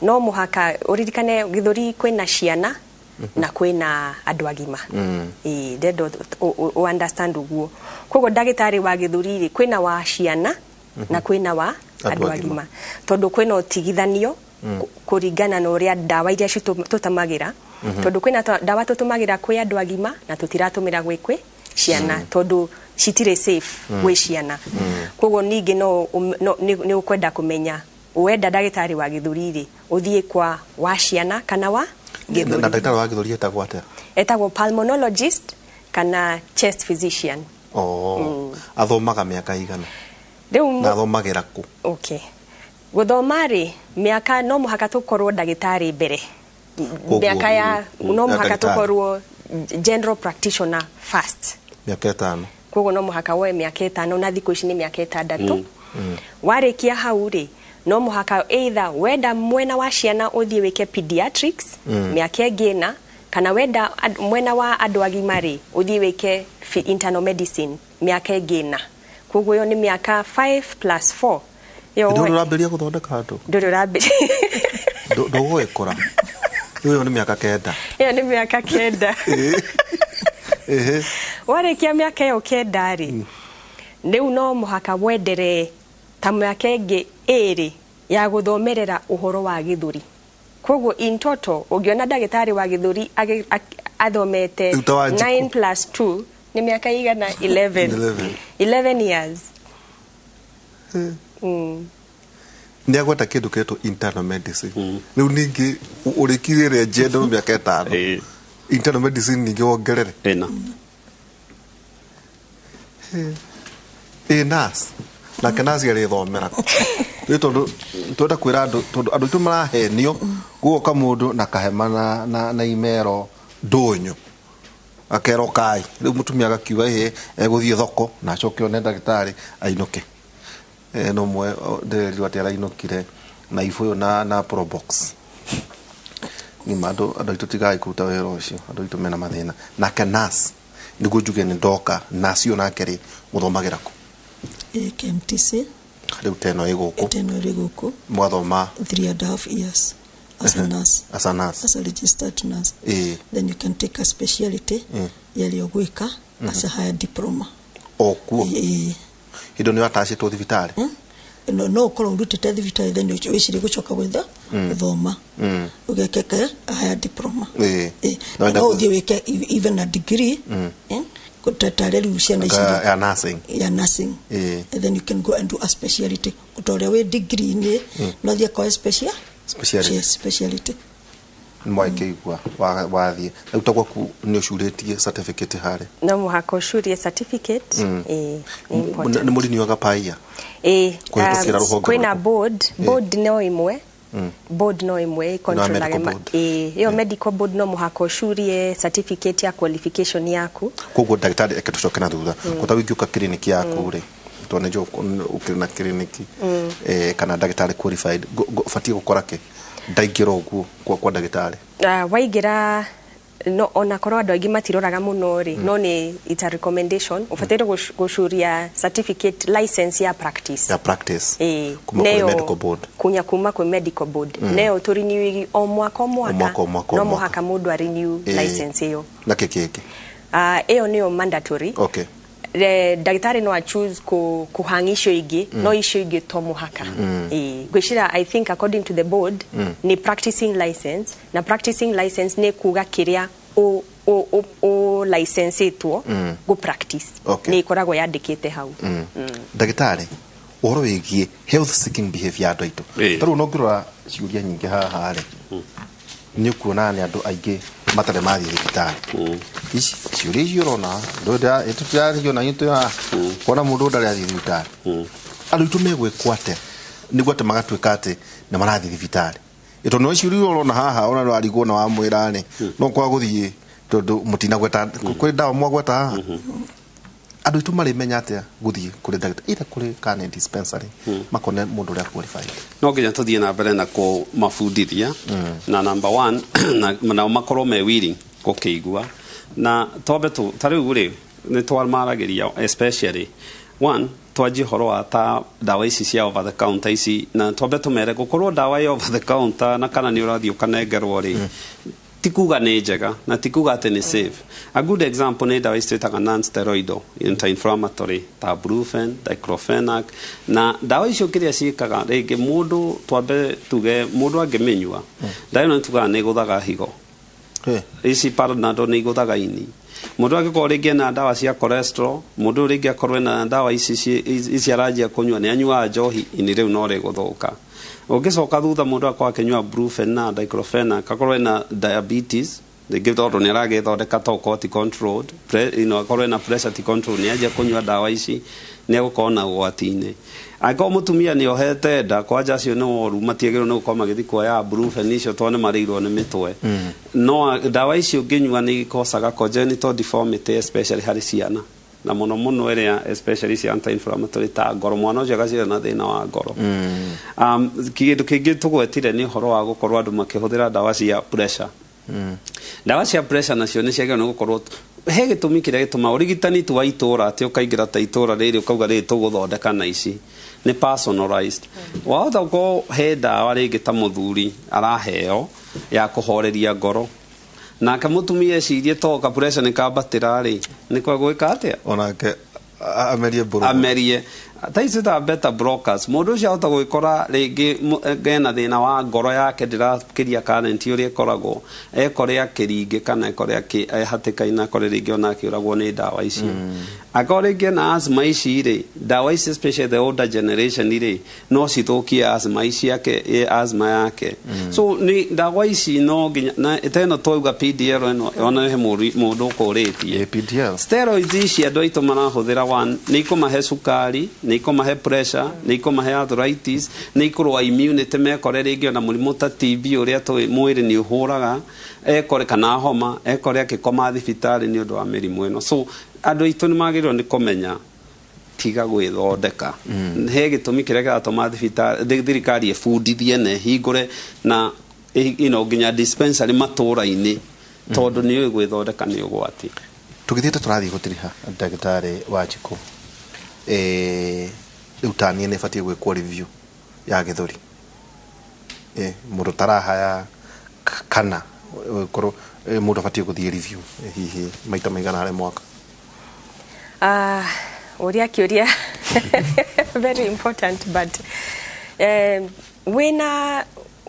no mũhaka ũririkane gĩthũri kwĩna ciana na kwĩna andũ agima. Ĩĩ, ndenda understand ũguo. Koguo ndagĩtarĩ wa gĩthũri rĩ, kwĩna wa ciana na kwĩna wa andũ andũ agima. Agima, tondũ kwĩna ũtigithanio kũringana na ũrĩa ndawa iria tũtũmagĩra, tondũ kwĩna ndawa tũtũmagĩra kwĩ andũ agima na tũtiratũmĩra gwĩ ciana, tondũ citirĩ safe gwĩ ciana. Koguo ningĩ no nĩ ũkwenda kũmenya wenda ndagĩtarĩ wa gĩthũri rĩ, ũthiĩ kwa wa ciana kana wa Na gĩthũri. ndagĩtarĩ wa gĩthũri etagwo atĩa? Etagwo pulmonologist kana chest physician. Oh, athomaga mĩaka igana? Rĩu Na athomagĩra kũ? Okay, gũthoma rĩ, mĩaka no mũhaka tũkorwo ndagĩtarĩ mbere. Koguo, Mĩaka ya no mũhaka ndagĩtarĩ. tũkorwo general practitioner first. Mĩaka 5. Koguo no mũhaka woe mĩaka 5, na thikũ ici nĩ mĩaka 6. Warĩkia hau rĩ, no mũhaka either wenda mwena wa ciana ũthiĩ wĩke pediatrics mĩaka ĩngĩ 4. Kana wenda mwena wa andũ agima rĩ, ũthiĩ wĩke internal medicine mĩaka ĩngĩ 4. Koguo ĩyo nĩ mĩaka 5 plus 4. Ĩyo Ndũrĩ ũrambĩrĩria gũthondeka andũ? Ndũrĩ ũrambĩrĩria. Ndũgũgĩkũra. Ĩyo nĩ mĩaka 9. Ĩyo nĩ mĩaka 9. Warĩkia mĩaka ĩyo 9 rĩ, rĩu no mũhaka wenderee ta mĩaka ĩngĩ 2 ya gũthomerera ũhoro wa gĩthũri. Koguo in total ũngĩona ndagĩtarĩ wa gĩthũri athomete 9 plus 2 nĩ mĩaka igana 11. 11 years. Nĩ agweta kĩndũ kĩretwo internal medicine. Rĩu ningĩ ũrĩkirie ĩrĩa general mĩaka 5. Internal medicine ningĩ wongerere. Ĩna. Ĩ nurse. Nake nurse arĩthomera. Rĩu tondũ twenda kwĩra andũ tondũ andũ aitũ marahenio gũgoka mũndũ na kahema na imero ndũnyũ. Akerwo kai. Rĩu mũtumia agakiuga ĩhĩ egũthiĩ thoko na acoke one ndagĩtarĩ ainũke. No mwe ndĩrerirwo atĩ arainũkire na ibũyũ na probox. Nĩ andũ aitũ tigai kũruta wĩra ũcio, andũ aitũ mena mathĩna. Nake nurse nĩguo njuge nĩ ndoka, nurse ũyũ nake rĩ mũthomagĩra kũ? KMTC. Rĩu teno ĩ gũkũ. Teno ĩrĩ gũkũ. Mwathoma 3.5 years as a nurse. As a nurse. As a registered nurse. Then you can take a speciality yarĩ ũgwĩka as a higher diploma. O kuo. Hĩndĩ nĩ watacĩtwo thibitarĩ? No ũkorwo ũrutĩte thibitarĩ then wĩcirie gũcoka gwetha gũthoma. Ũgekeka a higher diploma. No ũthiĩ wĩke even a degree. Tarĩ rĩu ciana ici ya nursing. Ya nursing. And then you can go and do a speciality. Ta ũrĩa wĩ degree-inĩ no ũthiĩ akoe speciality. Speciality. Mwakĩigua wathiĩ. Rĩu ta gwaku nĩ ũcurĩtie certificate harĩa? No mũhaka ũcurie certificate. Nĩ mũriniwaga paia? Kwĩna board. Board no ĩmwe. Board no ĩmwe ĩcontrolaga ĩyo medical board no mũhaka ũcurie certificate ya qualification yaku. Koguo ndagĩtarĩ eke tũcoke na thutha. Kota wingĩũka clinic yaku rĩ, tondũ nĩ njũĩ ũkĩrĩ na clinic kana ndagĩtarĩ qualified, batiĩ gũkora kĩ? Ndaingĩra ũguo kwa ndagĩtarĩ. Waingĩra no onakorwo andũ aingĩ matiroraga mũno rĩ, no nĩ it's a recommendation. Ũbataire gũcuria certificate license ya practice. Ya practice. Kuma kũrĩ medical board. Kunya kuma kwĩ medical board. Neyo tũrenew o mwaka o mwaka. No mũhaka mũndũ a renew license ĩyo. Na kĩ kĩngĩ? Ĩyo nĩyo mandatory. Okay. Ndagĩtarĩ no a choose kũhang icio ingĩ, no icio ingĩ to mũhaka. Ngwĩciria I think according to the board nĩ practicing license, na practicing license nĩ kuga kĩrĩa o license-ĩtwo go practice. Nĩ ĩkoragwo yandĩkĩte hau. Ndagĩtarĩ, ũhoro wĩgiĩ health seeking behavior ya andũ aitũ. Ta rĩu no ngĩrora ciũria nyingĩ haha rĩ, nĩ ũkuona nĩ andũ aingĩ matarĩ mathiĩ thibitarĩ. Ici ciũria icio ũrona, tũtirario na itũ haha, kuona mũndũ ndarĩ athiĩ thibitarĩ. Andũ aitũ megwĩkwo atĩa nĩguo atĩ magatuĩka atĩ nĩ marathiĩ thibitarĩ? Tondũ no ciũria ũrona haha ona nĩwarigwo na wamwĩra rĩ, no kwaga gũthiĩ tondũ mũtinagweta, kwĩ ndawa mwagweta haha. Andũ aitũ marĩmenya atĩa gũthiĩ kũrĩ ndagĩtarĩ, either kũrĩ kana dispensary, makone mũndũ ũrĩa qualified? No nginya tũthiĩ na mbere na kũmabundithia, na number 1 nao makorwo me willing gũkĩigua. Na twambe ta rĩu rĩ, nĩ twamaragĩria especially one, twanjie ũhoro wa ta ndawa ici cia over the counter ici, na twambe tũmere gũkorwo ndawa ya over the counter na kana nĩ ũrathiĩ ũkanengerwo rĩ, ti kuga nĩ njega na ti kuga atĩ nĩ safe. A good example nĩ ndawa ici twĩtaga non-steroidal anti-inflammatory ta Brufen, diclofenac, na ndawa icio kĩrĩa ciĩkaga rĩngĩ mũndũ twambe tuge mũndũ angĩmĩnyua, ndawa ĩno nĩ tugaga nĩ ĩgũthaga higo. Ici Panadol nĩ igũthaga ini. Mũndũ angĩkorwo rĩngĩ ena ndawa cia cholesterol, mũndũ rĩngĩ akorwo ena ndawa ici aranjia kũnyua, nĩ anyuaga njohi, ini rĩu no rĩgũthũka. Ũngĩcoka thutha mũndũ akorwo akĩnyua Brufen na diclofenac, akorwo ena diabetes, rĩngĩ tondũ nĩ aragĩthondeka tokorwo ti controlled, akorwo ena pressure ti controlled, nĩ anjia kũnyua ndawa ici, nĩ egũkorwo na ũgwati-inĩ. Angĩkorwo mũtumia nĩ ohete nda, kwanja acio nĩ woru, matiagĩrĩirwo nĩ gũkorwo magĩthiĩ kuoya Brufen icio tondũ nĩ marĩirwo nĩ mĩtwe. No ndawa ici ũngĩnyua nĩ ikosaga congenital deformity especially harĩ ciana. Na mũno mũno ĩrĩa especially cia anti-inflammatory ta ngoro, mwana ũcio agaciarwo na thĩna wa ngoro. Kĩndũ kĩngĩ tũgwetire nĩ ũhoro wa gũkorwo andũ makĩhũthĩra ndawa cia pressure. Ndawa cia pressure nacio nĩ ciagĩrĩirwo nĩ gũkorwo he gĩtũmi kĩrĩa gĩtũmaga ũrigitani tu wa itũra atĩ ũkaingĩra ta itũra rĩrĩ ũkauga rĩrĩ tũgũthondeka na ici nĩ personalized. Wahota gũkorwo he ndawa rĩngĩ ta mũthuri araheo ya kũhoreria ngoro, nake mũtumia ecirie to ka pressure nĩ kambatĩra rĩ, nĩ kwa gwĩka atĩa onake amerie mbũrũ, amerie ta ici ta beta blockers. Mũndũ ũcio ahota gwĩkora rĩngĩ ena thĩna wa ngoro yake ndĩrakĩria current ũrĩa ĩkoragwo, ekore akĩringĩ kana ekore hatĩka-inĩ, akore rĩngĩ ona akĩũragwo nĩ ndawa icio. Akorwo rĩngĩ ena asthma ici rĩ, ndawa ici especially the older generation rĩ, no cithũkie asthma ici yake, asthma yake. So nĩ ndawa ici no nginya na ta ĩno twauga PDL ĩno, ona he mũndũ ũkũrĩtie PDL steroids ici andũ aitũ marahũthĩra, one nĩ ikũmahe cukari, nĩ ikũmahe pressure, nĩ ikũmahe arthritis, nĩ ikũrũa immunity, mekore rĩngĩ ona mũrimũ ta TB ũrĩa tũĩ mwĩrĩ nĩ ũhũraga, ekore kana homa, ekore akĩkoma thibitarĩ nĩ ũndũ wa mĩrimũ ĩno. So andũ aitũ nĩ magĩrĩirwo nĩ kũmenya tiga gwĩthondeka. He gĩtũmi kĩrĩa kĩratũma thibitarĩ thirikari ĩbundithie na ĩhingũre na nginya dispensary matũra-inĩ, tondũ nĩ ũĩ gwĩthondeka nĩ ũgwati. Tũgĩthiĩte tũrathiĩ gũtiriha ndagĩtarĩ wa Njikũ, rĩu taniĩ nĩ ĩbatiĩ gwĩkwo review ya gĩthũri, mũndũ tarahaya kana korwo mũndũ abatiĩ gũthiĩ review hihi maita maigana harĩ mwaka? Ũria kĩũria very important, but wĩna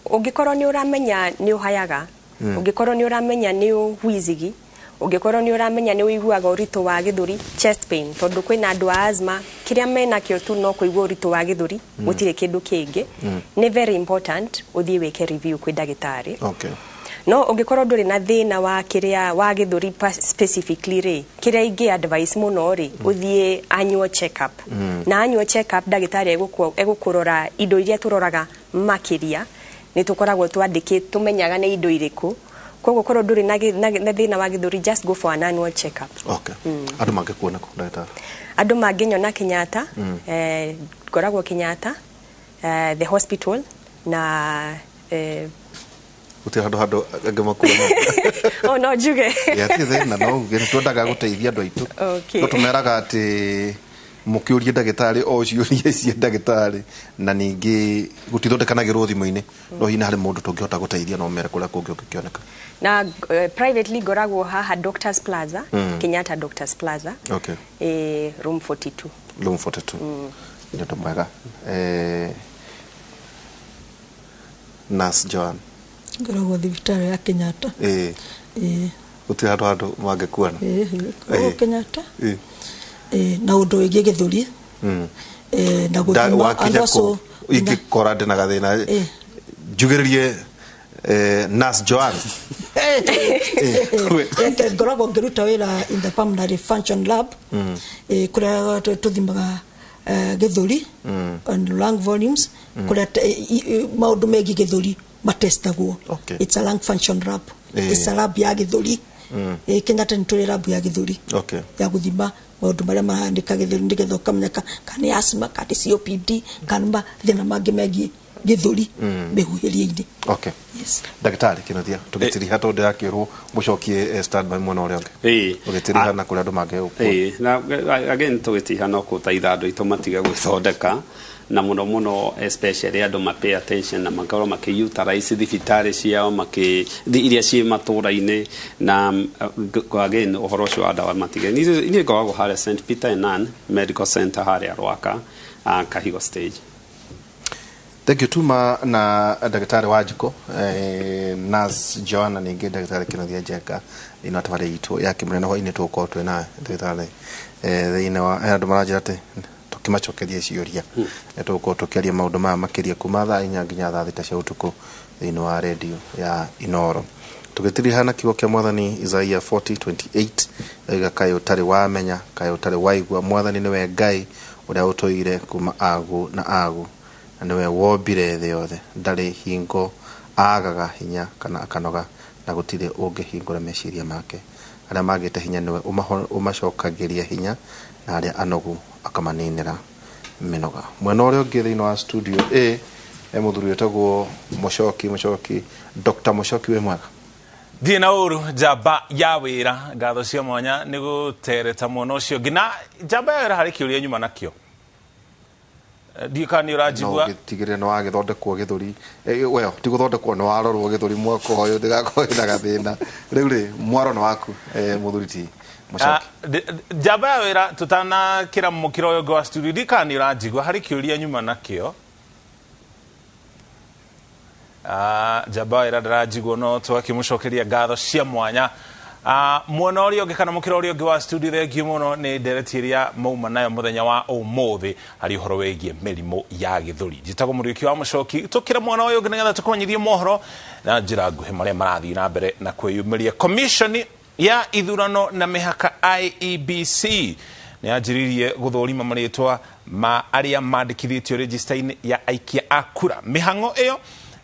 ũngĩkorwo nĩ ũramenya nĩ ũhayaga, ũngĩkorwo nĩ ũramenya nĩ ũwheezigi, ũngĩkorwo nĩ ũramenya nĩ ũiguaga ũritũ wa gĩthũri, chest pain, tondũ kwĩna andũ a asthma kĩrĩa menakĩo tu no kũigua ũritũ wa gĩthũri, gũtirĩ kĩndũ kĩngĩ, nĩ very important ũthiĩ wĩke review kwĩ ndagĩtarĩ. No ũngĩkorwo ndũrĩ na thĩna wa kĩrĩa wa gĩthũri specifically rĩ, kĩrĩa ingĩ advice mũno rĩ, ũthiĩ annual check up. Na annual check up ndagĩtarĩ egũkũrora indo iria tũroraga makĩria, nĩ tũkoragwo twandĩkĩte tũmenyaga nĩ indo irĩkũ. Koguo korwo ndũrĩ na thĩna wa gĩthũri, just go for an annual check up. Okay. Andũ mangĩkuona kũ, ndagĩtarĩ? Andũ mangĩnyona Kenyatta, ngoragwo Kenyatta, the hospital na Gũtirĩ handũ angĩ makuona? Oh, no njuge. Hatirĩ thĩna, no uge, nĩ twendaga gũteithia andũ aitũ. No tũmeraga atĩ mũkĩũrie ndagĩtarĩ o ciũria cia ndagĩtarĩ, na ningĩ gũtithondekanagĩrwo thimũ-inĩ, no hihi harĩ mũndũ tũngĩhota gũteithia, no mere kũrĩa kũngĩ ũngĩkĩoneka. Na privately ngoragwo haha Doctors Plaza, Kenyatta Doctors Plaza, room 42. Room 42. Nĩ ũndũ mwega. Nurse Joan? Ngoragwo thibitarĩ ya Kenyatta. Ĩĩ. Gũtirĩ handũ mangĩkuona? Ĩĩ, ngoragwo Kenyatta. Na ũndũ wĩgiĩ gĩthũri, na gũthima Wakinya andũ acio kũ ingĩkora ndĩna gathĩna, njugĩrĩrie Nurse Joan? Ngoragwo ngĩruta wĩra in the pulmonary function lab, kũrĩa tũthimaga gĩthũri and lung volumes, kũrĩa maũndũ megiĩ gĩthũri matestagwo. It's a lung function lab. It's a lab ya gĩthũri. Kenyatta nĩ tũrĩ lab ya gĩthũri ya gũthima maũndũ marĩa mahanĩka gĩthũri, nĩgetha ũkamenyeka kana nĩ asthma, kana nĩ COPD, kana mathĩna mangĩ megiĩ gĩthũri mĩhuhĩrie-inĩ. Yes. Ndagĩtarĩ Kĩnuthia, tũgĩtiriha tondũ ndĩrakĩrwo mũcokie standby mwena ũrĩa ũngĩ. Ũgĩtiriha na kũrĩa andũ mangĩgũkuona. Ĩĩ, na again tũgĩtiha no gũteitha andũ aitũ matige gwĩthondeka, na mũno mũno especially andũ ma pay attention na makorwo makĩ utilize thibitarĩ ciao makĩ iria ciĩ matũra-inĩ, na again ũhoro ũcio wa ndawa matige. Niĩ ngoragwo harĩa St Peter and Ann Medical Center harĩa Rwaka, Kahigo stage. Thank you tuma na ndagĩtarĩ wa Njikũ, Nurse Joanna, ningĩ ndagĩtarĩ Kĩnuthia Njenga thĩinĩ wa tabarĩra itũ ya Kĩmũrĩ na hwainĩ tũgũkorwo twĩ na ndagĩtarĩ thĩinĩ wa andũ maranjĩra atĩ tũkĩmacokeria ciũria. Tũgũkorwo tũkĩaria maũndũ maya makĩria kuma thaa 4 nginya thaa 6 cia ũtukũ thĩinĩ wa redio ya Inoro. Tũgĩtiriha na kiugo kĩa mwathani Isaia 40:28, oiga kaĩ ũtarĩ wamenya, kaĩ ũtarĩ waigua, mwathani nĩwe Ngai ũrĩa ũtũire kuma agu na agu, na nĩwe wombire thĩ yothe, ndarĩ hingo aagaga hinya kana akanoga, na gũtirĩ ũngĩhingũra meciria make. Arĩa magĩte hinya nĩwe ũmacokagĩria hinya, na arĩa anogu akamaninĩra mĩnoga. Mwena ũrĩa ũngĩ thĩinĩ wa studio A he mũthuri wĩtagwo Mũcoki, Mũcoki, Dr. Mũcoki, wĩ mwega? Thiĩ na ũru njamba ya wĩra, ngatho cia mwanya nĩ gũtereta mwena ũcio ũngĩ. Na njamba ya wĩra, harĩ kĩũria nyuma nakĩo. Ndiũ kana nĩ ũranjigua. No tigĩrĩre nĩ wagĩthondekwo gĩthũri. Well, ti gũthondekwo, nĩ warorwo gĩthũri mwaka ũyũ ndĩgakorwo ĩna gathĩna. Rĩu rĩ, mwaro nĩ waku, mũthuri ti Mũcoki. Njamba ya wĩra, tũtanakĩra mũkĩra ũyũ ũngĩ wa studio, ndiũ kana nĩ ũranjigua, harĩ kĩũria nyuma nakĩo. Njamba wa wĩra ndaranjigua, no twakĩmũcokeria ngatho cia mwanya. Mwena ũrĩa ũngĩ kana mũkĩra ũrĩa ũngĩ wa studio, thengiũ mũno nĩ ndereti ĩrĩa mauma nayo mũthenya wa ũmũthĩ harĩ ũhoro wĩgiĩ mĩrimũ ya gĩthũri. Njĩtagwo Mũriũki wa Mũcoki. Tũkĩre mwena ũyũ ũngĩ nĩgetha tũkũmenyithie mohoro na njĩra nguhĩ marĩa marathiĩ na mbere na kwĩyumĩria. Commission ya ithurano na mĩhaka, IEBC, nĩ yanjĩrĩirie gũthũrima marĩtwa ma arĩa mandĩkithĩtio register-inĩ ya aikia a kura. Mĩhang'o ĩyo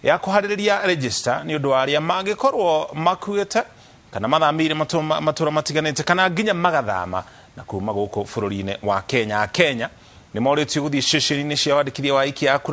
ya kũharĩrĩria register nĩ ũndũ wa arĩa mangĩkorwo makuĩte kana mathamĩire matũra matiganĩte kana nginya magathama na kuma gũkũ bũrũri-inĩ wa Kenya. Kenya nĩ morĩtio gũthiĩ ceceni-inĩ cia wandĩkithia wa aikia a kura.